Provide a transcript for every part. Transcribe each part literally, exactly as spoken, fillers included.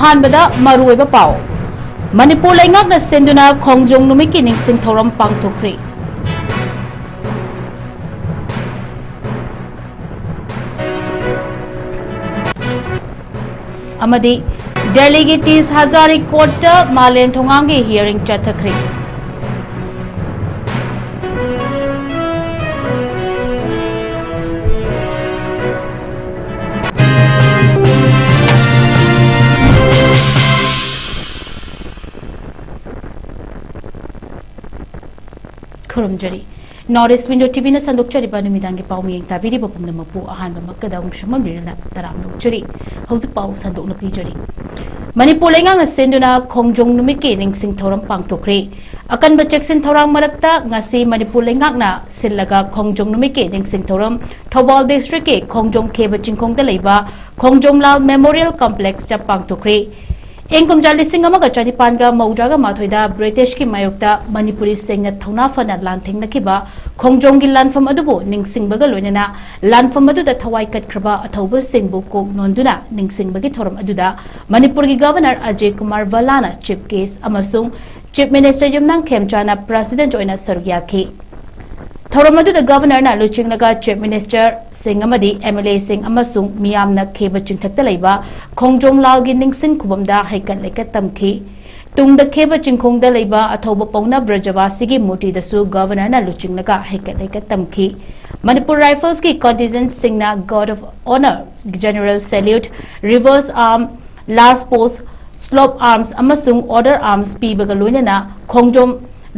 ꯑꯍꯥꯟꯕꯗ ꯃꯔꯨꯑꯣꯏꯕ ꯄꯥꯎ꯫ ꯃꯅꯤꯄꯨꯔ ꯂꯩꯉꯥꯛꯅ ꯁꯤꯟꯗꯨꯅ ꯈꯣꯡꯖꯣꯝ ꯅꯨꯃꯤꯠꯀꯤ ꯅꯤꯡꯁꯤꯡ ꯊꯧꯔꯝ ꯄꯥꯡꯊꯣꯛꯈ꯭ꯔꯦ꯫ ꯑꯃꯗꯤ ꯗꯦꯜꯂꯤꯒꯤ ꯇꯤꯁ ꯍꯖꯥꯔꯤ ꯀꯣꯔꯠꯇ ꯃꯥꯂꯦꯝ ꯊꯣꯉꯥꯝꯒꯤ hearing ꯆꯠꯊꯈ꯭ꯔꯦ꯫ ꯈꯨꯔꯨꯝꯖꯔꯤ꯫ North East Window ꯇꯤꯚꯤꯅ ꯁꯟꯗꯣꯛꯆꯔꯤꯕ ꯅꯨꯃꯤꯗꯥꯡꯒꯤ ꯄꯥꯎ ꯃꯤꯌꯦꯡ ꯇꯥꯕꯤꯔꯤꯕ ꯄꯨꯝꯅꯃꯛꯄꯨ ꯑꯍꯥꯟꯕꯃꯛꯇꯗ ꯑꯃꯨꯛ ꯁꯝꯕꯝꯕꯤꯔꯅ ꯇꯔꯥꯝꯅ ꯑꯣꯛꯆꯔꯤ꯫ ꯍꯧꯖꯤꯛ ꯄꯥꯎ ꯁꯟꯗꯣꯛꯅ ꯄꯤꯖꯔꯤ꯫ ꯃꯅꯤꯄꯨꯔ ꯂꯩꯉꯥꯛꯅ ꯁꯤꯟꯗꯨꯅ ꯈꯣꯡꯖꯣꯝ ꯅꯨꯃꯤꯠꯀꯤ ꯅꯤꯡꯁꯤꯡ ꯊꯧꯔꯝ ꯄꯥꯡꯊꯣꯛꯈ꯭ꯔꯦ꯫ ꯑꯀꯟꯕ ꯆꯦꯛꯁꯤꯟ ꯊꯧꯔꯥꯡ ꯃꯔꯛꯇ ꯉꯁꯤ ꯃꯅꯤꯄꯨꯔ ꯂꯩꯉꯥꯛꯅ ꯁꯤꯜꯂꯒ ꯈꯣꯡꯖꯣꯝ ꯅꯨꯃꯤꯠꯀꯤ ꯅꯤꯡꯁꯤꯡ ꯊꯧꯔꯝ ꯊꯧꯕꯥꯜ districtꯀꯤ ꯈꯣꯡꯖꯣꯝ ꯈꯦꯕ ꯆꯤꯡꯈꯣꯡꯗ ꯂꯩꯕ ꯈꯣꯡꯖꯣꯝꯂꯥꯜ Memorial Complexꯇ ꯄꯥꯡꯊꯣꯛꯈ꯭ꯔꯦ꯫ ꯏꯪ ꯀꯨꯝꯖꯥ ꯂꯤꯁꯤꯡ ꯑꯃꯒ ꯆꯅꯤꯄꯥꯟꯒ ꯃꯧꯗ꯭ꯔꯥꯒ ꯃꯥꯊꯣꯏꯗ ꯕ꯭ꯔꯤꯇꯤꯁꯀꯤ ꯃꯥꯌꯣꯛꯇ ꯃꯅꯤꯄꯨꯔꯤꯁꯤꯡꯅ ꯊꯧꯅꯥ ꯐꯅ ꯂꯥꯟꯊꯦꯡꯅꯈꯤꯕ ꯈꯣꯡꯖꯣꯝꯒꯤ ꯂꯥꯟꯐꯝ ꯑꯗꯨꯕꯨ ꯅꯤꯡꯁꯤꯡꯕꯒ ꯂꯣꯏꯅꯅ ꯂꯥꯟꯐꯝ ꯑꯗꯨꯗ ꯊꯋꯥꯏ ꯀꯠꯈ꯭ꯔꯕ ꯑꯊꯧꯕꯁꯤꯡꯕꯨ ꯀꯣꯛ ꯅꯣꯟꯗꯨꯅ ꯅꯤꯡꯁꯤꯡꯕꯒꯤ ꯊꯧꯔꯝ ꯑꯗꯨꯗ ꯃꯅꯤꯄꯨꯔꯒꯤ Governor Ajay Kumar ꯚꯜꯂꯥꯅ Chief Guest ꯑꯃꯁꯨꯡ Chief Minister ꯌꯨꯝꯅꯥꯝ ꯈꯦꯝꯆꯥꯅ President ꯑꯣꯏꯅ ꯁꯔꯨꯛ ꯌꯥꯈꯤ꯫ ꯊꯧꯔꯝ ꯑꯗꯨꯗ Governorꯅ ꯂꯨꯆꯤꯡꯂꯒ Chief Ministerꯁꯤꯡ ꯑꯃꯗꯤ MLAꯁꯤꯡ ꯑꯃꯁꯨꯡ ꯃꯤꯌꯥꯝꯅ ꯈꯦꯕ ꯆꯤꯡꯊꯛꯇ ꯂꯩꯕ ꯈꯣꯡꯖꯣꯝ ꯂꯥꯜꯒꯤ ꯅꯤꯡꯁꯤꯡ ꯈꯨꯕꯝꯗ ꯍꯩꯀꯠ ꯂꯩꯀꯠ ꯇꯝꯈꯤ꯫ ꯇꯨꯡꯗ ꯈꯦꯕ ꯆꯤꯡꯈꯣꯡꯗ ꯂꯩꯕ ꯑꯊꯧꯕ ꯄꯧꯅꯥ ꯕ꯭ꯔꯖꯕꯥꯁꯤꯒꯤ ꯃꯨꯔꯇꯤꯗꯁꯨ Governorꯅ ꯂꯨꯆꯤꯡꯂꯒ ꯍꯩꯀꯠ ꯂꯩꯀꯠ ꯇꯝꯈꯤ꯫ Manipur Riflesꯀꯤ contingentꯁꯤꯡꯅ Guard of Honour, General Salute, Reverse Arm, Last Post, Slope Arms ꯑꯃꯁꯨꯡ Order Arms ꯄꯤꯕꯒ ꯂꯣꯏꯅꯅ ꯈꯣꯡꯖꯣꯝ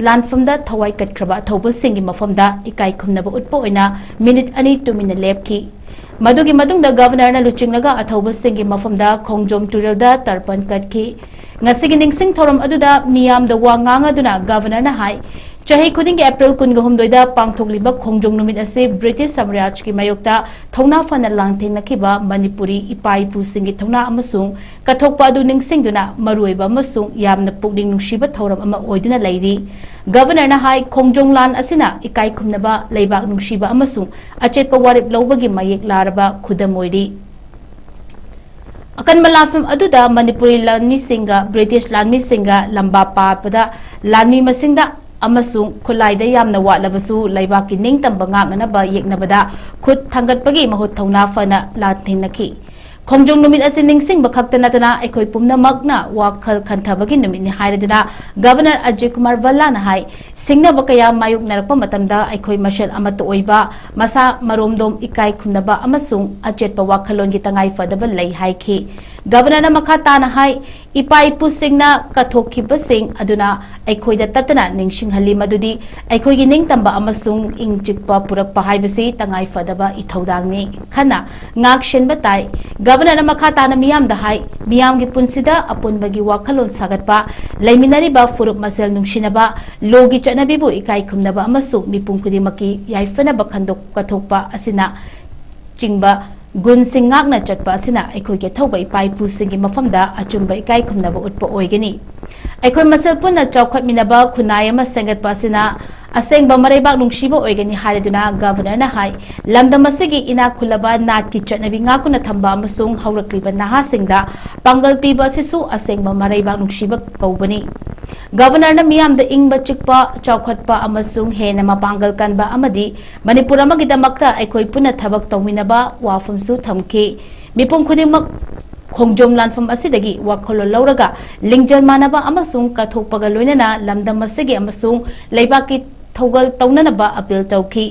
ꯂꯥꯟꯐꯝꯗ ꯊꯋꯥꯏ ꯀꯠꯈ꯭ꯔꯕ ꯑꯊꯧꯕꯁꯤꯡꯒꯤ ꯃꯐꯝꯗ ꯏꯀꯥꯏ ꯈꯨꯝꯅꯕ ꯎꯠꯄ ꯑꯣꯏꯅ minute ꯑꯅꯤ ꯇꯨꯃꯤꯟꯅ ꯂꯦꯞꯈꯤ꯫ ꯃꯗꯨꯒꯤ ꯃꯇꯨꯡꯗ Governorꯅ ꯂꯨꯆꯤꯡꯂꯒ ꯑꯊꯧꯕꯁꯤꯡꯒꯤ ꯃꯐꯝꯗ ꯈꯣꯡꯖꯣꯝ ꯇꯨꯔꯦꯜꯗ ꯇꯔꯄꯟ ꯀꯠꯈꯤ꯫ ꯉꯁꯤꯒꯤ ꯅꯤꯡꯁꯤꯡ ꯊꯧꯔꯝ ꯑꯗꯨꯗ ꯃꯤꯌꯥꯝꯗ ꯋꯥ ꯉꯥꯡꯂꯗꯨꯅ Governorꯅ ꯍꯥꯏ, ꯆꯍꯤ ꯈꯨꯗꯤꯡꯒꯤ April ꯀꯨꯟꯒ ꯍꯨꯝꯗꯣꯏꯗ ꯄꯥꯡꯊꯣꯛꯂꯤꯕ ꯈꯣꯡꯖꯣꯝ ꯅꯨꯃꯤꯠ ꯑꯁꯤ British ꯁꯥꯝꯔꯥꯖꯀꯤ ꯃꯥꯌꯣꯛꯇ ꯊꯧꯅꯥ ꯐꯅ ꯂꯥꯟꯊꯦꯡꯅꯈꯤꯕ ꯃꯅꯤꯄꯨꯔꯤ ꯏꯄꯥ ꯏꯄꯨꯁꯤꯡꯒꯤ ꯊꯧꯅꯥ ꯑꯃꯁꯨꯡ ꯀꯠꯊꯣꯛꯄ ꯑꯗꯨ ꯅꯤꯡꯁꯤꯡꯗꯨꯅ ꯃꯔꯨꯑꯣꯏꯕ ꯑꯃꯁꯨꯡ ꯌꯥꯝꯅ ꯄꯨꯛꯅꯤꯡ ꯅꯨꯡꯁꯤꯕ ꯊꯧꯔꯝ ꯑꯃ ꯑꯣꯏꯗꯨꯅ ꯂꯩꯔꯤ꯫ Governorꯅ ꯍꯥꯏ, ꯈꯣꯡꯖꯣꯝ ꯂꯥꯟ ꯑꯁꯤꯅ ꯏꯀꯥꯏ ꯈꯨꯝꯅꯕ, ꯂꯩꯕꯥꯛ ꯅꯨꯡꯁꯤꯕ ꯑꯃꯁꯨꯡ ꯑꯆꯦꯠꯄ ꯋꯥꯔꯦꯞ ꯂꯧꯕꯒꯤ ꯃꯌꯦꯛ ꯂꯥꯔꯕ ꯈꯨꯗꯝ ꯑꯣꯏꯔꯤ꯫ ꯑꯀꯟꯕ ꯂꯥꯟꯐꯝ ꯑꯗꯨꯗ ꯃꯅꯤꯄꯨꯔꯤ ꯂꯥꯟꯃꯤꯁꯤꯡꯒ ꯕ꯭ꯔꯤꯇꯤꯁ ꯂꯥꯟꯃꯤꯁꯤꯡꯒ ꯂꯝꯕꯥ ꯄꯥꯕꯗ ꯂꯥꯟꯃꯤ ꯃꯁꯤꯡꯗ ꯑꯃꯁꯨꯡ ꯈꯨꯠꯂꯥꯏꯗ ꯌꯥꯝꯅ ꯋꯥꯠꯂꯕꯁꯨ ꯂꯩꯕꯥꯛꯀꯤ ꯅꯤꯡꯇꯝꯕ ꯉꯥꯛꯅꯅꯕ ꯌꯦꯛꯅꯕꯗ ꯈꯨꯠ ꯊꯥꯡꯒꯠꯄꯒꯤ ꯃꯍꯨꯠ ꯊꯧꯅꯥ ꯐꯅ ꯂꯥꯟꯊꯦꯡꯅꯈꯤ꯫ ꯈꯣꯡꯖꯣꯝ ꯅꯨꯃꯤꯠ ꯑꯁꯤ ꯅꯤꯡꯁꯤꯡꯕ ꯈꯛꯇ ꯅꯠꯇꯅ ꯑꯩꯈꯣꯏ ꯄꯨꯝꯅꯃꯛꯅ ꯋꯥꯈꯜ ꯈꯟꯊꯕꯒꯤ ꯅꯨꯃꯤꯠꯅꯤ ꯍꯥꯏꯔꯗꯨꯅ ꯒꯚꯔꯅꯔ ꯑꯖꯌ ꯀꯨꯃꯥꯔ ꯚꯜꯂꯥꯅ ꯍꯥꯏ, ꯁꯤꯡꯅꯕ ꯀꯌꯥ ꯃꯥꯌꯣꯛꯅꯔꯛꯄ ꯃꯇꯝꯗ ꯑꯩꯈꯣꯏ ꯃꯁꯦꯜ ꯑꯃꯠꯇ ꯑꯣꯏꯕ, ꯃꯁꯥ ꯃꯔꯣꯝꯗꯣꯝ ꯏꯀꯥꯏ ꯈꯨꯝꯅꯕ ꯑꯃꯁꯨꯡ ꯑꯆꯦꯠꯄ ꯋꯥꯈꯜꯂꯣꯟꯒꯤ ꯇꯉꯥꯏ ꯐꯗꯕ ꯂꯩ ꯍꯥꯏꯈꯤ꯫ ꯒꯚꯔꯅꯔꯅ ꯃꯈꯥ ꯇꯥꯅ ꯍꯥꯏ, ꯏꯄꯥ ꯏꯄꯨꯁꯤꯡꯅ ꯀꯠꯊꯣꯛꯈꯤꯕꯁꯤꯡ ꯑꯗꯨꯅ ꯑꯩꯈꯣꯏꯗ ꯇꯠꯇꯅ ꯅꯤꯡꯁꯤꯡꯍꯜꯂꯤ ꯃꯗꯨꯗꯤ ꯑꯩꯈꯣꯏꯒꯤ ꯅꯤꯡꯇꯝꯕ ꯑꯃꯁꯨꯡ ꯏꯪ ꯆꯤꯛꯄ ꯄꯨꯔꯛꯄ ꯍꯥꯏꯕꯁꯤ ꯇꯉꯥꯏ ꯐꯗꯕ ꯏꯊꯧꯗꯥꯡꯅꯤ꯫ ꯈꯟꯅ ꯉꯥꯛ ꯁꯦꯟꯕ ꯇꯥꯏ꯫ ꯒꯚꯔꯅꯔꯅ ꯃꯈꯥ ꯇꯥꯅ ꯃꯤꯌꯥꯝꯗ ꯍꯥꯏ, ꯃꯤꯌꯥꯝꯒꯤ ꯄꯨꯟꯁꯤꯗ ꯑꯄꯨꯟꯕꯒꯤ ꯋꯥꯈꯜꯂꯣꯟ ꯁꯥꯒꯠꯄ, ꯂꯩꯃꯤꯟꯅꯔꯤꯕ ꯐꯨꯔꯨꯞ ꯃꯁꯦꯜ ꯅꯨꯡꯁꯤꯅꯕ, ꯂꯣꯒꯤ ꯆꯠꯅꯕꯤꯕꯨ ꯏꯀꯥꯏ ꯈꯨꯝꯅꯕ ꯑꯃꯁꯨꯡ ꯃꯤꯄꯨꯝ ꯈꯨꯗꯤꯡꯃꯛꯀꯤ ꯌꯥꯏꯐꯅꯕ ꯈꯟꯗꯣꯛ ꯀꯠꯊꯣꯛꯄ ꯑꯁꯤꯅ ꯆꯤꯡꯕ ꯒꯨꯟꯁꯤꯡ ꯉꯥꯛꯅ ꯆꯠꯄ ꯑꯁꯤꯅ ꯑꯩꯈꯣꯏꯒꯤ ꯑꯊꯧꯕ ꯏꯄꯥ ꯏꯄꯨꯁꯤꯡꯒꯤ ꯃꯐꯝꯗ ꯑꯆꯨꯝꯕ ꯏꯀꯥꯏ ꯈꯨꯝꯅꯕ ꯎꯠꯄ ꯑꯣꯏꯒꯅꯤ꯫ ꯑꯩꯈꯣꯏ ꯃꯁꯦꯜ ꯄꯨꯟꯅ ꯆꯥꯎꯈꯠꯃꯤꯟꯅꯕ ꯈꯨꯟꯅꯥꯏ ꯑꯃ ꯁꯦꯝꯒꯠꯄ ꯑꯁꯤꯅ ꯑꯁꯦꯡꯕ ꯃꯔꯩꯕꯥꯛ ꯅꯨꯡꯁꯤꯕ ꯑꯣꯏꯒꯅꯤ ꯍꯥꯏꯔꯗꯨꯅ ꯒꯚꯔꯅꯔꯅ ꯍꯥꯏ, ꯂꯝꯗꯝ ꯑꯁꯤꯒꯤ ꯏꯅꯥꯛ ꯈꯨꯜꯂꯕ ꯅꯥꯠꯀꯤ ꯆꯠꯅꯕꯤ ꯉꯥꯛꯇꯨꯅ ꯊꯝꯕ ꯑꯃꯁꯨꯡ ꯍꯧꯔꯛꯂꯤꯕ ꯅꯍꯥꯁꯤꯡꯗ ꯄꯥꯡꯒꯜ ꯄꯤꯕ ꯑꯁꯤꯁꯨ ꯑꯁꯦꯡꯕ ꯃꯔꯩꯕꯥꯛ ꯅꯨꯡꯁꯤꯕ ꯀꯧꯕꯅꯤ꯫ ꯒꯚꯔꯅꯔꯅ ꯃꯤꯌꯥꯝꯗ ꯏꯪꯕ ꯆꯤꯛꯄ, ꯆꯥꯎꯈꯠꯄ ꯑꯃꯁꯨꯡ ꯍꯦꯟꯅ ꯃꯄꯥꯡꯒꯜ ꯀꯟꯕ ꯑꯃꯗꯤ ꯃꯅꯤꯄꯨꯔ ꯑꯃꯒꯤꯗꯃꯛꯇ ꯑꯩꯈꯣꯏ ꯄꯨꯟꯅ ꯊꯕꯛ ꯇꯧꯃꯤꯟꯅꯕ ꯋꯥꯐꯝꯁꯨ ꯊꯝꯈꯤ꯫ ꯃꯤꯄꯨꯝ ꯈꯨꯗꯤꯡꯃꯛ ꯈꯣꯡꯖꯣꯝ ꯂꯥꯟꯐꯝ ꯑꯁꯤꯗꯒꯤ ꯋꯥꯈꯜꯂꯣꯟ ꯂꯧꯔꯒ ꯂꯤꯡꯖꯦꯜ ꯃꯥꯟꯅꯕ ꯑꯃꯁꯨꯡ ꯀꯠꯊꯣꯛꯄꯒ ꯂꯣꯏꯅꯅ ꯂꯝꯗꯝ ꯑꯁꯤꯒꯤ ꯑꯃꯁꯨꯡ ꯂꯩꯕꯥꯛꯀꯤ ꯊꯧꯒꯜ ꯇꯧꯅꯅꯕ ꯑꯄꯤꯜ ꯇꯧꯈꯤ꯫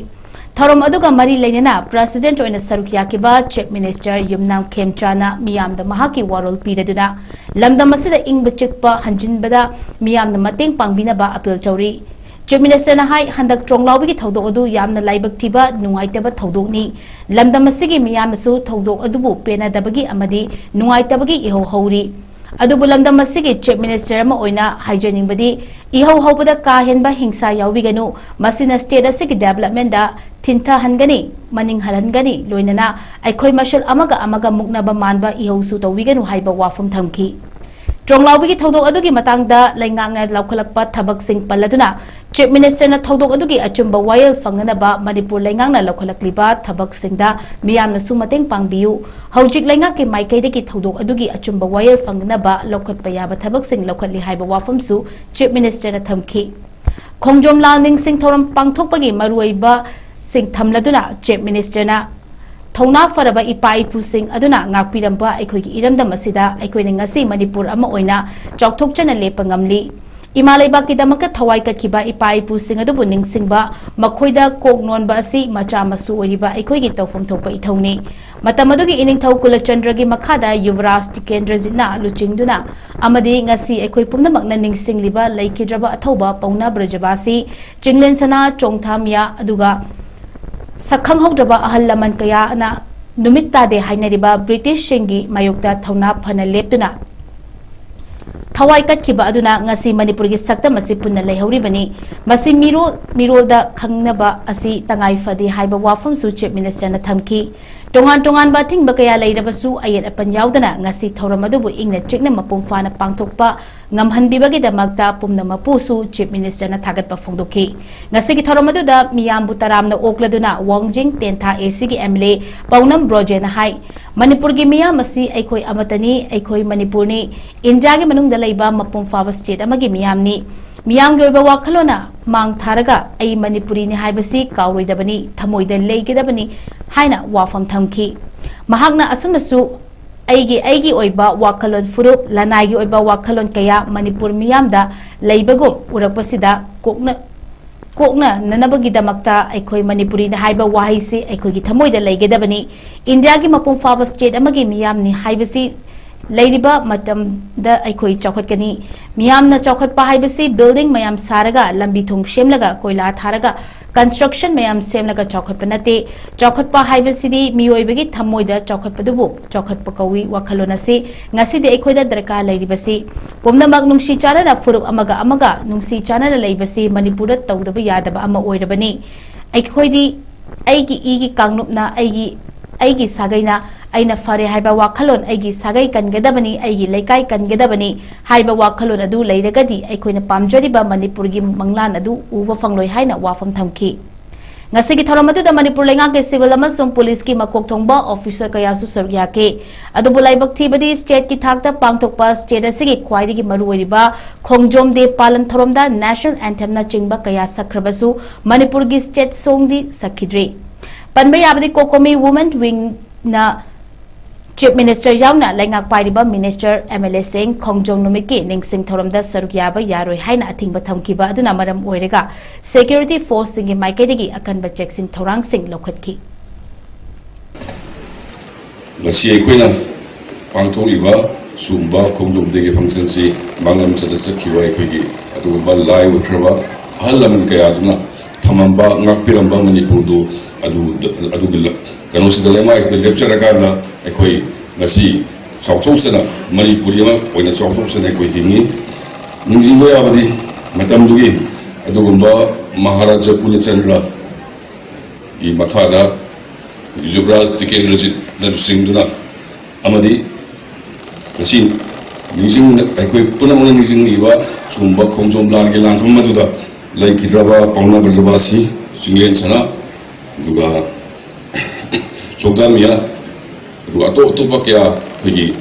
ꯊꯧꯔꯝ ꯑꯗꯨꯒ ꯃꯔꯤ ꯂꯩꯅꯅ ꯄ꯭ꯔꯦꯁꯤꯗꯦꯟꯠ ꯑꯣꯏꯅ ꯁꯔꯨꯛ ꯌꯥꯈꯤꯕ ꯆꯤꯐ ꯃꯤꯅꯤꯁꯇꯔ ꯌꯨꯝꯅꯥꯝ ꯈꯦꯝꯆꯥꯅ ꯃꯤꯌꯥꯝꯗ ꯃꯍꯥꯛꯀꯤ ꯋꯥꯔꯣꯜ ꯄꯤꯔꯗꯨꯅ ꯂꯝꯗꯝ ꯑꯁꯤꯗ ꯏꯪꯕ ꯆꯤꯛꯄ ꯍꯟꯖꯤꯟꯕꯗ ꯃꯤꯌꯥꯝꯅ ꯃꯇꯦꯡ ꯄꯥꯡꯕꯤꯅꯕ ꯑꯄꯤꯜ ꯇꯧꯔꯤ꯫ ꯆꯤꯐ ꯃꯤꯅꯤꯁꯇꯔꯅ ꯍꯥꯏ, ꯍꯟꯗꯛ ꯇ꯭ꯔꯣꯡꯂꯥꯎꯕꯤꯒꯤ ꯊꯧꯗꯣꯛ ꯑꯗꯨ ꯌꯥꯝꯅ ꯂꯥꯏꯕꯛ ꯊꯤꯕ, ꯅꯨꯡꯉꯥꯏꯇꯕ ꯊꯧꯗꯣꯛꯅꯤ꯫ ꯂꯝꯗꯝ ꯑꯁꯤꯒꯤ ꯃꯤꯌꯥꯝꯅꯁꯨ ꯊꯧꯗꯣꯛ ꯑꯗꯨꯕꯨ ꯄꯦꯟꯅꯗꯕꯒꯤ ꯑꯃꯗꯤ ꯅꯨꯡꯉꯥꯏꯇꯕꯒꯤ ꯏꯍꯧ ꯍꯧꯔꯤ꯫ ꯑꯗꯨꯕꯨ ꯂꯝꯗꯝ ꯑꯁꯤꯒꯤ ꯆꯤꯐ ꯃꯤꯅꯤꯁꯇꯔ ꯑꯃ ꯑꯣꯏꯅ ꯍꯥꯏꯖꯅꯤꯡꯕꯗꯤ, ꯏꯍꯧ ꯍꯧꯕꯗ ꯀꯥ ꯍꯦꯟꯕ ꯍꯤꯡꯁꯥ ꯌꯥꯎꯕꯤꯒꯅꯨ꯫ ꯃꯁꯤꯅ ꯁ꯭ꯇꯦꯠ ꯑꯁꯤꯒꯤ ꯗꯦꯕꯂꯞꯃꯦꯟꯗ ꯊꯤꯟꯊꯍꯟꯒꯅꯤ, ꯃꯅꯤꯡ ꯍꯜꯍꯟꯒꯅꯤ, ꯂꯣꯏꯅꯅ ꯑꯩꯈꯣꯏ ꯃꯁꯦꯜ ꯑꯃꯒ ꯑꯃꯒ ꯃꯨꯛꯅꯕ ꯃꯥꯟꯕ ꯏꯍꯧꯁꯨ ꯇꯧꯕꯤꯒꯅꯨ ꯍꯥꯏꯕ ꯋꯥꯐꯝ ꯊꯝꯈꯤ꯫ ꯇ꯭ꯔꯣꯡꯂꯥꯎꯕꯤꯒꯤ ꯊꯧꯗꯣꯛ ꯑꯗꯨꯒꯤ ꯃꯇꯥꯡꯗ ꯂꯩꯉꯥꯛꯅ ꯂꯧꯈꯠꯂꯛꯄ ꯊꯕꯛꯁꯤꯡ ꯄꯜꯂꯗꯨꯅ ꯆꯤꯐ ꯃꯤꯅꯤꯁꯇꯔꯅ ꯊꯧꯗꯣꯛ ꯑꯗꯨꯒꯤ ꯑꯆꯨꯝꯕ ꯋꯥꯌꯦꯜ ꯐꯪꯅꯅꯕ ꯃꯅꯤꯄꯨꯔ ꯂꯩꯉꯥꯛꯅ ꯂꯧꯈꯠꯂꯛꯂꯤꯕ ꯊꯕꯛꯁꯤꯡꯗ ꯃꯤꯌꯥꯝꯅꯁꯨ ꯃꯇꯦꯡ ꯄꯥꯡꯕꯤꯌꯨ, ꯍꯧꯖꯤꯛ ꯂꯩꯉꯥꯛꯀꯤ ꯃꯥꯏꯀꯩꯗꯒꯤ ꯊꯧꯗꯣꯛ ꯑꯗꯨꯒꯤ ꯑꯆꯨꯝꯕ ꯋꯥꯌꯦꯜ ꯐꯪꯅꯅꯕ ꯂꯧꯈꯠꯄ ꯌꯥꯕ ꯊꯕꯛꯁꯤꯡ ꯂꯧꯈꯠꯂꯤ ꯍꯥꯏꯕ ꯋꯥꯐꯝꯁꯨ ꯆꯤꯐ ꯃꯤꯅꯤꯁꯇꯔꯅ ꯊꯝꯈꯤ꯫ ꯈꯣꯡꯖꯣꯝ ꯂꯥꯜ ꯅꯤꯡꯁꯤꯡ ꯊꯧꯔꯝ ꯄꯥꯡꯊꯣꯛꯄꯒꯤ ꯃꯔꯨꯑꯣꯏꯕꯁꯤꯡ ꯊꯝꯂꯗꯨꯅ ꯆꯤꯐ ꯃꯤꯅꯤꯁꯇꯔꯅ ꯊꯧꯅꯥ ꯐꯔꯕ ꯏꯄꯥ ꯏꯄꯨꯁꯤꯡ ꯑꯗꯨꯅ ꯉꯥꯛꯄꯤꯔꯝꯕ ꯑꯩꯈꯣꯏꯒꯤ ꯏꯔꯝꯗꯝ ꯑꯁꯤꯗ ꯑꯩꯈꯣꯏꯅ ꯉꯁꯤ ꯃꯅꯤꯄꯨꯔ ꯑꯃ ꯑꯣꯏꯅ ꯆꯥꯎꯊꯣꯛꯆꯅ ꯂꯦꯞꯄ ꯉꯝꯂꯤ꯫ ꯏꯃꯥ ꯂꯩꯕꯥꯛꯀꯤꯗꯃꯛꯇ ꯊꯋꯥꯏ ꯀꯠꯈꯤꯕ ꯏꯄꯥ ꯏꯄꯨꯁꯤꯡ ꯑꯗꯨꯕꯨ ꯅꯤꯡꯁꯤꯡꯕ, ꯃꯈꯣꯏꯗ ꯀꯣꯛ ꯅꯣꯟꯕ ꯑꯁꯤ ꯃꯆꯥ ꯃꯁꯨ ꯑꯣꯏꯔꯤꯕ ꯑꯩꯈꯣꯏꯒꯤ ꯇꯧꯐꯝ ꯊꯣꯛꯄ ꯏꯊꯧꯅꯤ꯫ ꯃꯇꯝ ꯑꯗꯨꯒꯤ ꯏꯅꯤꯡꯊꯧ ꯀꯨꯂꯆꯟꯗ꯭ꯔꯒꯤ ꯃꯈꯥꯗ ꯌꯨꯕꯔꯥꯖ ꯇꯤꯀꯦꯟꯗ꯭ꯔꯖꯤꯠꯅ ꯂꯨꯆꯤꯡꯗꯨꯅ ꯑꯃꯗꯤ ꯉꯁꯤ ꯑꯩꯈꯣꯏ ꯄꯨꯝꯅꯃꯛꯅ ꯅꯤꯡꯁꯤꯡꯂꯤꯕ ꯂꯩꯈꯤꯗ꯭ꯔꯕ ꯑꯊꯧꯕ ꯄꯥꯎꯅꯥ ꯕ꯭ꯔꯖꯕꯥꯁꯤ, ꯆꯤꯡꯂꯦꯟ ꯁꯅꯥ ꯆꯣꯡꯊꯥꯃꯤꯌꯥ ꯑꯗꯨꯒ ꯁꯛꯈꯪꯍꯧꯗ꯭ꯔꯕ ꯑꯍꯜ ꯂꯃꯟ ꯀꯌꯥꯅ ꯅꯨꯃꯤꯠ ꯇꯥꯗꯦ ꯍꯥꯏꯅꯔꯤꯕ ꯕ꯭ꯔꯤꯇꯤꯁꯁꯤꯡꯒꯤ ꯃꯥꯌꯣꯛꯇ ꯊꯧꯅꯥ ꯐꯅ ꯂꯦꯞꯇꯨꯅ ꯊꯋꯥꯏ ꯀꯠꯈꯤꯕ ꯑꯗꯨꯅ ꯉꯁꯤ ꯃꯅꯤꯄꯨꯔꯒꯤ ꯁꯛꯇꯝ ꯑꯁꯤ ꯄꯨꯟꯅ ꯂꯩꯍꯧꯔꯤꯕꯅꯤ꯫ ꯃꯁꯤ ꯃꯤꯔꯣꯜ ꯃꯤꯔꯣꯜꯗ ꯈꯪꯅꯕ ꯑꯁꯤ ꯇꯉꯥꯏ ꯐꯗꯦ ꯍꯥꯏꯕ ꯋꯥꯐꯝꯁꯨ ꯆꯤꯐ ꯃꯤꯅꯤꯁꯇꯔꯅ ꯊꯝꯈꯤ꯫ ꯇꯣꯉꯥꯟ ꯇꯣꯉꯥꯟꯕ ꯑꯊꯤꯡꯕ ꯀꯌꯥ ꯂꯩꯔꯕꯁꯨ ꯑꯌꯦꯠ ꯑꯄꯟ ꯌꯥꯎꯗꯅ ꯉꯁꯤ ꯊꯧꯔꯝ ꯑꯗꯨꯕꯨ ꯏꯪꯅ ꯆꯤꯛꯅ ꯃꯄꯨꯡ ꯐꯥꯅ ꯄꯥꯡꯊꯣꯛꯄ ꯉꯝꯍꯟꯕꯤꯕꯒꯤꯗꯃꯛꯇ ꯄꯨꯝꯅꯃꯛꯄꯨꯁꯨ ꯆꯤꯐ ꯃꯤꯅꯤꯁꯇꯔꯅ ꯊꯥꯒꯠꯄ ꯐꯣꯡꯗꯣꯛꯈꯤ꯫ ꯉꯁꯤꯒꯤ ꯊꯧꯔꯝ ꯑꯗꯨꯗ ꯃꯤꯌꯥꯝꯕꯨ ꯇꯔꯥꯝꯅ ꯑꯣꯛꯂꯗꯨꯅ ꯋꯥꯡꯖꯤꯡ ꯇꯦꯟꯊꯥ ꯑꯦꯁꯤꯒꯤ ꯑꯦꯝ ꯑꯦꯜ ꯑꯦ ꯄꯥꯎꯅꯝ ꯕ꯭ꯔꯣꯖꯦꯅ ꯍꯥꯏ, ꯃꯅꯤꯄꯨꯔꯒꯤ ꯃꯤꯌꯥꯝ ꯑꯁꯤ ꯑꯩꯈꯣꯏ ꯑꯃꯠꯇꯅꯤ, ꯑꯩꯈꯣꯏ ꯃꯅꯤꯄꯨꯔꯅꯤ, ꯏꯟꯗꯤꯌꯥꯒꯤ ꯃꯅꯨꯡꯗ ꯂꯩꯕ ꯃꯄꯨꯡ ꯐꯥꯕ ꯁ꯭ꯇꯦꯠ ꯑꯃꯒꯤ ꯃꯤꯌꯥꯝꯅꯤ꯫ ꯃꯤꯌꯥꯝꯒꯤ ꯑꯣꯏꯕ ꯋꯥꯈꯜꯂꯣꯟꯅ ꯃꯥꯡ ꯊꯥꯔꯒ ꯑꯩ ꯃꯅꯤꯄꯨꯔꯤꯅꯤ ꯍꯥꯏꯕꯁꯤ ꯀꯥꯎꯔꯣꯏꯗꯕꯅꯤ, ꯊꯃꯣꯏꯗ ꯂꯩꯒꯗꯕꯅꯤ ꯍꯥꯏꯅ ꯋꯥꯐꯝ ꯊꯝꯈꯤ꯫ ꯃꯍꯥꯛꯅ ꯑꯁꯨꯝꯅꯁꯨ ꯑꯩꯒꯤ, ꯑꯩꯒꯤ ꯑꯣꯏꯕ ꯋꯥꯈꯜꯂꯣꯟ ꯐꯨꯔꯨꯞ, ꯂꯅꯥꯏꯒꯤ ꯑꯣꯏꯕ ꯋꯥꯈꯜꯂꯣꯟ ꯀꯌꯥ ꯃꯅꯤꯄꯨꯔ ꯃꯤꯌꯥꯝꯗ ꯂꯩꯕꯒꯨꯝ ꯎꯔꯛꯄꯁꯤꯗ ꯀꯣꯛꯅ-, ꯀꯣꯛꯅꯅꯅꯕꯒꯤꯗꯃꯛꯇ ꯑꯩꯈꯣꯏ ꯃꯅꯤꯄꯨꯔꯤꯅꯤ ꯍꯥꯏꯕ ꯋꯥꯍꯩꯁꯤ ꯑꯩꯈꯣꯏꯒꯤ ꯊꯃꯣꯏꯗ ꯂꯩꯒꯗꯕꯅꯤ꯫ ꯏꯟꯗꯤꯌꯥꯒꯤ ꯃꯄꯨꯡ ꯐꯥꯕ ꯁ꯭ꯇꯦꯠ ꯑꯃꯒꯤ ꯃꯤꯌꯥꯝꯅꯤ ꯍꯥꯏꯕꯁꯤ ꯂꯩꯔꯤꯕ ꯃꯇꯝꯗ ꯑꯩꯈꯣꯏ ꯆꯥꯎꯈꯠꯀꯅꯤ꯫ ꯃꯤꯌꯥꯝꯅ ꯆꯥꯎꯈꯠꯄ ꯍꯥꯏꯕꯁꯤ ꯕꯤꯜꯗꯤꯡ ꯃꯌꯥꯝ ꯁꯥꯔꯒ, ꯂꯝꯕꯤ ꯊꯣꯡ ꯁꯦꯝꯂꯒ, ꯀꯣꯏꯂꯥ ꯊꯥꯔꯒ, ꯀꯟꯁꯇ꯭ꯔꯛꯁꯟ ꯃꯌꯥꯝ ꯁꯦꯝꯂꯒ ꯆꯥꯎꯈꯠꯄ ꯅꯠꯇꯦ꯫ ꯆꯥꯎꯈꯠꯄ ꯍꯥꯏꯕꯁꯤꯗꯤ ꯃꯤꯑꯣꯏꯕꯒꯤ ꯊꯃꯣꯏꯗ ꯆꯥꯎꯈꯠꯄꯗꯨꯕꯨ ꯆꯥꯎꯈꯠꯄ ꯀꯧꯏ꯫ ꯋꯥꯈꯜꯂꯣꯟ ꯑꯁꯤ ꯉꯁꯤꯗꯤ ꯑꯩꯈꯣꯏꯗ ꯗꯔꯀꯥꯔ ꯂꯩꯔꯤꯕꯁꯤ꯫ ꯄꯨꯝꯅꯃꯛ ꯅꯨꯡꯁꯤ ꯆꯥꯟꯅꯅ ꯐꯨꯔꯨꯞ ꯑꯃꯒ ꯑꯃꯒ ꯅꯨꯡꯁꯤ ꯆꯥꯟꯅꯅ ꯂꯩꯕꯁꯤ ꯃꯅꯤꯄꯨꯔꯗ ꯇꯧꯗꯕ ꯌꯥꯗꯕ ꯑꯃ ꯑꯣꯏꯔꯕꯅꯤ꯫ ꯑꯩꯈꯣꯏꯗꯤ ꯑꯩꯒꯤ ꯏꯒꯤ ꯀꯥꯡꯂꯨꯞꯅ ꯑꯩꯒꯤ, ꯑꯩꯒꯤ ꯁꯥꯒꯩꯅ ꯑꯩꯅ ꯐꯔꯦ ꯍꯥꯏꯕ ꯋꯥꯈꯜꯂꯣꯟ, ꯑꯩꯒꯤ ꯁꯥꯒꯩ ꯀꯟꯒꯗꯕꯅꯤ, ꯑꯩꯒꯤ ꯂꯩꯀꯥꯏ ꯀꯟꯒꯗꯕꯅꯤ ꯍꯥꯏꯕ ꯋꯥꯈꯜꯂꯣꯟ ꯑꯗꯨ ꯂꯩꯔꯒꯗꯤ ꯑꯩꯈꯣꯏꯅ ꯄꯥꯝꯖꯔꯤꯕ ꯃꯅꯤꯄꯨꯔꯒꯤ ꯃꯪꯂꯥꯟ ꯑꯗꯨ ꯎꯕ ꯐꯪꯂꯣꯏ ꯍꯥꯏꯅ ꯋꯥꯐꯝ ꯊꯝꯈꯤ꯫ ꯉꯁꯤꯒꯤ ꯊꯧꯔꯝ ꯑꯗꯨꯗ ꯃꯅꯤꯄꯨꯔ ꯂꯩꯉꯥꯛꯀꯤ civil ꯑꯃꯁꯨꯡ policeꯀꯤ ꯃꯀꯣꯛ ꯊꯣꯡꯕ officer ꯀꯌꯥꯁꯨ ꯁꯔꯨꯛ ꯌꯥꯈꯤ꯫ ꯑꯗꯨꯕꯨ ꯂꯥꯏꯕꯛ ꯊꯤꯕꯗꯤ stateꯀꯤ ꯊꯥꯛꯇ ꯄꯥꯡꯊꯣꯛꯄ state ꯑꯁꯤꯒꯤ ꯈ꯭ꯋꯥꯏꯗꯒꯤ ꯃꯔꯨꯑꯣꯏꯔꯤꯕ ꯈꯣꯡꯖꯣꯝ day ꯄꯥꯂꯟ ꯊꯧꯔꯝꯗ national anthemꯅꯆꯤꯡꯕ ꯀꯌꯥ ꯁꯛꯈ꯭ꯔꯕꯁꯨ ꯃꯅꯤꯄꯨꯔꯒꯤ state songꯗꯤ ꯁꯛꯈꯤꯗ꯭ꯔꯤ꯫ ꯄꯟꯕ ꯌꯥꯕꯗꯤ COCOMI Women Wingꯅ Chief Minister ꯌꯥꯎꯅ ꯂꯩꯉꯥꯛ ꯄꯥꯏꯔꯤꯕ minister, MLAꯁꯤꯡ ꯈꯣꯡꯖꯣꯝ ꯅꯨꯃꯤꯠꯀꯤ ꯅꯤꯡꯁꯤꯡ ꯊꯧꯔꯝꯗ ꯁꯔꯨꯛ ꯌꯥꯕ ꯌꯥꯔꯣꯏ ꯍꯥꯏꯅ ꯑꯊꯤꯡꯕ ꯊꯝꯈꯤꯕ ꯑꯗꯨꯅ ꯃꯔꯝ ꯑꯣꯏꯔꯒ security forceꯁꯤꯡꯒꯤ ꯃꯥꯏꯀꯩꯗꯒꯤ ꯑꯀꯟꯕ ꯆꯦꯛꯁꯤꯟ ꯊꯧꯔꯥꯡꯁꯤꯡ ꯂꯧꯈꯠꯈꯤ꯫ ꯉꯁꯤ ꯑꯩꯈꯣꯏꯅ ꯄꯥꯡꯊꯣꯛꯂꯤꯕ ꯁꯤꯒꯨꯝꯕ ꯈꯣꯡꯖꯣꯝ dayꯒꯤ functionꯁꯤ ꯃꯥꯡꯂꯝ ꯆꯠꯇ ꯆꯠꯈꯤꯕ ꯑꯩꯈꯣꯏꯒꯤ ꯑꯗꯨꯒꯨꯝꯕ ꯂꯥꯏ ꯑꯣꯏꯈ꯭ꯔꯕ ꯑꯍꯜ ꯂꯃꯟ ꯀꯌꯥꯗꯨꯅ ꯊꯝꯃꯝꯕ, ꯉꯥꯛꯄꯤꯔꯝꯕ ꯃꯅꯤꯄꯨꯔꯗꯨ ꯑꯗꯨ, ꯑꯗꯨꯒꯤ ꯂ-, ꯀꯩꯅꯣꯁꯤꯗ, ꯂꯩꯃꯥꯏꯁꯤꯗ ꯂꯦꯞꯆꯔꯀꯥꯟꯗ ꯑꯩꯈꯣꯏ ꯉꯁꯤ ꯆꯥꯎꯊꯣꯛꯆꯅ, ꯃꯅꯤꯄꯨꯔꯤ ꯑꯃ ꯑꯣꯏꯅ ꯆꯥꯎꯊꯣꯛꯆꯅ ꯑꯩꯈꯣꯏ ꯍꯤꯡꯉꯤ꯫ ꯅꯤꯡꯁꯤꯡꯕ ꯌꯥꯕꯗꯤ ꯃꯇꯝꯗꯨꯒꯤ ꯑꯗꯨꯒꯨꯝꯕ ꯃꯍꯥꯔꯥꯖꯥ ꯀꯨꯂꯆꯟꯗ꯭ꯔꯒꯤ ꯃꯈꯥꯗ ꯌꯨꯕꯔꯥꯖ ꯇꯤꯀꯦꯟꯗ꯭ꯔꯖꯤꯠꯅ ꯂꯨꯆꯤꯡꯗꯨꯅ ꯑꯃꯗꯤ ꯉꯁꯤ ꯅꯤꯡꯁꯤꯡ-, ꯑꯩꯈꯣꯏ ꯄꯨꯝꯅꯃꯛꯅ ꯅꯤꯡꯁꯤꯡꯂꯤꯕ ꯁꯤꯒꯨꯝꯕ ꯈꯣꯡꯖꯣꯝ ꯂꯥꯟꯒꯤ ꯂꯥꯟꯐꯝ ꯑꯗꯨꯗ ꯂꯩꯈꯤꯗ꯭ꯔꯕ ꯄꯥꯎꯅꯥ ꯕ꯭ꯔꯖꯕꯥꯁꯤ, ꯆꯤꯡꯂꯦꯟ ꯁꯅꯥ, ꯑꯗꯨꯒ ꯆꯣꯛꯗꯥꯝ ꯃꯤꯌꯥ, ꯑꯗꯨꯒ ꯑꯇꯣꯞ ꯑꯇꯣꯞꯄ ꯀꯌꯥ, ꯑꯩꯈꯣꯏꯒꯤ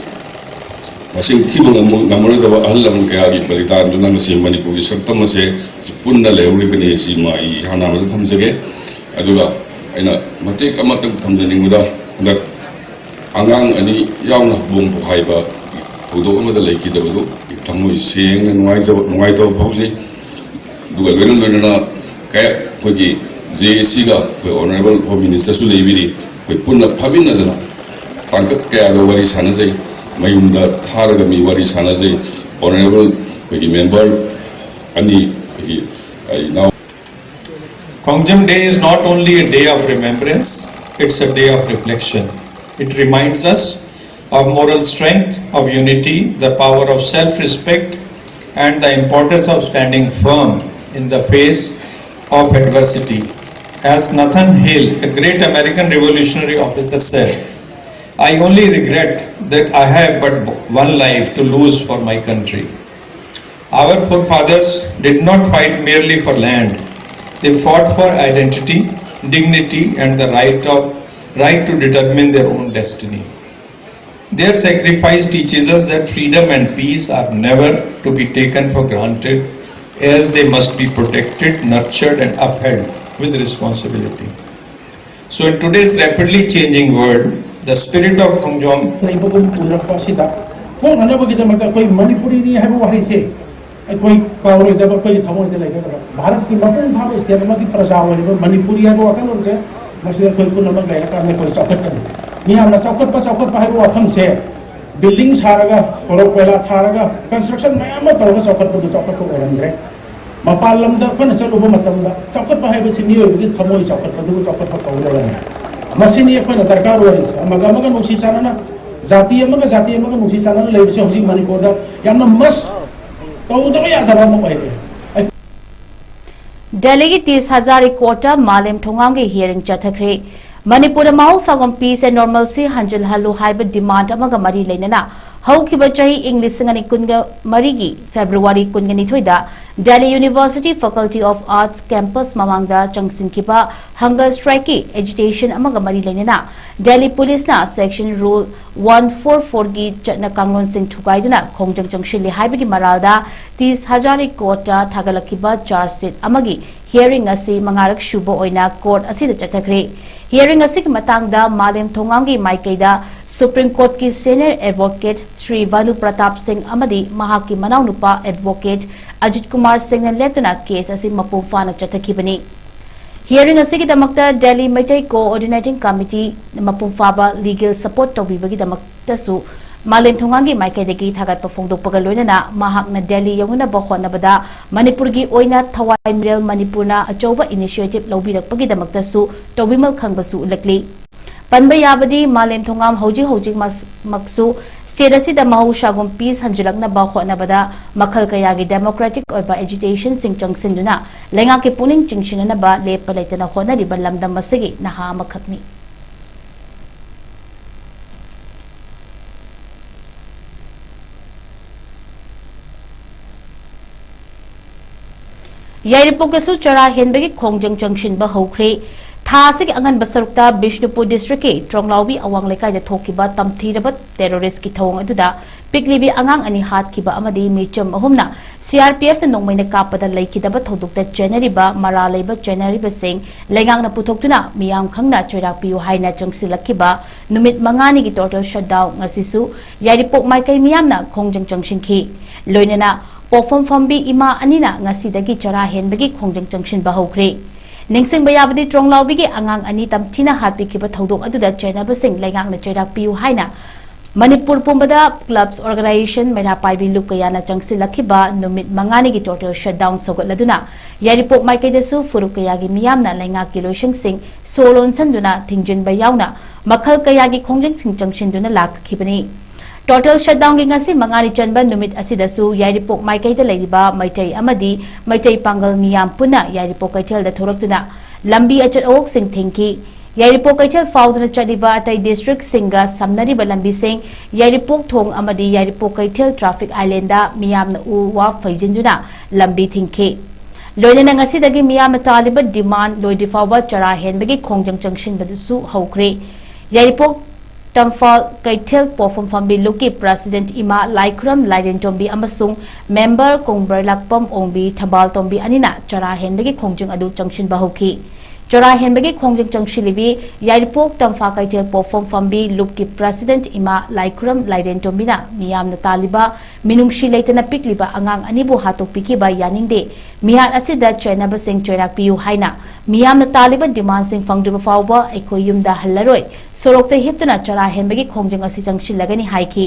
ꯃꯁꯤꯡ ꯊꯤꯕ ꯉꯝꯃ-, ꯉꯝꯃꯔꯣꯏꯗꯕ ꯑꯍꯜ ꯂꯃꯟ ꯀꯌꯥꯒꯤ ꯕꯂꯤꯗꯥꯟꯗꯨꯅ ꯉꯁꯤ ꯃꯅꯤꯄꯨꯔꯒꯤ ꯁꯛꯇꯝ ꯑꯁꯦ ꯄꯨꯟꯅ ꯂꯩꯍꯧꯔꯤꯕꯅꯤ꯫ ꯁꯤꯃ ꯑꯩ ꯏꯍꯥꯟ ꯍꯥꯟꯕꯗ ꯊꯝꯖꯒꯦ꯫ ꯑꯗꯨꯒ ꯑꯩꯅ ꯃꯇꯦꯛ ꯑꯃꯇꯪ ꯊꯝꯖꯅꯤꯡꯕꯗ, ꯍꯟꯗꯛ ꯑꯉꯥꯡ ꯑꯅꯤ ꯌꯥꯎꯅ ꯕꯣꯝ ꯄꯣꯈꯥꯏꯕ ꯊꯧꯗꯣꯛ ꯑꯃꯗ ꯂꯩꯈꯤꯗꯕꯗꯨ ꯑꯩ ꯊꯃꯣꯏ ꯁꯦꯡꯅ ꯅꯨꯡꯉꯥꯏꯖꯕ, ꯅꯨꯡꯉꯥꯏꯇꯕ ꯐꯥꯎꯖꯩ꯫ ꯑꯗꯨꯒ ꯂꯣꯏꯅ ꯂꯣꯏꯅꯅ ꯀꯌꯥ ꯑꯩꯈꯣꯏꯒꯤ JACꯒ ꯑꯩꯈꯣꯏ Honourable Home Ministerꯁꯨ ꯂꯩꯕꯤꯔꯤ, ꯑꯩꯈꯣꯏ ꯄꯨꯟꯅ ꯐꯝꯃꯤꯟꯅꯗꯅ ꯇꯥꯡꯀꯛ ꯀꯌꯥꯗ ꯋꯥꯔꯤ ꯁꯥꯟꯅꯖꯩ, ꯃꯌꯨꯝꯗ ꯊꯥꯔꯒ ꯃꯤ ꯋꯥꯔꯤ ꯁꯥꯟꯅꯖꯩ꯫ Honourable ꯑꯩꯈꯣꯏꯒꯤ member ꯑꯅꯤ, ꯑꯩꯈꯣꯏꯒꯤ, ꯑꯩ ꯏꯅꯥꯎ Khongjam Day is not only a day of remembrance, it's a day of reflection. It reminds us of moral strength, of unity, the power of self-respect, and the importance of standing firm in the face of adversity. As Nathan Hale, a great American revolutionary officer, said, I only regret that I have but one life to lose for my country. Our forefathers did not fight merely for land, they fought for identity, dignity, and the right, of, right to determine their own destiny. Their sacrifice teaches us that freedom and peace are never to be taken for granted, as they must be protected, nurtured, and upheld with responsibility. So, in today's rapidly changing world, the spirit of Khongjom ꯂꯩꯕꯒꯨꯝ ꯎꯅꯔꯛꯄ ꯑꯁꯤꯗ ꯀꯣꯛꯅꯅꯕꯒꯤꯗꯃꯛꯇ ꯑꯩꯈꯣꯏ ꯃꯅꯤꯄꯨꯔꯤꯅꯤ ꯍꯥꯏꯕ ꯋꯥꯍꯩꯁꯦ ꯑꯩꯈꯣꯏ ꯀꯥꯎꯔꯣꯏꯗꯕ, ꯑꯩꯈꯣꯏꯒꯤ ꯊꯃꯣꯏꯗ ꯂꯩꯒꯗꯕ, ꯚꯥꯔꯠꯀꯤ ꯃꯄꯨꯡ ꯐꯥꯕ ꯁ꯭ꯇꯦꯠ ꯑꯃꯒꯤ ꯄ꯭ꯔꯖꯥ ꯑꯣꯏꯔꯤꯕ ꯃꯅꯤꯄꯨꯔꯤ ꯍꯥꯏꯕ ꯋꯥꯈꯜꯂꯣꯟꯁꯦ ꯃꯁꯤꯗ ꯑꯩꯈꯣꯏ ꯄꯨꯝꯅꯃꯛ ꯂꯩꯔꯀꯥꯟꯗ ꯑꯩꯈꯣꯏ ꯆꯥꯎꯈꯠꯀꯅꯤ꯫ ꯃꯤꯌꯥꯝꯅ ꯆꯥꯎꯈꯠꯄ, ꯆꯥꯎꯈꯠꯄ ꯍꯥꯏꯕ ꯋꯥꯐꯝꯁꯦ ꯕꯤꯜꯗꯤꯡ ꯁꯥꯔꯒ, ꯁꯣꯔꯣꯛ ꯀꯣꯏꯂꯥ ꯊꯥꯔꯒ, ꯀꯟꯁꯇ꯭ꯔꯛꯁꯟ ꯃꯌꯥꯝ ꯑꯃ ꯇꯧꯔꯒ ꯆꯥꯎꯈꯠꯄꯗꯨ ꯆꯥꯎꯈꯠꯄ ꯑꯣꯏꯔꯝꯗ꯭ꯔꯦ꯫ ꯃꯄꯥꯟ ꯂꯝꯗ ꯑꯩꯈꯣꯏꯅ ꯆꯠꯂꯨꯕ ꯃꯇꯝꯗ ꯆꯥꯎꯈꯠꯄ ꯍꯥꯏꯕꯁꯤ ꯃꯤꯑꯣꯏꯕꯒꯤ ꯊꯃꯣꯏ ꯆꯥꯎꯈꯠꯄꯗꯨꯕꯨ ꯆꯥꯎꯈꯠꯄ ꯀꯧꯗꯧꯔꯝꯃꯤ꯫ ꯃꯁꯤꯅꯤ ꯑꯩꯈꯣꯏꯅ ꯗꯔꯀꯥꯔ ꯑꯣꯏꯔꯤꯁꯦ꯫ ꯑꯃꯒ ꯑꯃꯒ ꯅꯨꯡꯁꯤ ꯆꯥꯟꯅꯅ, ꯖꯥꯇꯤ ꯑꯃꯒ ꯖꯥꯇꯤ ꯑꯃꯒ ꯅꯨꯡꯁꯤ ꯆꯥꯟꯅꯅ ꯂꯩꯕꯁꯦ ꯍꯧꯖꯤꯛ ꯃꯅꯤꯄꯨꯔꯗ ꯌꯥꯝꯅ ꯃꯁ ꯇꯧꯗꯕ ꯌꯥꯗꯕ ꯑꯃ ꯑꯣꯏꯔꯦ꯫ ꯑꯩ- ꯗꯦꯜꯂꯤꯒꯤ ꯇꯤꯁ ꯍꯖꯥꯔꯤ ꯀꯣꯔꯠꯇ ꯃꯥꯂꯦꯝ ꯊꯣꯉꯥꯝꯒꯤ ꯍꯤꯌꯔꯤꯡ ꯆꯠꯊꯈ꯭ꯔꯦ꯫ ꯃꯅꯤꯄꯨꯔꯗ ꯃꯍꯧꯁꯥꯒꯨꯝ ꯄꯤꯁ ꯑꯦꯟ ꯅꯣꯔꯃꯦꯜꯁꯤ ꯍꯟꯖꯤꯜꯍꯜꯂꯨ ꯍꯥꯏꯕ ꯗꯤꯃꯥꯟꯗ ꯑꯃꯒ ꯃꯔꯤ ꯂꯩꯅꯅ ꯍꯧꯈꯤꯕ ꯆꯍꯤ ꯏꯪ ꯂꯤꯁꯤꯡ ꯑꯅꯤ ꯀꯨꯟꯒ ꯃꯔꯤꯒꯤ ꯐꯦꯕ꯭ꯔꯨꯋꯥꯔꯤ ꯀꯨꯟꯒ ꯅꯤꯊꯣꯏꯗ Delhi university faculty of arts campus ꯃꯃꯥꯡꯗ ꯆꯪꯁꯤꯟꯈꯤꯕ ꯍꯪꯒꯔ ꯁ꯭ꯇ꯭ꯔꯥꯏꯛꯀꯤ ꯑꯦꯖꯤꯇꯦꯁꯟ ꯑꯃꯒ ꯃꯔꯤ ꯂꯩꯅꯅ ꯗꯦꯜꯂꯤ ꯄꯨꯂꯤꯁꯅ ꯁꯦꯛꯁꯟ ꯔꯨꯜ ꯋꯥꯟ ꯐꯣꯔ ꯐꯣꯔꯒꯤ ꯆꯠꯅ ꯀꯥꯡꯂꯣꯟꯁꯤꯡ ꯊꯨꯒꯥꯏꯗꯨꯅ ꯈꯣꯡꯖꯪ ꯆꯪꯁꯤꯜꯂꯤ ꯍꯥꯏꯕꯒꯤ ꯃꯔꯥꯜꯗ ꯇꯤꯁ ꯍꯖꯥꯔꯤ ꯀꯣꯔꯠꯇ ꯊꯥꯒꯠꯂꯛꯈꯤꯕ ꯆꯥꯔꯖ ꯁꯤꯠ ꯑꯃꯒꯤ ꯍꯤꯌꯔꯤꯡ ꯑꯁꯤ ꯃꯉꯥꯔꯛ ꯁꯨꯕ ꯑꯣꯏꯅ ꯀꯣꯔꯠ ꯑꯁꯤꯗ ꯆꯠꯊꯈ꯭ꯔꯦ꯫ ꯍꯤꯌꯔꯤꯡ ꯑꯁꯤꯒꯤ ꯃꯇꯥꯡꯗ ꯃꯥꯂꯦꯝ ꯊꯣꯉꯥꯝꯒꯤ ꯃꯥꯏꯀꯩꯗ ꯁꯨꯄ꯭ꯔꯤꯝ ꯀꯣꯔꯠꯀꯤ ꯁꯦꯅꯤꯌꯔ ꯑꯦꯗꯚꯣꯀꯦꯠ ꯁ꯭ꯔꯤ ꯚꯥꯅꯨ ꯄ꯭ꯔꯇꯥꯞ ꯁꯤꯡ ꯑꯃꯗꯤ ꯃꯍꯥꯛꯀꯤ ꯃꯅꯥꯎꯅꯨꯄꯥ ꯑꯦꯗꯚꯣꯀꯦꯠ ꯑꯖꯤꯠ ꯀꯨꯃꯥꯔ ꯁꯤꯡꯅ ꯂꯦꯞꯇꯨꯅ ꯀꯦꯁ ꯑꯁꯤ ꯃꯄꯨꯡ ꯐꯥꯅ ꯆꯠꯊꯈꯤꯕꯅꯤ꯫ ꯍꯤꯌꯔꯤꯡ ꯑꯁꯤꯒꯤꯗꯃꯛꯇ ꯗꯦꯜꯂꯤ ꯃꯩꯇꯩ ꯀꯣꯑꯣꯔꯗꯤꯅꯦꯇꯤꯡ ꯀꯃꯤꯇꯤ ꯃꯄꯨꯡ ꯐꯥꯕ ꯂꯤꯒꯦꯜ ꯁꯄꯣꯔꯠ ꯇꯧꯕꯤꯕꯒꯤꯗꯃꯛꯇꯁꯨ ꯃꯥꯂꯦꯝ ꯊꯣꯉꯥꯝꯒꯤ ꯃꯥꯏꯀꯩꯗꯒꯤ ꯊꯥꯒꯠꯄ ꯐꯣꯡꯗꯣꯛꯄꯒ ꯂꯣꯏꯅꯅ ꯃꯍꯥꯛꯅ ꯗꯦꯜꯂꯤ ꯌꯧꯅꯅꯕ ꯍꯣꯠꯅꯕꯗ ꯃꯅꯤꯄꯨꯔꯒꯤ ꯑꯣꯏꯅ ꯊꯋꯥꯏ ꯃꯤꯔꯦꯜ ꯃꯅꯤꯄꯨꯔꯅ ꯑꯆꯧꯕ ꯏꯅꯤꯁꯤꯌꯦꯇꯤꯚ ꯂꯧꯕꯤꯔꯛꯄꯒꯤꯗꯃꯛꯇꯁꯨ ꯇꯧꯕꯤꯃꯜ ꯈꯪꯕꯁꯨ ꯎꯠꯂꯛꯂꯤ꯫ ꯄꯟꯕ ꯌꯥꯕꯗꯤ ꯃꯥꯂꯦꯝ ꯊꯣꯉꯥꯝ ꯍꯧꯖꯤꯛ ꯍꯧꯖꯤꯛ ꯃꯁ-, ꯃꯛꯁꯨ ꯁ꯭ꯇꯦꯠ ꯑꯁꯤꯗ ꯃꯍꯧꯁꯥꯒꯨꯝ ꯄꯤꯁ ꯍꯟꯖꯤꯜꯂꯛꯅꯕ ꯍꯣꯠꯅꯕꯗ ꯃꯈꯜ ꯀꯌꯥꯒꯤ ꯗꯦꯃꯣꯀ꯭ꯔꯦꯇꯤꯛ ꯑꯣꯏꯕ ꯑꯦꯖꯤꯇꯦꯁꯟꯁꯤꯡ ꯆꯪꯁꯤꯟꯗꯨꯅ ꯂꯩꯉꯥꯛꯀꯤ ꯄꯨꯛꯅꯤꯡ ꯆꯤꯡꯁꯤꯟꯅꯅꯕ ꯂꯦꯞꯄ ꯂꯩꯇꯅ ꯍꯣꯠꯅꯔꯤꯕ ꯂꯝꯗꯝ ꯑꯁꯤꯒꯤ ꯅꯍꯥ ꯑꯃꯈꯛꯅꯤ꯫ ꯌꯥꯏꯔꯤꯄꯣꯛꯇꯁꯨ ꯆꯔꯥ ꯍꯦꯟꯕꯒꯤ ꯈꯣꯡꯖꯪ ꯆꯪꯁꯤꯟꯕ ꯍꯧꯈ꯭ꯔꯦ꯫ ꯊꯥ ꯑꯁꯤꯒꯤ ꯑꯉꯟꯕ ꯁꯔꯨꯛꯇ ꯕꯤꯁꯅꯨꯄꯨꯔ ꯗꯤꯁꯇ꯭ꯔꯤꯛꯀꯤ ꯇ꯭ꯔꯣꯡꯂꯥꯎꯕꯤ ꯑꯋꯥꯡ ꯂꯩꯀꯥꯏꯗ ꯊꯣꯛꯈꯤꯕ ꯇꯝꯊꯤꯔꯕ ꯇꯦꯔꯣꯔꯤꯁ꯭ꯠꯀꯤ ꯊꯧꯑꯣꯡ ꯑꯗꯨꯗ ꯄꯤꯛꯂꯤꯕꯤ ꯑꯉꯥꯡ ꯑꯅꯤ ꯍꯥꯠꯈꯤꯕ ꯑꯃꯗꯤ ꯃꯤꯆꯝ ꯑꯍꯨꯝꯅ ꯁꯤ ꯑꯥꯔ ꯄꯤ ꯑꯦꯐꯅ ꯅꯣꯡꯃꯩꯅ ꯀꯥꯞꯄꯗ ꯂꯩꯈꯤꯗꯕ ꯊꯧꯗꯣꯛꯇ ꯆꯦꯟꯅꯔꯤꯕ ꯃꯔꯥꯜ ꯂꯩꯕ ꯆꯦꯟꯅꯔꯤꯕꯁꯤꯡ ꯂꯩꯉꯥꯛꯅ ꯄꯨꯊꯣꯛꯇꯨꯅ ꯃꯤꯌꯥꯝ ꯈꯪꯅ ꯆꯩꯔꯥꯛ ꯄꯤꯌꯨ ꯍꯥꯏꯅ ꯆꯪꯁꯤꯜꯂꯛꯈꯤꯕ ꯅꯨꯃꯤꯠ ꯃꯉꯥꯅꯤꯒꯤ total shutdown ꯉꯁꯤꯁꯨ ꯌꯥꯏꯔꯤꯄꯣꯛ ꯃꯥꯏꯀꯩ ꯃꯤꯌꯥꯝꯅ ꯈꯣꯡꯖꯪ ꯆꯪꯁꯤꯟꯈꯤ꯫ ꯂꯣꯏꯅꯅ ꯄꯣꯛꯐꯝ ꯐꯝꯕꯤ ꯏꯃꯥ ꯑꯅꯤꯅ ꯉꯁꯤꯗꯒꯤ ꯆꯔꯥ ꯍꯦꯟꯕꯒꯤ ꯈꯣꯡꯖꯪ ꯆꯪꯁꯤꯟꯕ ꯍꯧꯈ꯭ꯔꯦ꯫ ꯅꯤꯡꯁꯤꯡꯕ ꯌꯥꯕꯗꯤ, ꯇ꯭ꯔꯣꯡꯂꯥꯎꯕꯤꯒꯤ ꯑꯉꯥꯡ ꯑꯅꯤ ꯇꯝꯊꯤꯅ ꯍꯥꯠꯄꯤꯈꯤꯕ ꯊꯧꯗꯣꯛ ꯑꯗꯨꯗ ꯆꯦꯟꯅꯕꯁꯤꯡ ꯂꯩꯉꯥꯛꯅ ꯆꯩꯔꯥꯛ ꯄꯤꯌꯨ ꯍꯥꯏꯅ ꯃꯅꯤꯄꯨꯔ ꯄꯨꯝꯕꯗ clubs, organisation, ꯃꯩꯔꯥ ꯄꯥꯏꯕꯤ ꯂꯨꯞ ꯀꯌꯥꯅ ꯆꯪꯁꯤꯜꯂꯛꯈꯤꯕ ꯅꯨꯃꯤꯠ ꯃꯉꯥꯅꯤꯒꯤ total shutdown ꯁꯧꯒꯠꯂꯗꯨꯅ ꯌꯥꯏꯔꯤꯄꯣꯛ ꯃꯥꯏꯀꯩꯗꯁꯨ ꯐꯨꯔꯨꯞ ꯀꯌꯥꯒꯤ ꯃꯤꯌꯥꯝꯅ ꯂꯩꯉꯥꯛꯀꯤ ꯂꯣꯏꯁꯪꯁꯤꯡ ꯁꯣ ꯂꯣꯟꯁꯤꯟꯗꯨꯅ ꯊꯤꯡꯖꯤꯟꯕ ꯌꯥꯎꯅ ꯃꯈꯜ ꯀꯌꯥꯒꯤ ꯈꯣꯡꯖꯪꯁꯤꯡ ꯆꯪꯁꯤꯟꯗꯨꯅ ꯂꯥꯛꯈꯤꯕꯅꯤ꯫ Total shutdownꯒꯤ ꯉꯁꯤ ꯃꯉꯥꯅꯤ ꯆꯟꯕ ꯅꯨꯃꯤꯠ ꯑꯁꯤꯗꯁꯨ ꯌꯥꯏꯔꯤꯄꯣꯛ ꯃꯥꯏꯀꯩꯗ ꯂꯩꯔꯤꯕ ꯃꯩꯇꯩ ꯑꯃꯗꯤ ꯃꯩꯇꯩ ꯄꯥꯡꯒꯜ ꯃꯤꯌꯥꯝ ꯄꯨꯟꯅ ꯌꯥꯏꯔꯤꯄꯣꯛ ꯀꯩꯊꯦꯜꯗ ꯊꯣꯔꯛꯇꯨꯅ ꯂꯝꯕꯤ ꯑꯆꯠ ꯑꯋꯣꯛꯁꯤꯡ ꯊꯤꯡꯈꯤ꯫ ꯌꯥꯏꯔꯤꯄꯣꯛ ꯀꯩꯊꯦꯜ ꯐꯥꯎꯗꯨꯅ ꯆꯠꯂꯤꯕ ꯑꯇꯩ districtꯁꯤꯡꯒ ꯁꯝꯅꯔꯤꯕ ꯂꯝꯕꯤꯁꯤꯡ ꯌꯥꯏꯔꯤꯄꯣꯛ ꯊꯣꯡ ꯑꯃꯗꯤ ꯌꯥꯏꯔꯤꯄꯣꯛ ꯀꯩꯊꯦꯜ traffic islandꯗ ꯃꯤꯌꯥꯝꯅ ꯎ ꯋꯥ ꯐꯩꯖꯤꯟꯗꯨꯅ ꯂꯝꯕꯤ ꯊꯤꯡꯈꯤ꯫ ꯂꯣꯏꯅꯅ ꯉꯁꯤꯗꯒꯤ ꯃꯤꯌꯥꯝꯅ ꯇꯥꯜꯂꯤꯕ demand ꯂꯣꯏꯗ꯭ꯔꯤ ꯐꯥꯎꯕ ꯆꯔꯥ ꯍꯦꯟꯕꯒꯤ ꯈꯣꯡꯖꯪ ꯆꯪꯁꯤꯟꯕꯗꯨꯁꯨ ꯍꯧꯈ꯭ꯔꯦ꯫ ꯌꯥꯏꯔꯤꯄꯣꯛ ꯇꯝꯐꯥꯜ ꯀꯩꯊꯦꯜ ꯄꯣꯛꯐꯝ ꯐꯝꯕꯤ ꯂꯨꯞꯀꯤ president ꯏꯃꯥ ꯂꯥꯏꯈꯨꯔꯝ ꯂꯥꯏꯔꯦꯟꯇꯣꯝꯕꯤ ꯑꯃꯁꯨꯡ member ꯀꯣꯡꯕ꯭ꯔꯂꯥꯛꯄꯝ ꯑꯣꯡꯕꯤ ꯊꯝꯕꯥꯜꯇꯣꯝꯕꯤ ꯑꯅꯤꯅ ꯆꯔꯥ ꯍꯦꯟꯕꯒꯤ ꯈꯣꯡꯖꯪ ꯑꯗꯨ ꯆꯪꯁꯤꯟꯕ ꯍꯧꯈꯤ꯫ ꯆꯔꯥ ꯍꯦꯟꯕꯒꯤ ꯈꯣꯡꯖꯪ ꯆꯪꯁꯤꯜꯂꯤꯕꯤ ꯌꯥꯏꯔꯤꯄꯣꯛ ꯇꯝꯐꯥ ꯀꯩꯊꯦꯜ ꯄꯣꯛꯐꯝ ꯐꯝꯕꯤ ꯂꯨꯞꯀꯤ president ꯏꯃꯥ ꯂꯥꯏꯈꯨꯔꯝ ꯂꯥꯏꯔꯦꯟꯇꯣꯝꯕꯤꯅ ꯃꯤꯌꯥꯝꯅ ꯇꯥꯜꯂꯤꯕ ꯃꯤꯅꯨꯡꯁꯤ ꯂꯩꯇꯅ ꯄꯤꯛꯂꯤꯕ ꯑꯉꯥꯡ ꯑꯅꯤꯕꯨ ꯍꯥꯠꯇꯣꯛꯄꯤꯈꯤꯕ ꯌꯥꯅꯤꯡꯗꯦ꯫ ꯃꯤꯍꯥꯠ ꯑꯁꯤꯗ ꯆꯦꯟꯅꯕꯁꯤꯡ ꯆꯩꯔꯥꯛ ꯄꯤꯌꯨ ꯍꯥꯏꯅ ꯃꯤꯌꯥꯝꯅ ꯇꯥꯜꯂꯤꯕ demandꯁꯤꯡ ꯐꯪꯗ꯭ꯔꯤꯕ ꯐꯥꯎꯕ ꯑꯩꯈꯣꯏ ꯌꯨꯝꯗ ꯍꯜꯂꯔꯣꯏ, ꯁꯣꯔꯣꯛꯇ ꯍꯤꯞꯇꯨꯅ ꯆꯔꯥ ꯍꯦꯟꯕꯒꯤ ꯈꯣꯡꯖꯪ ꯑꯁꯤ ꯆꯪꯁꯤꯜꯂꯒꯅꯤ ꯍꯥꯏꯈꯤ꯫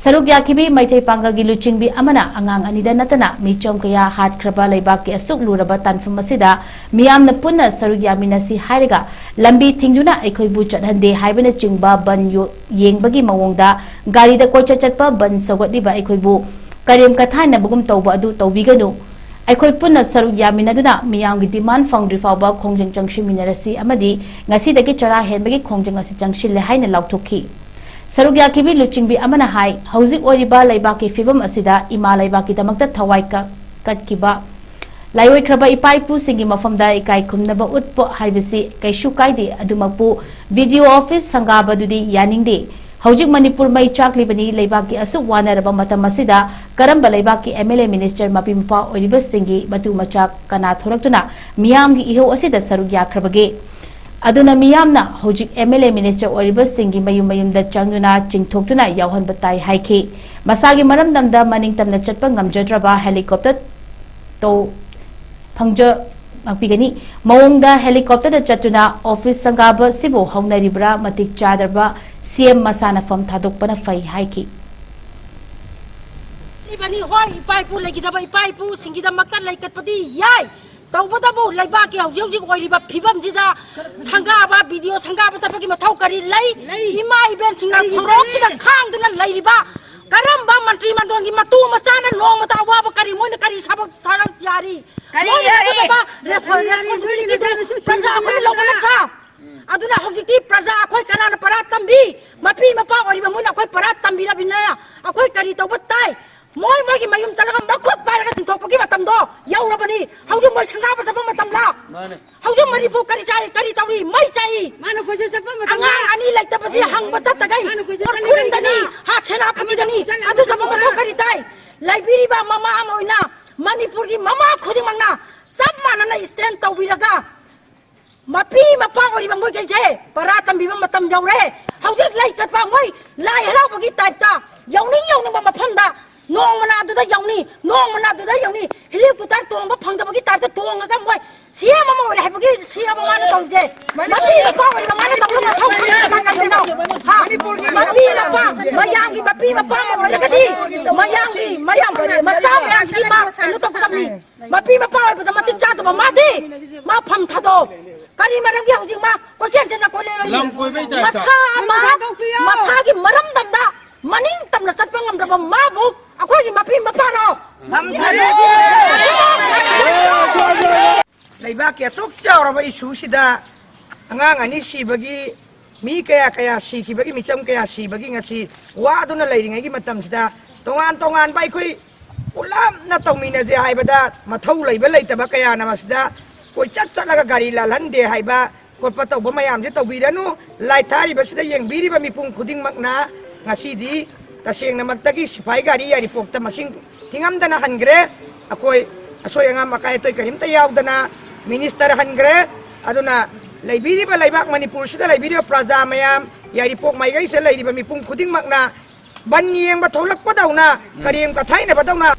ꯁꯔꯨꯛ ꯌꯥꯈꯤꯕꯤ ꯃꯩꯇꯩ ꯄꯥꯡꯒꯜꯒꯤ ꯂꯨꯆꯤꯡꯕꯤ ꯑꯃꯅ ꯑꯉꯥꯡ ꯑꯅꯤꯗ ꯅꯠꯇꯅ ꯃꯤꯆꯝ ꯀꯌꯥ ꯍꯥꯠꯈ꯭ꯔꯕ ꯂꯩꯕꯥꯛꯀꯤ ꯑꯁꯨꯛ ꯂꯨꯔꯕ ꯇꯥꯟꯐꯝ ꯑꯁꯤꯗ ꯃꯤꯌꯥꯝꯅ ꯄꯨꯟꯅ ꯁꯔꯨꯛ ꯌꯥꯃꯤꯟꯅꯁꯤ ꯍꯥꯏꯔꯒ ꯂꯝꯕꯤ ꯊꯤꯡꯗꯨꯅ ꯑꯩꯈꯣꯏꯕꯨ ꯆꯠꯍꯟꯗꯦ ꯍꯥꯏꯕꯅꯆꯤꯡꯕ ꯕꯟ ꯌꯣ-, ꯌꯦꯡꯕꯒꯤ ꯃꯑꯣꯡꯗ ꯒꯥꯔꯤꯗ ꯀꯣꯏꯆꯠ ꯆꯠꯄ ꯕꯟ ꯁꯧꯒꯠꯂꯤꯕ ꯑꯩꯈꯣꯏꯕꯨ ꯀꯔꯦꯝ ꯀꯊꯥꯏꯅꯕꯒꯨꯝ ꯇꯧꯕ ꯑꯗꯨ ꯇꯧꯕꯤꯒꯅꯨ꯫ ꯑꯩꯈꯣꯏ ꯄꯨꯟꯅ ꯁꯔꯨꯛ ꯌꯥꯃꯤꯟꯅꯗꯨꯅ ꯃꯤꯌꯥꯝꯒꯤ demand ꯐꯪꯗ꯭ꯔꯤ ꯐꯥꯎꯕ ꯈꯣꯡꯖꯪ ꯆꯪꯁꯤꯟꯃꯤꯟꯅꯔꯁꯤ ꯑꯃꯗꯤ ꯉꯁꯤꯗꯒꯤ ꯆꯔꯥ ꯍꯦꯟꯕꯒꯤ ꯈꯣꯡꯖꯪ ꯑꯁꯤ ꯆꯪꯁꯤꯜꯂꯦ ꯍꯥꯏꯅ ꯂꯥꯎꯊꯣꯛꯈꯤ꯫ ꯁꯔꯨꯛ ꯌꯥꯈꯤꯕꯤ ꯂꯨꯆꯤꯡꯕꯤ ꯑꯃꯅ ꯍꯥꯏ, ꯍꯧꯖꯤꯛ ꯑꯣꯏꯔꯤꯕ ꯂꯩꯕꯥꯛꯀꯤ ꯐꯤꯕꯝ ꯑꯁꯤꯗ ꯏꯃꯥ ꯂꯩꯕꯥꯛꯀꯤꯗꯃꯛꯇ ꯊꯋꯥꯏ ꯀ-, ꯀꯠꯈꯤꯕ ꯂꯥꯏꯑꯣꯏꯈ꯭ꯔꯕ ꯏꯄꯥ ꯏꯄꯨꯁꯤꯡꯒꯤ ꯃꯐꯝꯗ ꯏꯀꯥꯏ ꯈꯨꯝꯅꯕ ꯎꯠꯄ ꯍꯥꯏꯕꯁꯤ ꯀꯩꯁꯨ ꯀꯥꯏꯗꯦ, ꯑꯗꯨꯃꯛꯄꯨ ꯕꯤ ꯗꯤ ꯑꯣ ꯑꯣꯐꯤꯁ ꯁꯪꯒꯥꯕꯗꯨꯗꯤ ꯌꯥꯅꯤꯡꯗꯦ꯫ ꯍꯧꯖꯤꯛ ꯃꯅꯤꯄꯨꯔ ꯃꯩ ꯆꯥꯛꯂꯤꯕꯅꯤ, ꯂꯩꯕꯥꯛꯀꯤ ꯑꯁꯨꯛ ꯋꯥꯅꯔꯕ ꯃꯇꯝ ꯑꯁꯤꯗ ꯀꯔꯝꯕ ꯂꯩꯕꯥꯛꯀꯤ ꯑꯦꯝ ꯑꯦꯜ ꯑꯦ, ꯃꯤꯅꯤꯁꯇꯔ, ꯃꯄꯤ ꯃꯄꯥ ꯑꯣꯏꯔꯤꯕꯁꯤꯡꯒꯤ ꯃꯇꯨ ꯃꯆꯥ ꯀꯅꯥ ꯊꯣꯔꯛꯇꯨꯅ ꯃꯤꯌꯥꯝꯒꯤ ꯏꯍꯧ ꯑꯁꯤꯗ ꯁꯔꯨꯛ ꯌꯥꯈ꯭ꯔꯕꯒꯦ? ꯑꯗꯨꯅ ꯃꯤꯌꯥꯝꯅ ꯍꯧꯖꯤꯛ ꯑꯦꯝ ꯑꯦꯜ ꯑꯦ, ꯃꯤꯅꯤꯁꯇꯔ ꯑꯣꯏꯔꯤꯕꯁꯤꯡꯒꯤ ꯃꯌꯨꯝ ꯃꯌꯨꯝꯗ ꯆꯪꯗꯨꯅ ꯆꯤꯡꯊꯣꯛꯇꯨꯅ ꯌꯥꯎꯍꯟꯕ ꯇꯥꯏ ꯍꯥꯏꯈꯤ꯫ ꯃꯁꯥꯒꯤ ꯃꯔꯝꯗꯝꯗ ꯃꯅꯤꯡ ꯇꯝꯅ ꯆꯠꯄ ꯉꯝꯖꯗ꯭ꯔꯕ ꯍꯦꯂꯤꯀꯣꯞꯇꯔ ꯇꯧ ꯐꯪꯖ ꯉꯥꯛꯄꯤꯒꯅꯤ꯫ ꯃꯑꯣꯡꯗ ꯍꯦꯂꯤꯀꯣꯞꯇꯔꯗ ꯆꯠꯇꯨꯅ ꯑꯣꯐꯤꯁ ꯁꯪꯒꯥꯕ ꯑꯁꯤꯕꯨ ꯍꯧꯅꯔꯤꯕ꯭ꯔꯥ? ꯃꯇꯤꯛ ꯆꯥꯗ꯭ꯔꯕ ꯁꯤ ꯑꯦꯝ ꯃꯁꯥꯅ ꯐꯝ ꯊꯥꯗꯣꯛꯄꯅ ꯐꯩ ꯍꯥꯏꯈꯤ꯫ ꯏꯕꯅꯤ, ꯍꯣꯏ, ꯏꯄꯥ ꯏꯄꯨ ꯂꯩꯈꯤꯗꯕ ꯏꯄꯥ ꯏꯄꯨꯁꯤꯡꯒꯤꯗꯃꯛꯇ ꯂꯩꯀꯠꯄꯗꯤ ꯌꯥꯏ꯫ ꯇꯧꯕꯇꯕꯨ ꯂꯩꯕꯥꯛꯀꯤ ꯍꯧꯖꯤꯛ ꯍꯧꯖꯤꯛ ꯑꯣꯏꯔꯤꯕ ꯐꯤꯕꯝꯁꯤꯗ ꯁꯪꯒꯥꯕ, ꯕꯤ ꯗꯤ ꯑꯣ ꯁꯪꯒꯥꯕ ꯆꯠꯄꯒꯤ ꯃꯊꯧ ꯀꯔꯤ ꯂꯩ? ꯂꯩ꯫ ꯏꯃꯥ ꯏꯕꯦꯟꯁꯤꯡꯅ ꯀꯔꯤꯒꯤ ꯁꯣꯔꯣꯛꯁꯤꯗ ꯆꯠꯂꯤꯕ? ꯈꯥꯡꯗꯨꯅ ꯂꯩꯔꯤꯕ ꯀꯔꯝꯕ ꯃꯟꯇ꯭ꯔꯤ ꯃꯟꯗꯣꯟꯒꯤ ꯃꯇꯨ ꯃꯆꯥꯅ ꯅꯣꯡꯃꯇ ꯑꯋꯥꯕ ꯀꯔꯤ, ꯃꯣꯏꯅ ꯀꯔꯤ ꯁꯕꯛ ꯊꯥꯔꯛ ꯌꯥꯔꯤ? ꯀꯔꯤ ꯃꯣꯏꯅ ꯌꯥꯔꯤ? ꯂꯧꯒꯗꯕ ꯔꯦꯁ-, ꯀꯔꯤ ꯌꯥꯔꯤ? ꯔꯦꯁꯄꯣꯟꯁꯤꯕꯤꯂꯤꯇꯤꯗꯨ ꯅꯣꯏꯒꯤ ꯅꯆꯥꯅꯁꯨ ꯄ꯭ꯔꯖꯥ ꯑꯩꯈꯣꯏꯅ ꯁꯤꯖꯤꯟꯅꯕ ꯂꯧꯕ ꯅꯠꯇ꯭ꯔꯥ? ꯑꯗꯨꯅ ꯍꯧꯖꯤꯛꯇꯤ ꯄ꯭ꯔꯖꯥ ꯑꯩꯈꯣꯏ ꯀꯅꯥꯅ ꯄꯔꯥ ꯇꯝꯕꯤ? ꯃꯄꯤ ꯃꯄꯥ ꯑꯣꯏꯔꯤꯕ ꯃꯣꯏꯅ ꯑꯩꯈꯣꯏ ꯄꯔꯥ ꯇꯝꯕꯤꯔꯕꯅꯤꯅ ꯑꯩꯈꯣꯏ ꯀꯔꯤ ꯇꯧꯕ ꯇꯥꯏ? ꯃꯣꯏ ꯃꯣꯏꯒꯤ ꯃꯌꯨꯝ ꯆꯠꯂꯒ ꯃꯈꯨꯠ ꯄꯥꯏꯔꯒ ꯆꯤꯡꯊꯣꯛꯄꯒꯤ ꯃꯇꯝꯗꯣ ꯌꯧꯔꯕꯅꯤ꯫ ꯍꯧꯖꯤꯛ ꯃꯣꯏ ꯁꯪꯒꯥꯕ ꯆꯠꯄ ꯃꯇꯝꯂ? ꯃꯥꯅꯦ꯫ ꯍꯧꯖꯤꯛ ꯃꯅꯤꯄꯨꯔ ꯀꯔꯤ ꯆꯥꯏ, ꯀꯔꯤ ꯇꯧꯔꯤ? ꯃꯩ ꯆꯥꯛꯏ꯫ ꯃꯥꯅ ꯀꯣꯏꯆꯠ ꯆꯠꯄ ꯃꯇꯝꯗ ꯑꯉꯥꯡ ꯑꯅꯤ ꯂꯩꯇꯕꯁꯤ ꯍꯪꯕ ꯆꯠꯇꯒꯩ ꯉꯥꯏꯈꯣ, ꯀꯣꯏꯆꯠ ꯆꯠꯂꯤ ꯎꯈ꯭ꯔꯨꯜꯗꯅꯤ, ꯀꯔꯤꯒꯤꯅꯣ? ꯍꯥ, ꯁꯦꯅꯥꯄꯇꯤꯗꯅꯤ꯫ ꯑꯃꯅ ꯑꯃꯨꯛ ꯆꯠꯂꯤ, ꯑꯗꯨ ꯆꯠꯄ ꯑꯃꯅ ꯃꯊꯧ ꯑꯃꯨꯛ ꯀꯔꯤ ꯇꯥꯏ? ꯂꯩꯕꯤꯔꯤꯕ ꯃꯃꯥ ꯑꯃ ꯑꯣꯏꯅ ꯃꯅꯤꯄꯨꯔꯒꯤ ꯃꯃꯥ ꯈꯨꯗꯤꯡꯃꯛꯅ ꯆꯞ ꯃꯥꯟꯅꯅ ꯁ꯭ꯇꯦꯟ ꯇꯧꯕꯤꯔꯒ ꯃꯄꯤ ꯃꯄꯥ ꯑꯣꯏꯔꯤꯕ ꯃꯣꯏꯈꯩꯁꯦ ꯄꯔꯥ ꯇꯝꯕꯤꯕ ꯃꯇꯝ ꯌꯧꯔꯦ꯫ ꯍꯧꯖꯤꯛ ꯂꯩ ꯀꯠꯄ ꯃꯣꯏ ꯂꯥꯏ ꯍꯔꯥꯎꯕꯒꯤ ꯇꯥꯏꯞꯇ ꯌꯧꯅꯤꯡ ꯌꯧꯅꯤꯡꯕ ꯃꯐꯝꯗ ꯅꯣꯡꯃꯅ ꯑꯗꯨꯗ ꯌꯧꯅꯤ, ꯅꯣꯡꯃꯅ ꯑꯗꯨꯗ ꯌꯧꯅꯤ꯫ ꯍꯦꯂꯤꯀꯣꯞꯇꯔ ꯇꯣꯡꯕ ꯐꯪꯗꯕꯒꯤ ꯇꯥꯏꯞꯇ ꯇꯣꯡꯉꯒ ꯃꯣꯏ ꯁꯤ ꯑꯦꯝ ꯑꯃ ꯑꯣꯏꯔꯦ ꯍꯥꯏꯕꯒꯤ ꯁꯤ ꯑꯦꯝ ꯑꯃꯅ ꯇꯧꯔꯤꯁꯦ꯫ ꯃꯄꯤ ꯃꯄꯥ ꯑꯣꯏꯔꯤꯕ ꯃꯥꯅ ꯇꯧꯕ ꯃꯊꯧ ꯈꯪꯗꯕ ꯀꯩꯅꯣ? ꯍꯥ? ꯃꯄꯤ ꯃꯄꯥ, ꯃꯌꯥꯝꯒꯤ ꯃꯄꯤ ꯃꯄꯥ ꯑꯃ ꯑꯣꯏꯔꯒꯗꯤ ꯃꯌꯥꯝꯒꯤ, ꯃꯌꯥꯝ ꯀꯔꯤ, ꯃꯆꯥ ꯃꯌꯥꯝꯁꯤꯒꯤ ꯃꯥ ꯀꯩꯅꯣ ꯇꯧꯒꯗꯕꯅꯤ꯫ ꯃꯄꯤ ꯃꯄꯥ ꯑꯣꯏꯕꯗ ꯃꯇꯤꯛ ꯆꯥꯗꯕ ꯃꯥꯗꯤ ꯃꯥ ꯐꯝ ꯊꯥꯗꯣꯛꯑꯣ꯫ ꯀꯔꯤ ꯃꯔꯝꯒꯤ ꯍꯧꯖꯤꯛ ꯃꯥ ꯀꯣꯏꯆꯦꯟ ꯆꯦꯟꯅ ꯀꯣꯏꯂꯦꯟ ꯂꯦꯜꯂꯤ? ꯂꯝ ꯀꯣꯏꯕꯩ ꯇꯥꯏꯞꯇ꯫ ꯃꯁꯥ ꯑꯃ, ꯃꯁꯥꯒꯤ ꯃꯔꯝꯗꯝꯗ ꯃꯅꯤꯡ ꯇꯝꯅ ꯆꯠꯄ ꯉꯝꯗ꯭ꯔꯕ ꯃꯥꯕꯨ ꯑꯩꯈꯣꯏꯒꯤ ꯃꯄꯤ ꯃꯄꯥꯅꯣ? ꯂꯩꯕꯥꯛꯀꯤ ꯑꯁꯨꯛ ꯆꯥꯎꯔꯕ ꯏꯁꯨꯁꯤꯗ ꯑꯉꯥꯡ ꯑꯅꯤ ꯁꯤꯕꯒꯤ, ꯃꯤ ꯀꯌꯥ ꯀꯌꯥ ꯁꯤꯈꯤꯕꯒꯤ, ꯃꯤꯆꯝ ꯀꯌꯥ ꯁꯤꯕꯒꯤ ꯉꯁꯤ ꯋꯥꯗꯨꯅ ꯂꯩꯔꯤꯉꯩꯒꯤ ꯃꯇꯝꯁꯤꯗ ꯇꯣꯉꯥꯟ ꯇꯣꯉꯥꯟꯕ ꯑꯩꯈꯣꯏ ꯄꯨꯂꯞꯅ ꯇꯧꯃꯤꯟꯅꯁꯦ ꯍꯥꯏꯕꯗ ꯃꯊꯧ ꯂꯩꯕ ꯂꯩꯇꯕ ꯀꯌꯥꯅ ꯃꯁꯤꯗ ꯀꯣꯏꯆꯠ ꯆꯠꯂꯒ ꯒꯥꯔꯤ ꯂꯥꯜꯍꯟꯗꯦ ꯍꯥꯏꯕ ꯈꯣꯠꯄ ꯇꯧꯕ ꯃꯌꯥꯝꯁꯦ ꯇꯧꯕꯤꯔꯅꯨ꯫ Live ꯊꯥꯔꯤꯕꯁꯤꯗ ꯌꯦꯡꯕꯤꯔꯤꯕ ꯃꯤꯄꯨꯝ ꯈꯨꯗꯤꯡꯃꯛꯅ ꯉꯁꯤꯗꯤ ꯇꯁꯦꯡꯅꯃꯛꯇꯒꯤ ꯁꯤꯐꯥꯏ ꯒꯥꯔꯤ ꯌꯥꯏꯔꯤꯄꯣꯛꯇ ꯃꯁꯤꯡ ꯊꯤꯉꯝꯗꯅ ꯍꯟꯈ꯭ꯔꯦ꯫ ꯑꯩꯈꯣꯏ ꯑꯁꯣꯏ ꯑꯉꯥꯝ ꯑꯀꯥꯏ ꯑꯇꯣꯏ ꯀꯔꯤꯝꯇ ꯌꯥꯎꯗꯅ ꯃꯤꯅꯤꯁꯇꯔ ꯍꯟꯈ꯭ꯔꯦ꯫ ꯑꯗꯨꯅ ꯂꯩꯕꯤꯔꯤꯕ ꯂꯩꯕꯥꯛ ꯃꯅꯤꯄꯨꯔꯁꯤꯗ ꯂꯩꯕꯤꯔꯤꯕ ꯄ꯭ꯔꯖꯥ ꯃꯌꯥꯝ, ꯌꯥꯏꯔꯤꯄꯣꯛ ꯃꯥꯏꯀꯩꯁꯤꯗ ꯂꯩꯔꯤꯕ ꯃꯤꯄꯨꯝ ꯈꯨꯗꯤꯡꯃꯛꯅ ꯕꯟ ꯌꯦꯡꯕ ꯊꯣꯛꯂꯛꯄꯗꯧꯅ, ꯀꯔꯦꯝ ꯀꯊꯥꯏꯅꯕꯗꯧꯅ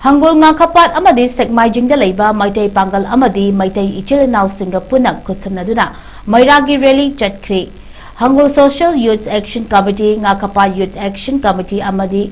ꯍꯪꯒꯣꯜ ꯉꯥꯈꯄꯥꯠ ꯑꯃꯗꯤ ꯁꯦꯛꯃꯥꯏꯖꯤꯡꯗ ꯂꯩꯕ ꯃꯩꯇꯩ ꯄꯥꯡꯒꯜ ꯑꯃꯗꯤ ꯃꯩꯇꯩ ꯏꯆꯤꯜ ꯏꯅꯥꯎꯁꯤꯡꯒ ꯄꯨꯟꯅ ꯈꯨꯠꯁꯝꯅꯗꯨꯅ ꯃꯩꯔꯥꯒꯤ ꯔꯦꯂꯤ ꯆꯠꯈ꯭ꯔꯦ꯫ ꯍꯪꯒꯣꯜ Social Youth Action Committee, ꯉꯥꯈꯄꯥꯠ Youth Action Committee ꯑꯃꯗꯤ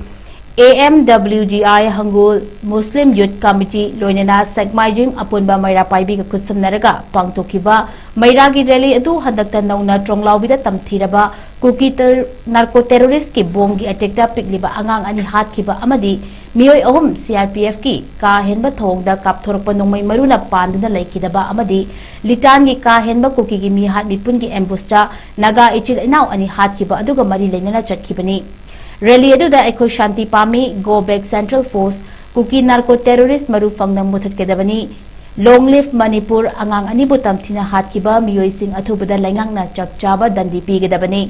A M W D I ꯍꯪꯒꯣꯜ Muslim Youth Committee ꯂꯣꯏꯅꯅ ꯁꯦꯛꯃꯥꯏꯖꯤꯡ ꯑꯄꯨꯟꯕ ꯃꯩꯔꯥ ꯄꯥꯏꯕꯤꯒ ꯈꯨꯠꯁꯝꯅꯔꯒ ꯄꯥꯡꯊꯣꯛꯈꯤꯕ ꯃꯩꯔꯥꯒꯤ ꯔꯦꯂꯤ ꯑꯗꯨ ꯍꯟꯗꯛꯇ ꯅꯧꯅ ꯇ꯭ꯔꯣꯡꯂꯥꯎꯕꯤꯗ ꯇꯝꯊꯤꯔꯕ ꯀꯨꯀꯤ ꯇꯔ-, ꯅꯥꯔꯀꯣ ꯇꯦꯔꯣꯔꯤꯁ꯭ꯠꯀꯤ ꯕꯣꯝꯒꯤ ꯑꯦꯇꯦꯛꯇ ꯄꯤꯛꯂꯤꯕ ꯑꯉꯥꯡ ꯑꯅꯤ ꯍꯥꯠꯈꯤꯕ ꯑꯃꯗꯤ ꯃꯤꯑꯣꯏ ꯑꯍꯨꯝ C R P F ꯀꯤ ꯀꯥ ꯍꯦꯟꯕ ꯊꯧꯑꯣꯡꯗ ꯀꯥꯞꯊꯣꯔꯛꯄ ꯅꯣꯡꯃꯩ ꯃꯔꯨꯅ ꯄꯥꯟꯗꯨꯅ ꯂꯩꯈꯤꯗꯕ ꯑꯃꯗꯤ ꯂꯤꯇꯥꯟꯒꯤ ꯀꯥ ꯍꯦꯟꯕ ꯀꯨꯀꯤꯒꯤ ꯃꯤꯍꯥꯠ ꯃꯤꯄꯨꯟꯒꯤ ꯑꯦꯝꯕꯨꯁꯇ ꯅꯥꯒꯥ ꯏꯆꯤꯜ ꯏꯅꯥꯎ ꯑꯅꯤ ꯍꯥꯠꯈꯤꯕ ꯑꯗꯨꯒ ꯃꯔꯤ ꯂꯩꯅꯅ ꯆꯠꯈꯤꯕꯅꯤ꯫ ꯔꯦꯂꯤ ꯑꯗꯨꯗ ꯑꯩꯈꯣꯏ ꯁꯥꯟꯇꯤ ꯄꯥꯝꯃꯤ, Go Back Central Force, ꯀꯨꯀꯤ ꯅꯥꯔꯀꯣ ꯇꯦꯔꯣꯔꯤꯁ꯭ꯠ ꯃꯔꯨ ꯐꯪꯅ ꯃꯨꯊꯠꯀꯗꯕꯅꯤ, Long Live Manipur, ꯑꯉꯥꯡ ꯑꯅꯤꯕꯨ ꯇꯝꯊꯤꯅ ꯍꯥꯠꯈꯤꯕ ꯃꯤꯑꯣꯏꯁꯤꯡ ꯑꯊꯨꯕꯗ ꯂꯩꯉꯥꯛꯅ ꯆꯞ ꯆꯥꯕ ꯗꯟꯗꯤ ꯄꯤꯒꯗꯕꯅꯤ,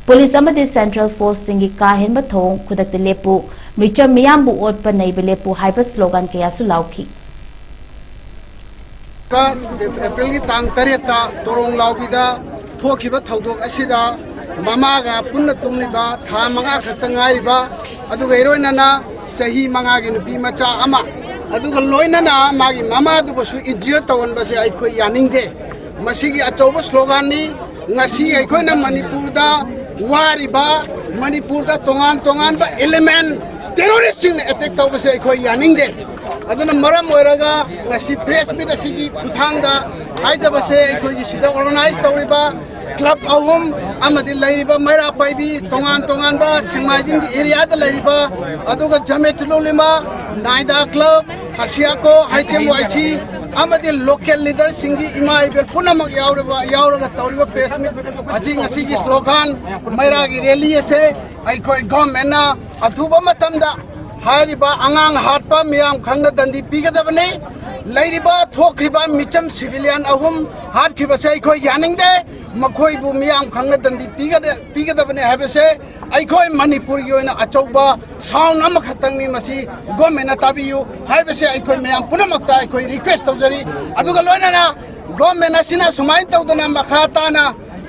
ꯄꯨꯂꯤꯁ ꯑꯃꯗꯤ Central Force ꯁꯤꯡꯒꯤ ꯀꯥ ꯍꯦꯟꯕ ꯊꯧꯑꯣꯡ ꯈꯨꯗꯛꯇ ꯂꯦꯞꯄꯨ, ꯃꯤꯆꯝ ꯃꯤꯌꯥꯝꯕꯨ ꯑꯣꯠꯄ ꯅꯩꯕ ꯂꯦꯞꯄꯨ ꯍꯥꯏꯕ ꯁ꯭ꯂꯣꯒꯥꯟ ꯀꯌꯥꯁꯨ ꯂꯥꯎꯈꯤ꯫ ꯑꯦꯄ꯭ꯔꯤꯜꯒꯤ ꯇꯥꯡ ꯇꯔꯦꯠꯇ ꯇꯣꯔꯣꯡ ꯂꯥꯎꯕꯤꯗ ꯊꯣꯛꯈꯤꯕ ꯊꯧꯗꯣꯛ ꯑꯁꯤꯗ ꯃꯃꯥꯒ ꯄꯨꯟꯅ ꯇꯨꯝꯂꯤꯕ ꯊꯥ ꯃꯉꯥ ꯈꯛꯇ ꯉꯥꯏꯔꯤꯕ, ꯑꯗꯨꯒ ꯏꯔꯣꯏꯅꯅ ꯆꯍꯤ ꯃꯉꯥꯒꯤ ꯅꯨꯄꯤ ꯃꯆꯥ ꯑꯃ, ꯑꯗꯨꯒ ꯂꯣꯏꯅꯅ ꯃꯥꯒꯤ ꯃꯃꯥꯗꯨꯕꯨꯁꯨ injure ꯇꯧꯍꯟꯕꯁꯦ ꯑꯩꯈꯣꯏ ꯌꯥꯅꯤꯡꯗꯦ꯫ ꯃꯁꯤꯒꯤ ꯑꯆꯧꯕ ꯁ꯭ꯂꯣꯒꯥꯟꯅꯤ꯫ ꯉꯁꯤ ꯑꯩꯈꯣꯏꯅ ꯃꯅꯤꯄꯨꯔꯗ ꯋꯥꯔꯤꯕ, ꯃꯅꯤꯄꯨꯔꯗ ꯇꯣꯉꯥꯟ ꯇꯣꯉꯥꯟꯕ element terrorist ꯁꯤꯡꯅ attack ꯇꯧꯕꯁꯦ ꯑꯩꯈꯣꯏ ꯌꯥꯅꯤꯡꯗꯦ꯫ ꯑꯗꯨꯅ ꯃꯔꯝ ꯑꯣꯏꯔꯒ ꯉꯁꯤ press meet ꯑꯁꯤꯒꯤ ꯈꯨꯠꯊꯥꯡꯗ ꯍꯥꯏꯖꯕꯁꯦ, ꯑꯩꯈꯣꯏꯒꯤ ꯁꯤꯗ organize ꯇꯧꯔꯤꯕ club ꯑꯍꯨꯝ ꯑꯃꯗꯤ ꯂꯩꯔꯤꯕ ꯃꯩꯔꯥ ꯄꯥꯏꯕꯤ, ꯇꯣꯉꯥꯟ ꯇꯣꯉꯥꯟꯕ ꯁꯦꯛꯃꯥꯏꯖꯤꯡꯒꯤ area ꯗ ꯂꯩꯔꯤꯕ, ꯑꯗꯨꯒ ꯖꯃꯦꯇꯨꯂꯨꯂꯤꯃꯥ, ꯅꯥꯏꯗꯥ club, ꯍꯁꯤꯌꯥꯀꯣ, ꯍꯩꯆꯦꯝ ꯋꯥꯏꯊꯤ ꯑꯃꯗꯤ local leader ꯁꯤꯡꯒꯤ ꯏꯃꯥ ꯏꯕꯦꯜ ꯄꯨꯝꯅꯃꯛ ꯌꯥꯎꯔꯕ, ꯌꯥꯎꯔꯒ ꯇꯧꯔꯤꯕ press meet ꯑꯁꯤ, ꯉꯁꯤꯒꯤ slogan ꯃꯩꯔꯥꯒꯤ rally ꯑꯁꯦ ꯑꯩꯈꯣꯏ government ꯅ ꯑꯊꯨꯕ ꯃꯇꯝꯗ ꯍꯥꯏꯔꯤꯕ ꯑꯉꯥꯡ ꯍꯥꯠꯄ ꯃꯤꯌꯥꯝ ꯈꯪꯅ ꯗꯟꯗꯤ ꯄꯤꯒꯗꯕꯅꯤ꯫ ꯂꯩꯔꯤꯕ ꯊꯣꯛꯈ꯭ꯔꯤꯕ ꯃꯤꯆꯝ civilian ꯑꯍꯨꯝ ꯍꯥꯠꯈꯤꯕꯁꯦ ꯑꯩꯈꯣꯏ ꯌꯥꯅꯤꯡꯗꯦ꯫ ꯃꯈꯣꯏꯕꯨ ꯃꯤꯌꯥꯝ ꯈꯪꯅ ꯗꯟꯗꯤ ꯄꯤꯒꯗ-, ꯄꯤꯒꯗꯕꯅꯤ ꯍꯥꯏꯕꯁꯦ ꯑꯩꯈꯣꯏ ꯃꯅꯤꯄꯨꯔꯒꯤ ꯑꯣꯏꯅ ꯑꯆꯧꯕ sound ꯑꯃꯈꯛꯇꯪꯅꯤ꯫ ꯃꯁꯤ government ꯅ ꯇꯥꯕꯤꯌꯨ ꯍꯥꯏꯕꯁꯦ ꯑꯩꯈꯣꯏ ꯃꯌꯥꯝ ꯄꯨꯝꯅꯃꯛꯇ ꯑꯩꯈꯣꯏ request ꯇꯧꯖꯔꯤ꯫ ꯑꯗꯨꯒ ꯂꯣꯏꯅꯅ government ꯑꯁꯤꯅ ꯁꯨꯃꯥꯏꯅ ꯇꯧꯗꯅ ꯃꯈꯥ ꯇꯥꯅ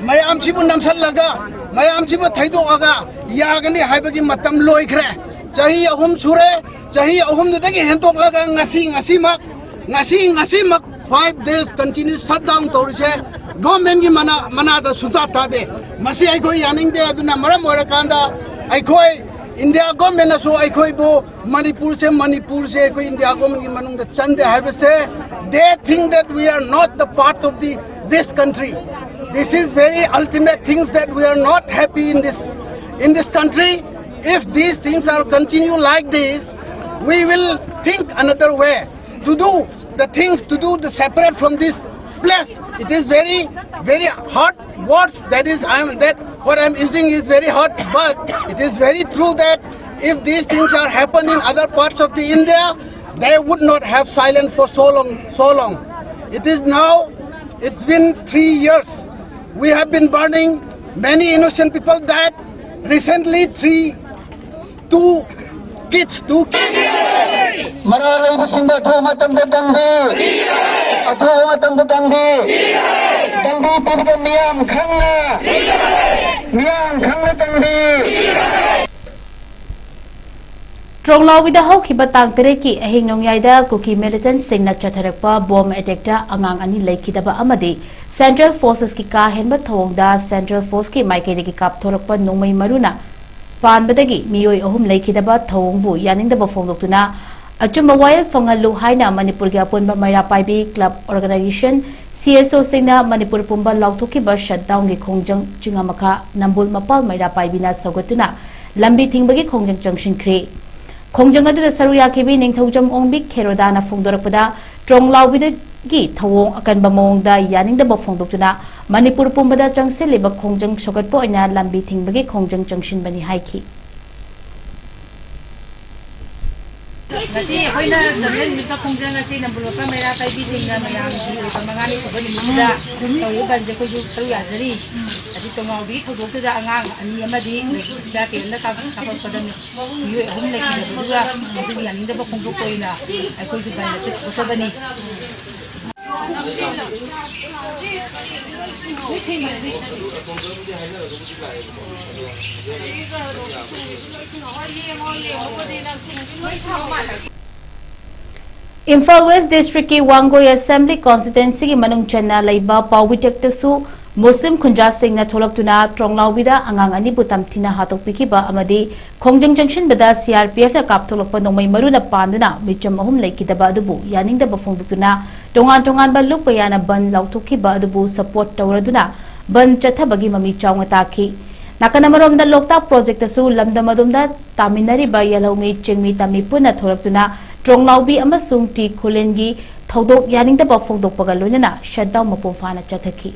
ꯃꯌꯥꯝꯁꯤꯕꯨ ꯅꯝꯁꯤꯜꯂꯒ, ꯃꯌꯥꯝꯁꯤꯕꯨ ꯊꯩꯗꯣꯛꯑꯒ ꯌꯥꯒꯅꯤ ꯍꯥꯏꯕꯒꯤ ꯃꯇꯝ ꯂꯣꯏꯈ꯭ꯔꯦ꯫ ꯆꯍꯤ ꯑꯍꯨꯝ ꯁꯨꯔꯦ꯫ ꯆꯍꯤ ꯑꯍꯨꯝꯗꯨꯗꯒꯤ ꯍꯦꯟꯗꯣꯛꯂꯒ ꯉꯁꯤ, ꯉꯁꯤꯃꯛ, ꯉꯁꯤ, ꯉꯁꯤꯃꯛ five days continue shutdown ꯇꯧꯔꯤꯁꯦ government ꯀꯤ ꯃꯅꯥ, ꯃꯅꯥꯗ ꯁꯨꯡꯇꯥ ꯇꯥꯗꯦ꯫ ꯃꯁꯤ ꯑꯩꯈꯣꯏ ꯌꯥꯅꯤꯡꯗꯦ꯫ ꯑꯗꯨꯅ ꯃꯔꯝ ꯑꯣꯏꯔꯀꯥꯟꯗ ꯑꯩꯈꯣꯏ India government ꯅꯁꯨ ꯑꯩꯈꯣꯏꯕꯨ ꯃꯅꯤꯄꯨꯔꯁꯦ, ꯃꯅꯤꯄꯨꯔꯁꯦ ꯑꯩꯈꯣꯏ India government ꯀꯤ ꯃꯅꯨꯡꯗ ꯆꯟꯗꯦ ꯍꯥꯏꯕꯁꯦ, they think that we are not the part of the, this country. This is very ultimate things that we are not happy in this, in this country. If these things are continue like this, we will think another way to do the things, to do the separate from this place. It is very, very hard words that is, I am, that what I'm using is very hard, but it is very true that if these things are happening in other parts of the India, they would not have silence for so long, so long. It is now, it's been three years. We have been burning, many innocent people died. Recently, three, two kids, two kids. ꯃꯔꯥ ꯂꯩꯕꯁꯤꯡꯗ ꯑꯊꯨꯕ ꯃꯇꯝꯗ ꯗꯟꯗꯤ, ꯑꯊꯨꯕ ꯃꯇꯝꯗ ꯗꯟꯗꯤ, ꯗꯟꯗꯤ ꯄꯤꯕꯗ ꯃꯤꯌꯥꯝ ꯈꯪꯅ, ꯃꯤꯌꯥꯝ ꯈꯪꯅ ꯗꯟꯗꯤ꯫ ꯇ꯭ꯔꯣꯡꯂꯥꯎꯕꯤꯗ ꯍꯧꯈꯤꯕ ꯇꯥꯡ ꯇꯔꯦꯠꯀꯤ ꯑꯍꯤꯡ ꯅꯣꯡꯌꯥꯏꯗ ꯀꯨꯀꯤ militantꯁꯤꯡꯅ ꯆꯠꯊꯔꯛꯄ bomb attackꯇ ꯑꯉꯥꯡ ꯑꯅꯤ ꯂꯩꯈꯤꯗꯕ ꯑꯃꯗꯤ central forcesꯀꯤ ꯀꯥ ꯍꯦꯟꯕ ꯊꯧꯑꯣꯡꯗ central forceꯀꯤ ꯃꯥꯏꯀꯩꯗꯒꯤ ꯀꯥꯞꯊꯣꯔꯛꯄ ꯅꯣꯡꯃꯩ ꯃꯔꯨꯅ ꯄꯥꯟꯕꯗꯒꯤ ꯃꯤꯑꯣꯏ ꯑꯍꯨꯝ ꯂꯩꯈꯤꯗꯕ ꯊꯧꯑꯣꯡꯕꯨ ꯌꯥꯅꯤꯡꯗꯕ ꯐꯣꯡꯗꯣꯛꯇꯨꯅ ꯑꯆꯨꯝꯕ ꯋꯥꯌꯦꯜ ꯐꯪꯍꯜꯂꯨ ꯍꯥꯏꯅ ꯃꯅꯤꯄꯨꯔꯒꯤ ꯑꯄꯨꯟꯕ ꯃꯩꯔꯥ ꯄꯥꯏꯕꯤ club organisation, CSOꯁꯤꯡꯅ ꯃꯅꯤꯄꯨꯔ ꯄꯨꯝꯕ ꯂꯥꯎꯊꯣꯛꯈꯤꯕ shutdownꯒꯤ ꯈꯣꯡꯖꯪ ꯆꯤꯡꯉ ꯃꯈꯥ ꯅꯝꯕꯨꯜ ꯃꯄꯥꯜ ꯃꯩꯔꯥ ꯄꯥꯏꯕꯤꯅ ꯁꯧꯒꯠꯇꯨꯅ ꯂꯝꯕꯤ ꯊꯤꯡꯕꯒꯤ ꯈꯣꯡꯖꯪ ꯆꯪꯁꯤꯟꯈ꯭ꯔꯤ꯫ ꯈꯣꯡꯖꯪ ꯑꯗꯨꯗ ꯁꯔꯨꯛ ꯌꯥꯈꯤꯕꯤ ꯅꯤꯡꯊꯧꯖꯝ ꯑꯣꯡꯕꯤ ꯈꯦꯔꯣꯗꯥꯅ ꯐꯣꯡꯗꯣꯔꯛꯄꯗ, ꯇ꯭ꯔꯣꯡꯂꯥꯎꯕꯤꯗꯒꯤ ꯊꯧꯑꯣꯡ ꯑꯀꯟꯕ ꯃꯑꯣꯡꯗ ꯌꯥꯅꯤꯡꯗꯕ ꯐꯣꯡꯗꯣꯛꯇꯨꯅ ꯃꯅꯤꯄꯨꯔ ꯄꯨꯝꯕꯗ ꯆꯪꯁꯤꯜꯂꯤꯕ ꯈꯣꯡꯖꯪ ꯁꯧꯒꯠꯄ ꯑꯣꯏꯅ ꯂꯝꯕꯤ ꯊꯤꯡꯕꯒꯤ ꯈꯣꯡꯖꯪ ꯆꯪꯁꯤꯟꯕꯅꯤ ꯍꯥꯏꯈꯤ꯫ ꯉꯁꯤ ꯑꯩꯈꯣꯏꯅ ꯖꯅꯔꯦꯜ ꯅꯨꯃꯤꯠꯇ ꯈꯣꯡꯖꯪ ꯑꯁꯤ ꯅꯝꯕꯣꯜ ꯂꯣꯛꯄ ꯃꯩꯔꯥ ꯄꯥꯏꯕꯤꯁꯤꯡꯅ ꯃꯌꯥꯝꯒꯤ ꯑꯣꯏꯕ ꯃꯉꯥꯅꯤ ꯁꯨꯕ ꯅꯨꯃꯤꯠꯁꯤꯗ ꯇꯧꯔꯤꯕ ꯕꯟꯁꯦ ꯑꯩꯈꯣꯏꯁꯨ ꯁꯔꯨꯛ ꯌꯥꯖꯔꯤ꯫ ꯑꯁꯤ ꯇꯣꯉꯥꯎꯕꯤꯒꯤ ꯊꯧꯗꯣꯛꯇꯨꯗ ꯑꯉꯥꯡ ꯑꯅꯤ ꯑꯃꯗꯤ ꯁꯤ ꯑꯥꯔ ꯄꯤ ꯑꯦꯐꯅ ꯀꯥꯞ-, ꯀꯥꯞꯂꯛꯄꯗ ꯃꯤꯑꯣꯏ ꯑꯍꯨꯝ ꯂꯩꯈꯤꯗꯕꯗꯨꯒ ꯑꯗꯨꯒꯤ ꯌꯥꯅꯤꯡꯗꯕ ꯐꯣꯡꯗꯣꯛꯄ ꯑꯣꯏꯅ ꯑꯩꯈꯣꯏꯁꯨ ꯕꯟ ꯑꯁꯤ ꯁꯧꯒꯠꯆꯕꯅꯤ꯫ ꯏꯝꯐꯥꯜ ꯋꯦꯁ ꯗꯤꯁꯇ꯭ꯔꯤꯛꯀꯤ ꯋꯥꯡꯒꯣꯏ ꯑꯦꯁꯦꯝꯕ꯭ꯂꯤ ꯀꯣꯟꯁꯇꯤꯇ꯭ꯋꯦꯟꯁꯤꯒꯤ ꯃꯅꯨꯡ ꯆꯟꯅ ꯂꯩꯕ ꯄꯥꯎꯕꯤꯇꯦꯛꯇꯁꯨ ꯃꯨꯁꯂꯤꯝ ꯈꯨꯟꯖꯥꯁꯤꯡꯅ ꯊꯣꯛꯂꯛꯇꯨꯅ ꯇ꯭ꯔꯣꯡꯂꯥꯎꯕꯤꯗ ꯑꯉꯥꯡ ꯑꯅꯤꯕꯨ ꯇꯝꯊꯤꯅ ꯍꯥꯠꯇꯣꯛꯄꯤꯈꯤꯕ ꯑꯃꯗꯤ ꯈꯣꯡꯖꯪ ꯆꯪꯁꯤꯟꯕꯗ ꯁꯤ ꯑꯥꯔ ꯄꯤ ꯑꯦꯐꯅ ꯀꯥꯞꯊꯣꯛꯂꯛꯄ ꯅꯣꯡꯃꯩ ꯃꯔꯨꯅ ꯄꯥꯟꯗꯨꯅ ꯃꯤꯆꯝ ꯑꯍꯨꯝ ꯂꯩꯈꯤꯗꯕ ꯑꯗꯨꯕꯨ ꯌꯥꯅꯤꯡꯗꯕ ꯐꯣꯡꯗꯣꯛꯇꯨꯅ ꯇꯣꯉꯥꯟ ꯇꯣꯉꯥꯟꯕ ꯂꯨꯞ ꯀꯌꯥꯅ ꯕꯟ ꯂꯥꯎꯊꯣꯛꯈꯤꯕ ꯑꯗꯨꯕꯨ ꯁꯄꯣꯔꯠ ꯇꯧꯔꯗꯨꯅ ꯕꯟ ꯆꯠꯊꯕꯒꯤ ꯃꯃꯤ ꯆꯥꯎꯅ ꯇꯥꯈꯤ꯫ ꯅꯥꯀꯟ ꯑꯃꯔꯣꯝꯗ ꯂꯣꯛꯇꯥꯛ ꯄ꯭ꯔꯣꯖꯦꯛꯇꯁꯨ ꯂꯝꯗꯝ ꯑꯗꯨꯝꯗ ꯇꯥꯃꯤꯟꯅꯔꯤꯕ ꯌꯦꯜꯍꯧꯃꯤ ꯆꯤꯡꯃꯤ ꯇꯝꯃꯤ ꯄꯨꯟꯅ ꯊꯣꯛꯂꯛꯇꯨꯅ ꯇ꯭ꯔꯣꯡꯂꯥꯎꯕꯤ ꯑꯃꯁꯨꯡ ꯇꯤ ꯈꯨꯂꯦꯟꯒꯤ ꯊꯧꯗꯣꯛ ꯌꯥꯅꯤꯡꯗꯕ ꯐꯣꯡꯗꯣꯛꯄꯒ ꯂꯣꯏꯅꯅ ꯁꯠꯗꯥꯎꯟ ꯃꯄꯨꯡ ꯐꯥꯅ ꯆꯠꯊꯈꯤ꯫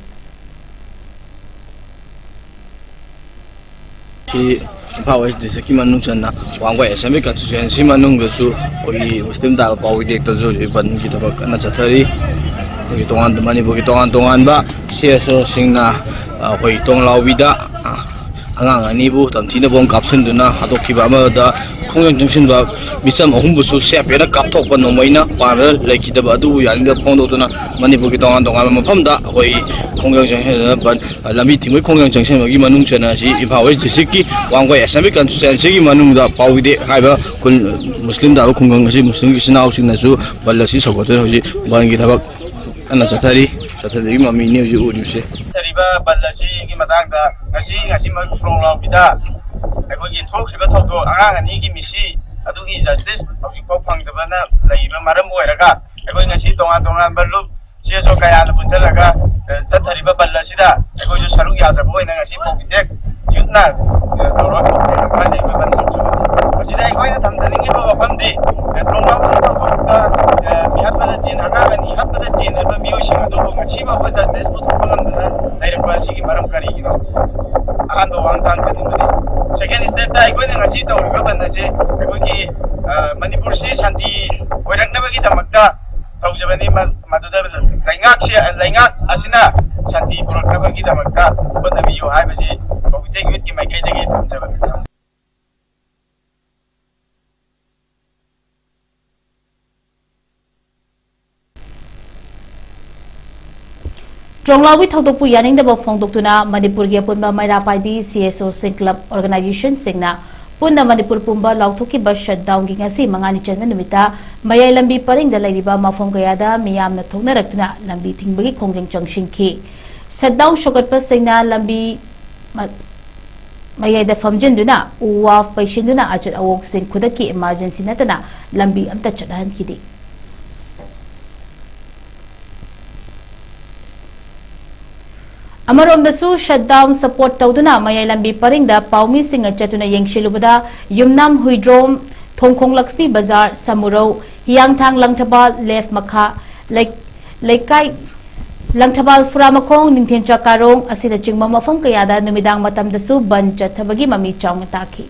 ꯁꯤ ꯏꯝꯐꯥꯜ ꯋꯦꯁ ꯗꯤꯁꯇ꯭ꯔꯤꯛꯀꯤ ꯃꯅꯨꯡ ꯆꯟꯅ ꯋꯥꯡꯒꯣꯏ ꯑꯦꯁꯦꯝꯕ꯭ꯂꯤ ꯀꯟꯁꯇꯤꯇ꯭ꯌꯨꯑꯦꯟꯁꯤ ꯃꯅꯨꯡꯗꯁꯨ ꯑꯩꯈꯣꯏꯒꯤ ꯃꯨꯁꯂꯤꯝ ꯇꯥꯕ ꯄꯥꯎ ꯇꯦꯛꯇꯁꯨ ꯍꯧꯖꯤꯛ ꯕꯟꯒꯤ ꯊꯕꯛ ꯀꯟꯅ ꯆꯠꯊꯔꯤ꯫ ꯑꯩꯈꯣꯏꯒꯤ ꯇꯣꯉꯥꯟ ꯃꯅꯤꯄꯨꯔꯒꯤ ꯇꯣꯉꯥꯟ ꯇꯣꯉꯥꯟꯕ ꯁꯤ ꯑꯦꯁ ꯑꯣꯁꯤꯡꯅ ꯑꯩꯈꯣꯏ ꯇꯣꯡꯂꯥꯎꯕꯤꯗ ꯑꯉꯥꯡ ꯑꯅꯤꯕꯨ ꯇꯝꯊꯤꯅ ꯕꯣꯝ ꯀꯥꯞꯁꯤꯟꯗꯨꯅ ꯍꯥꯠꯇꯣꯛꯈꯤꯕ ꯑꯃꯗ ꯈꯣꯡꯖꯪ ꯆꯪꯁꯤꯟꯕ ꯃꯤꯆꯝ ꯑꯍꯨꯝꯕꯨꯁꯨ ꯁꯤ ꯑꯥꯔ ꯄꯤ ꯑꯦꯐꯅ ꯀꯥꯞꯊꯣꯛꯄ ꯅꯣꯡꯃꯩꯅ ꯄꯥꯟꯕꯗ ꯂꯩꯈꯤꯗꯕ ꯑꯗꯨꯕꯨ ꯌꯥꯅꯤꯡꯗꯕ ꯐꯣꯡꯗꯣꯛꯇꯨꯅ ꯃꯅꯤꯄꯨꯔꯒꯤ ꯇꯣꯉꯥꯟ ꯇꯣꯉꯥꯟꯕ ꯃꯐꯝꯗ ꯑꯩꯈꯣꯏ ꯈꯣꯡꯖꯪ ꯆꯪꯁꯤꯟꯗꯨꯅ ꯕꯟ ꯂꯝꯕꯤ ꯊꯤꯡꯕꯒꯤ ꯈꯣꯡꯖꯪ ꯆꯪꯁꯤꯟꯕꯒꯤ ꯃꯅꯨꯡ ꯆꯟꯅ ꯑꯁꯤ ꯏꯝꯐꯥꯜ ꯋꯦꯁ ꯗꯤꯁꯇ꯭ꯔꯤꯛꯀꯤ ꯋꯥꯡꯒꯣꯏ ꯑꯦꯁꯦꯝꯕ꯭ꯂꯤ ꯀꯟꯁꯇꯤꯇ꯭ꯋꯦꯟꯁꯤꯒꯤ ꯃꯅꯨꯡꯗ ꯄꯥꯎꯕꯤꯗꯦ ꯍꯥꯏꯕ ꯈꯨꯜ ꯃꯨꯁꯂꯤꯝ ꯇꯥꯕ ꯈꯨꯡꯒꯪ ꯑꯁꯤ ꯃꯨꯁꯂꯤꯝꯒꯤ ꯏꯆꯤꯟ ꯏꯅꯥꯎꯁꯤꯡꯅꯁꯨ ꯕꯟ ꯑꯁꯤ ꯁꯧꯒꯠꯇꯨꯅ ꯍꯧꯖꯤꯛ ꯕꯟꯒꯤ ꯊꯕꯛ ꯀꯟꯅ ꯆꯠꯊꯔꯤ꯫ ꯆꯠꯊꯔꯤꯕꯒꯤ ꯃꯃꯤꯅꯤ ꯍꯧꯖꯤꯛ ꯎꯔꯤꯕꯁꯦ꯫ ꯆꯠꯊꯔꯤꯕ ꯕꯟ ꯑꯁꯤꯒꯤ ꯃꯇꯥꯡꯗ ꯉꯁꯤ, ꯉꯁꯤꯃꯛ ꯈꯣꯡꯂꯥꯎꯕꯤꯗ ꯑꯩꯈꯣꯏꯒꯤ ꯊꯣꯛꯈ꯭ꯔꯤꯕ ꯊꯧꯗꯣꯛ ꯑꯉꯥꯡ ꯑꯅꯤꯒꯤ ꯃꯤꯁꯤ ꯑꯗꯨꯒꯤ ꯖꯁꯇꯤꯁ ꯍꯧꯖꯤꯛꯐꯥꯎ ꯐꯪꯗꯕꯅ ꯂꯩꯔꯤꯕ ꯃꯔꯝ ꯑꯣꯏꯔꯒ ꯑꯩꯈꯣꯏ ꯉꯁꯤ ꯇꯣꯉꯥꯟ ꯇꯣꯉꯥꯟꯕ ꯂꯨꯞ ꯁꯤ ꯑꯦꯁ ꯑꯣ ꯀꯌꯥꯅ ꯄꯨꯟꯁꯤꯜꯂꯒ, ꯑ, ꯆꯠꯊꯔꯤꯕ ꯕꯟ ꯑꯁꯤꯗ ꯑꯩꯈꯣꯏꯁꯨ ꯁꯔꯨꯛ ꯌꯥꯖꯕ ꯑꯣꯏꯅ ꯉꯁꯤ ꯄꯥꯎꯕꯤꯇꯦꯛ ꯌꯨꯠꯅ, ꯑ, ꯇꯧꯔꯒ ꯄꯥꯎꯕꯤꯇꯦꯛ ꯂꯧꯊꯣꯛꯄ ꯍꯥꯏꯅ ꯑꯩꯈꯣꯏ ꯕꯟ ꯍꯧꯖꯕꯅꯤ꯫ ꯃꯁꯤꯗ ꯑꯩꯈꯣꯏꯅ ꯊꯝꯖꯅꯤꯡꯉꯤꯕ ꯋꯥꯐꯝꯗꯤ, ꯑ, ꯇ꯭ꯔꯣꯡꯂꯥꯎꯕꯤꯒꯤ ꯊꯧꯗꯣꯛꯇ, ꯑ, ꯃꯤꯍꯠꯄꯗ ꯆꯦꯟ-, ꯑꯉꯥꯡ ꯑꯅꯤ ꯍꯥꯠꯄꯗ ꯆꯦꯟꯅꯔꯤꯕ ꯃꯤꯑꯣꯏꯁꯤꯡ ꯑꯗꯨꯕꯨ ꯉꯁꯤ ꯐꯥꯎꯕ ꯖꯁꯇꯤꯁ ꯄꯨꯊꯣꯛꯄ ꯉꯝꯗꯅ ꯂꯩꯔꯛꯄ ꯑꯁꯤꯒꯤ ꯃꯔꯝ ꯀꯔꯤꯒꯤꯅꯣ? ꯑꯍꯥꯟꯕ ꯋꯥꯍꯪ ꯊꯥꯡꯖꯅꯤꯡꯕꯅꯤ꯫ ꯁꯦꯀꯦꯟ ꯁ꯭ꯇꯦꯞꯇ ꯑꯩꯈꯣꯏꯅ ꯉꯁꯤ ꯇꯧꯔꯤꯕ ꯕꯟ ꯑꯁꯤ ꯑꯩꯈꯣꯏꯒꯤ, ꯑ, ꯃꯅꯤꯄꯨꯔꯁꯤ ꯁꯥꯟꯇꯤ ꯑꯣꯏꯔꯛꯅꯕꯒꯤꯗꯃꯛꯇ ꯇꯧꯖꯕꯅꯤ꯫ ꯃ-, ꯃꯗꯨꯗ ꯂꯩꯉꯥꯛꯁꯤ, ꯂꯩꯉꯥꯛ ꯑꯁꯤꯅ ꯁꯥꯟꯇꯤ ꯄꯨꯔꯛꯅꯕꯒꯤꯗꯃꯛꯇ ꯍꯣꯠꯅꯕꯤꯌꯨ ꯍꯥꯏꯕꯁꯤ ꯀꯣꯕꯤꯇꯦꯛ ꯌꯨꯠꯀꯤ ꯃꯥꯏꯀꯩꯗꯒꯤ ꯊꯝꯖꯕꯅꯤ꯫ ꯇ꯭ꯔꯣꯡꯂꯥꯎꯒꯤ ꯊꯧꯗꯣꯛꯄꯨ ꯌꯥꯅꯤꯡꯗꯕ ꯐꯣꯡꯗꯣꯛꯇꯨꯅ ꯃꯅꯤꯄꯨꯔꯒꯤ ꯑꯄꯨꯟꯕ ꯃꯩꯔꯥ ꯄꯥꯏꯕꯤ ꯁꯤ ꯑꯦꯁ ꯑꯣꯁꯤꯡ ꯀ꯭ꯂꯕ ꯑꯣꯔꯒꯅꯥꯏꯖꯦꯁꯟꯁꯤꯡꯅ ꯄꯨꯟꯅ ꯃꯅꯤꯄꯨꯔ ꯄꯨꯝꯕ ꯂꯥꯎꯊꯣꯛꯈꯤꯕ ꯁꯠꯗꯥꯎꯟꯒꯤ ꯉꯁꯤ ꯃꯉꯥꯅꯤ ꯆꯟꯕ ꯅꯨꯃꯤꯠꯇ ꯃꯌꯥꯏ ꯂꯝꯕꯤ ꯄꯔꯤꯡꯗ ꯂꯩꯔꯤꯕ ꯃꯐꯝ ꯀꯌꯥꯗ ꯃꯤꯌꯥꯝꯅ ꯊꯣꯛꯅꯔꯛꯇꯨꯅ ꯂꯝꯕꯤ ꯊꯤꯡꯕꯒꯤ ꯈꯣꯡꯖꯪ ꯆꯪꯁꯤꯟꯈꯤ꯫ ꯁꯠꯗꯥꯎꯟ ꯁꯧꯒꯠꯄꯁꯤꯡꯅ ꯂꯝꯕꯤ ꯃ-, ꯃꯌꯥꯏꯗ ꯐꯝꯖꯤꯟꯗꯨꯅ ꯎ ꯋꯥ ꯄꯩꯁꯤꯟꯗꯨꯅ ꯑꯆꯠ ꯑꯋꯣꯛꯁꯤꯡ ꯈꯨꯗꯛꯀꯤ ꯏꯃꯥꯔꯖꯦꯟꯁꯤ ꯅꯠꯇꯅ ꯂꯝꯕꯤ ꯑꯃꯠꯇ ꯆꯠꯍꯟꯈꯤꯗꯦ꯫ ꯑꯃꯔꯣꯝꯗꯁꯨ ꯁꯠꯗꯥꯎꯟ ꯁꯄꯣꯔꯠ ꯇꯧꯗꯨꯅ ꯃꯌꯥꯏ ꯂꯝꯕꯤ ꯄꯔꯤꯡꯗ ꯄꯥꯎꯃꯤꯁꯤꯡꯅ ꯆꯠꯇꯨꯅ ꯌꯦꯡꯁꯤꯜꯂꯨꯕꯗ ꯌꯨꯝꯅꯥꯝ ꯍꯨꯏꯗ꯭ꯔꯣꯝ, ꯊꯣꯡꯈꯣꯡ ꯂꯛꯁꯃꯤ ꯕꯖꯥꯔ, ꯁꯃꯨꯔꯧ, ꯍꯤꯌꯥꯡꯊꯥꯡ ꯂꯪꯊꯕꯥꯜ ꯂꯦꯐ ꯃꯈꯥ, ꯂꯩ-, ꯂꯩꯀꯥꯏ, ꯂꯪꯊꯕꯥꯜ ꯐꯨꯔꯥꯃꯈꯣꯡ, ꯅꯤꯡꯊꯦꯝꯆꯥ ꯀꯥꯔꯣꯡ ꯑꯁꯤꯅꯆꯤꯡꯕ ꯃꯐꯝ ꯀꯌꯥꯗ ꯅꯨꯃꯤꯗꯥꯡ ꯃꯇꯝꯗꯁꯨ ꯕꯟ ꯆꯠꯊꯕꯒꯤ ꯃꯃꯤ ꯆꯥꯎꯅ ꯇꯥꯈꯤ꯫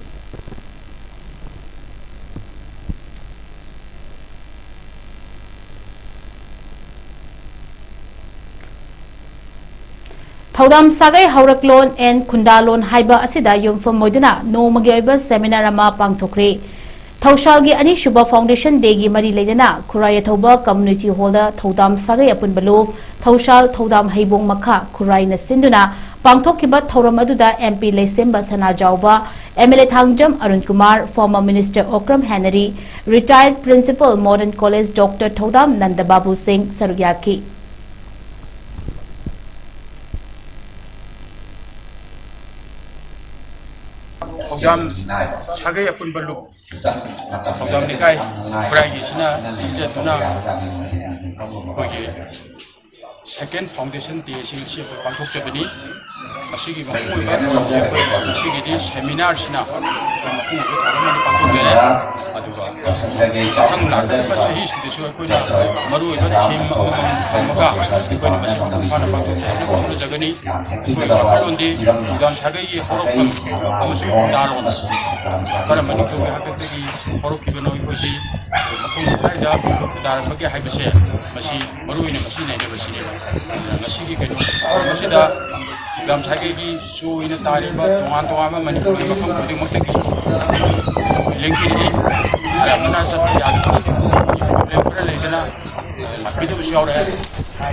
ꯊꯧꯗꯥꯝ ꯁꯥꯒꯩ ꯍꯧꯔꯛꯂꯣꯟ ꯑꯦꯟ ꯈꯨꯟꯗꯥꯂꯣꯟ ꯍꯥꯏꯕ ꯑꯁꯤꯗ ꯌꯨꯝꯐꯝ ꯑꯣꯏꯗꯨꯅ ꯅꯣꯡꯃꯒꯤ ꯑꯣꯏꯕ ꯁꯦꯃꯤꯅꯥꯔ ꯑꯃ ꯄꯥꯡꯊꯣꯛꯈ꯭ꯔꯦ꯫ ꯊꯧꯁꯥꯜꯒꯤ ꯑꯅꯤꯁꯨꯕ ꯐꯥꯎꯟꯗꯦꯁꯟ ꯗꯦꯒꯤ ꯃꯔꯤ ꯂꯩꯅꯅ ꯈꯨꯔꯥꯏ ꯑꯊꯧꯕ ꯀꯝꯃ꯭ꯌꯨꯅꯤꯇꯤ ꯍꯣꯜꯗ ꯊꯧꯗꯥꯝ ꯁꯥꯒꯩ ꯑꯄꯨꯟꯕ ꯂꯨꯞ ꯊꯧꯁꯥꯜ ꯊꯧꯗꯥꯝ ꯍꯩꯕꯣꯡ ꯃꯈꯥ ꯈꯨꯔꯥꯏꯅ ꯁꯤꯟꯗꯨꯅ ꯄꯥꯡꯊꯣꯛꯈꯤꯕ ꯊꯧꯔꯝ ꯑꯗꯨꯗ M P Leishemba Sanajaoba, M L A Thangjam Arun Kumar, former minister Okram Henry, retired principal modern college doctor ꯊꯧꯗꯥꯝ ꯅꯟꯗ ꯕꯥꯕꯨ ꯁꯤꯡ ꯁꯔꯨꯛ ꯌꯥꯈꯤ꯫ ꯊꯧꯗꯥꯝ ꯁꯥꯒꯩ ꯑꯄꯨꯟꯕ ꯂꯨꯞ, ꯊꯧꯗꯥꯝ ꯂꯩꯀꯥꯏ ꯈꯨꯔꯥꯏꯒꯤꯁꯤꯅ ꯁꯤꯟꯖꯗꯨꯅ ꯑꯩꯈꯣꯏꯒꯤ second foundation day ꯑꯁꯤ ꯉꯁꯤ ꯑꯩꯈꯣꯏ ꯄꯥꯡꯊꯣꯛꯆꯕꯅꯤ꯫ ꯃꯁꯤꯒꯤ ꯃꯄꯨꯡ ꯑꯣꯏꯕ ꯊꯧꯔꯝꯁꯦ ꯑꯩꯈꯣꯏ ꯉꯁꯤꯒꯤꯗꯤ ꯁꯦꯃꯤꯅꯥꯔꯁꯤꯅ ꯑꯩꯈꯣꯏ ꯃꯄꯨꯡ ꯑꯣꯏꯕ ꯊꯧꯔꯝ ꯑꯣꯏꯅ ꯄꯥꯡꯊꯣꯛꯆꯔꯦ꯫ ꯑꯗꯨꯒ ꯃꯊꯪ ꯂꯥꯛꯀꯗꯕ ꯆꯍꯤꯁꯤꯗꯁꯨ ꯑꯩꯈꯣꯏꯅ ꯃꯔꯨꯑꯣꯏꯕ ꯊꯤꯝ ꯑꯃꯃꯝ ꯊꯝꯃꯒ ꯑꯩꯈꯣꯏꯅ ꯃꯁꯤ ꯃꯄꯨꯡ ꯐꯥꯅ ꯄꯥꯡꯊꯣꯛꯆꯅꯕ ꯍꯣꯠꯅꯖꯒꯅꯤ꯫ ꯑꯩꯈꯣꯏꯒꯤ ꯋꯥꯈꯜꯂꯣꯟꯗꯤ ꯊꯧꯗꯥꯝ ꯁꯥꯒꯩꯒꯤ ꯍꯧꯔꯛꯐꯝ ꯑꯃꯁꯨꯡ ꯈꯨꯟꯗꯥꯂꯣꯟ ꯀꯔꯝꯕ ꯅꯤꯡꯊꯧꯒꯤ ꯍꯥꯛꯇꯛꯇꯒꯤ ꯍꯧꯔꯛꯈꯤꯕꯅꯣ ꯑꯩꯈꯣꯏꯁꯤ ꯃꯐꯝ ꯀꯗꯥꯏꯗ ꯈꯨꯗꯥꯔꯝꯕꯒꯦ ꯍꯥꯏꯕꯁꯦ, ꯃꯁꯤ ꯃꯔꯨ ꯑꯣꯏꯅ ꯃꯁꯤ ꯅꯩꯅꯕꯁꯤꯅꯦꯕ꯫ ꯉꯁꯤꯒꯤ ꯀꯩꯅꯣ ꯃꯁꯤꯗ ꯉꯁꯥꯏꯒꯤ ꯁꯣꯏꯅ ꯇꯥꯔꯤꯕ ꯇꯣꯉꯥꯟ ꯇꯣꯉꯥꯟꯕ ꯃꯅꯤꯄꯨꯔꯒꯤ ꯃꯐꯝ ꯈꯨꯗꯤꯡꯃꯛꯇꯒꯤꯁꯨ ꯂꯦꯡꯕꯤꯔꯛꯏ꯫ ꯑꯌꯥꯝꯕꯅ ꯆꯠꯄ ꯌꯥꯗꯕ ꯄ꯭ꯔꯣꯕ꯭ꯂꯦꯝ ꯈꯔ ꯂꯩꯗꯅ ꯂꯥꯛꯄꯤꯗꯕꯁꯨ ꯌꯥꯎꯔꯛꯑꯦ꯫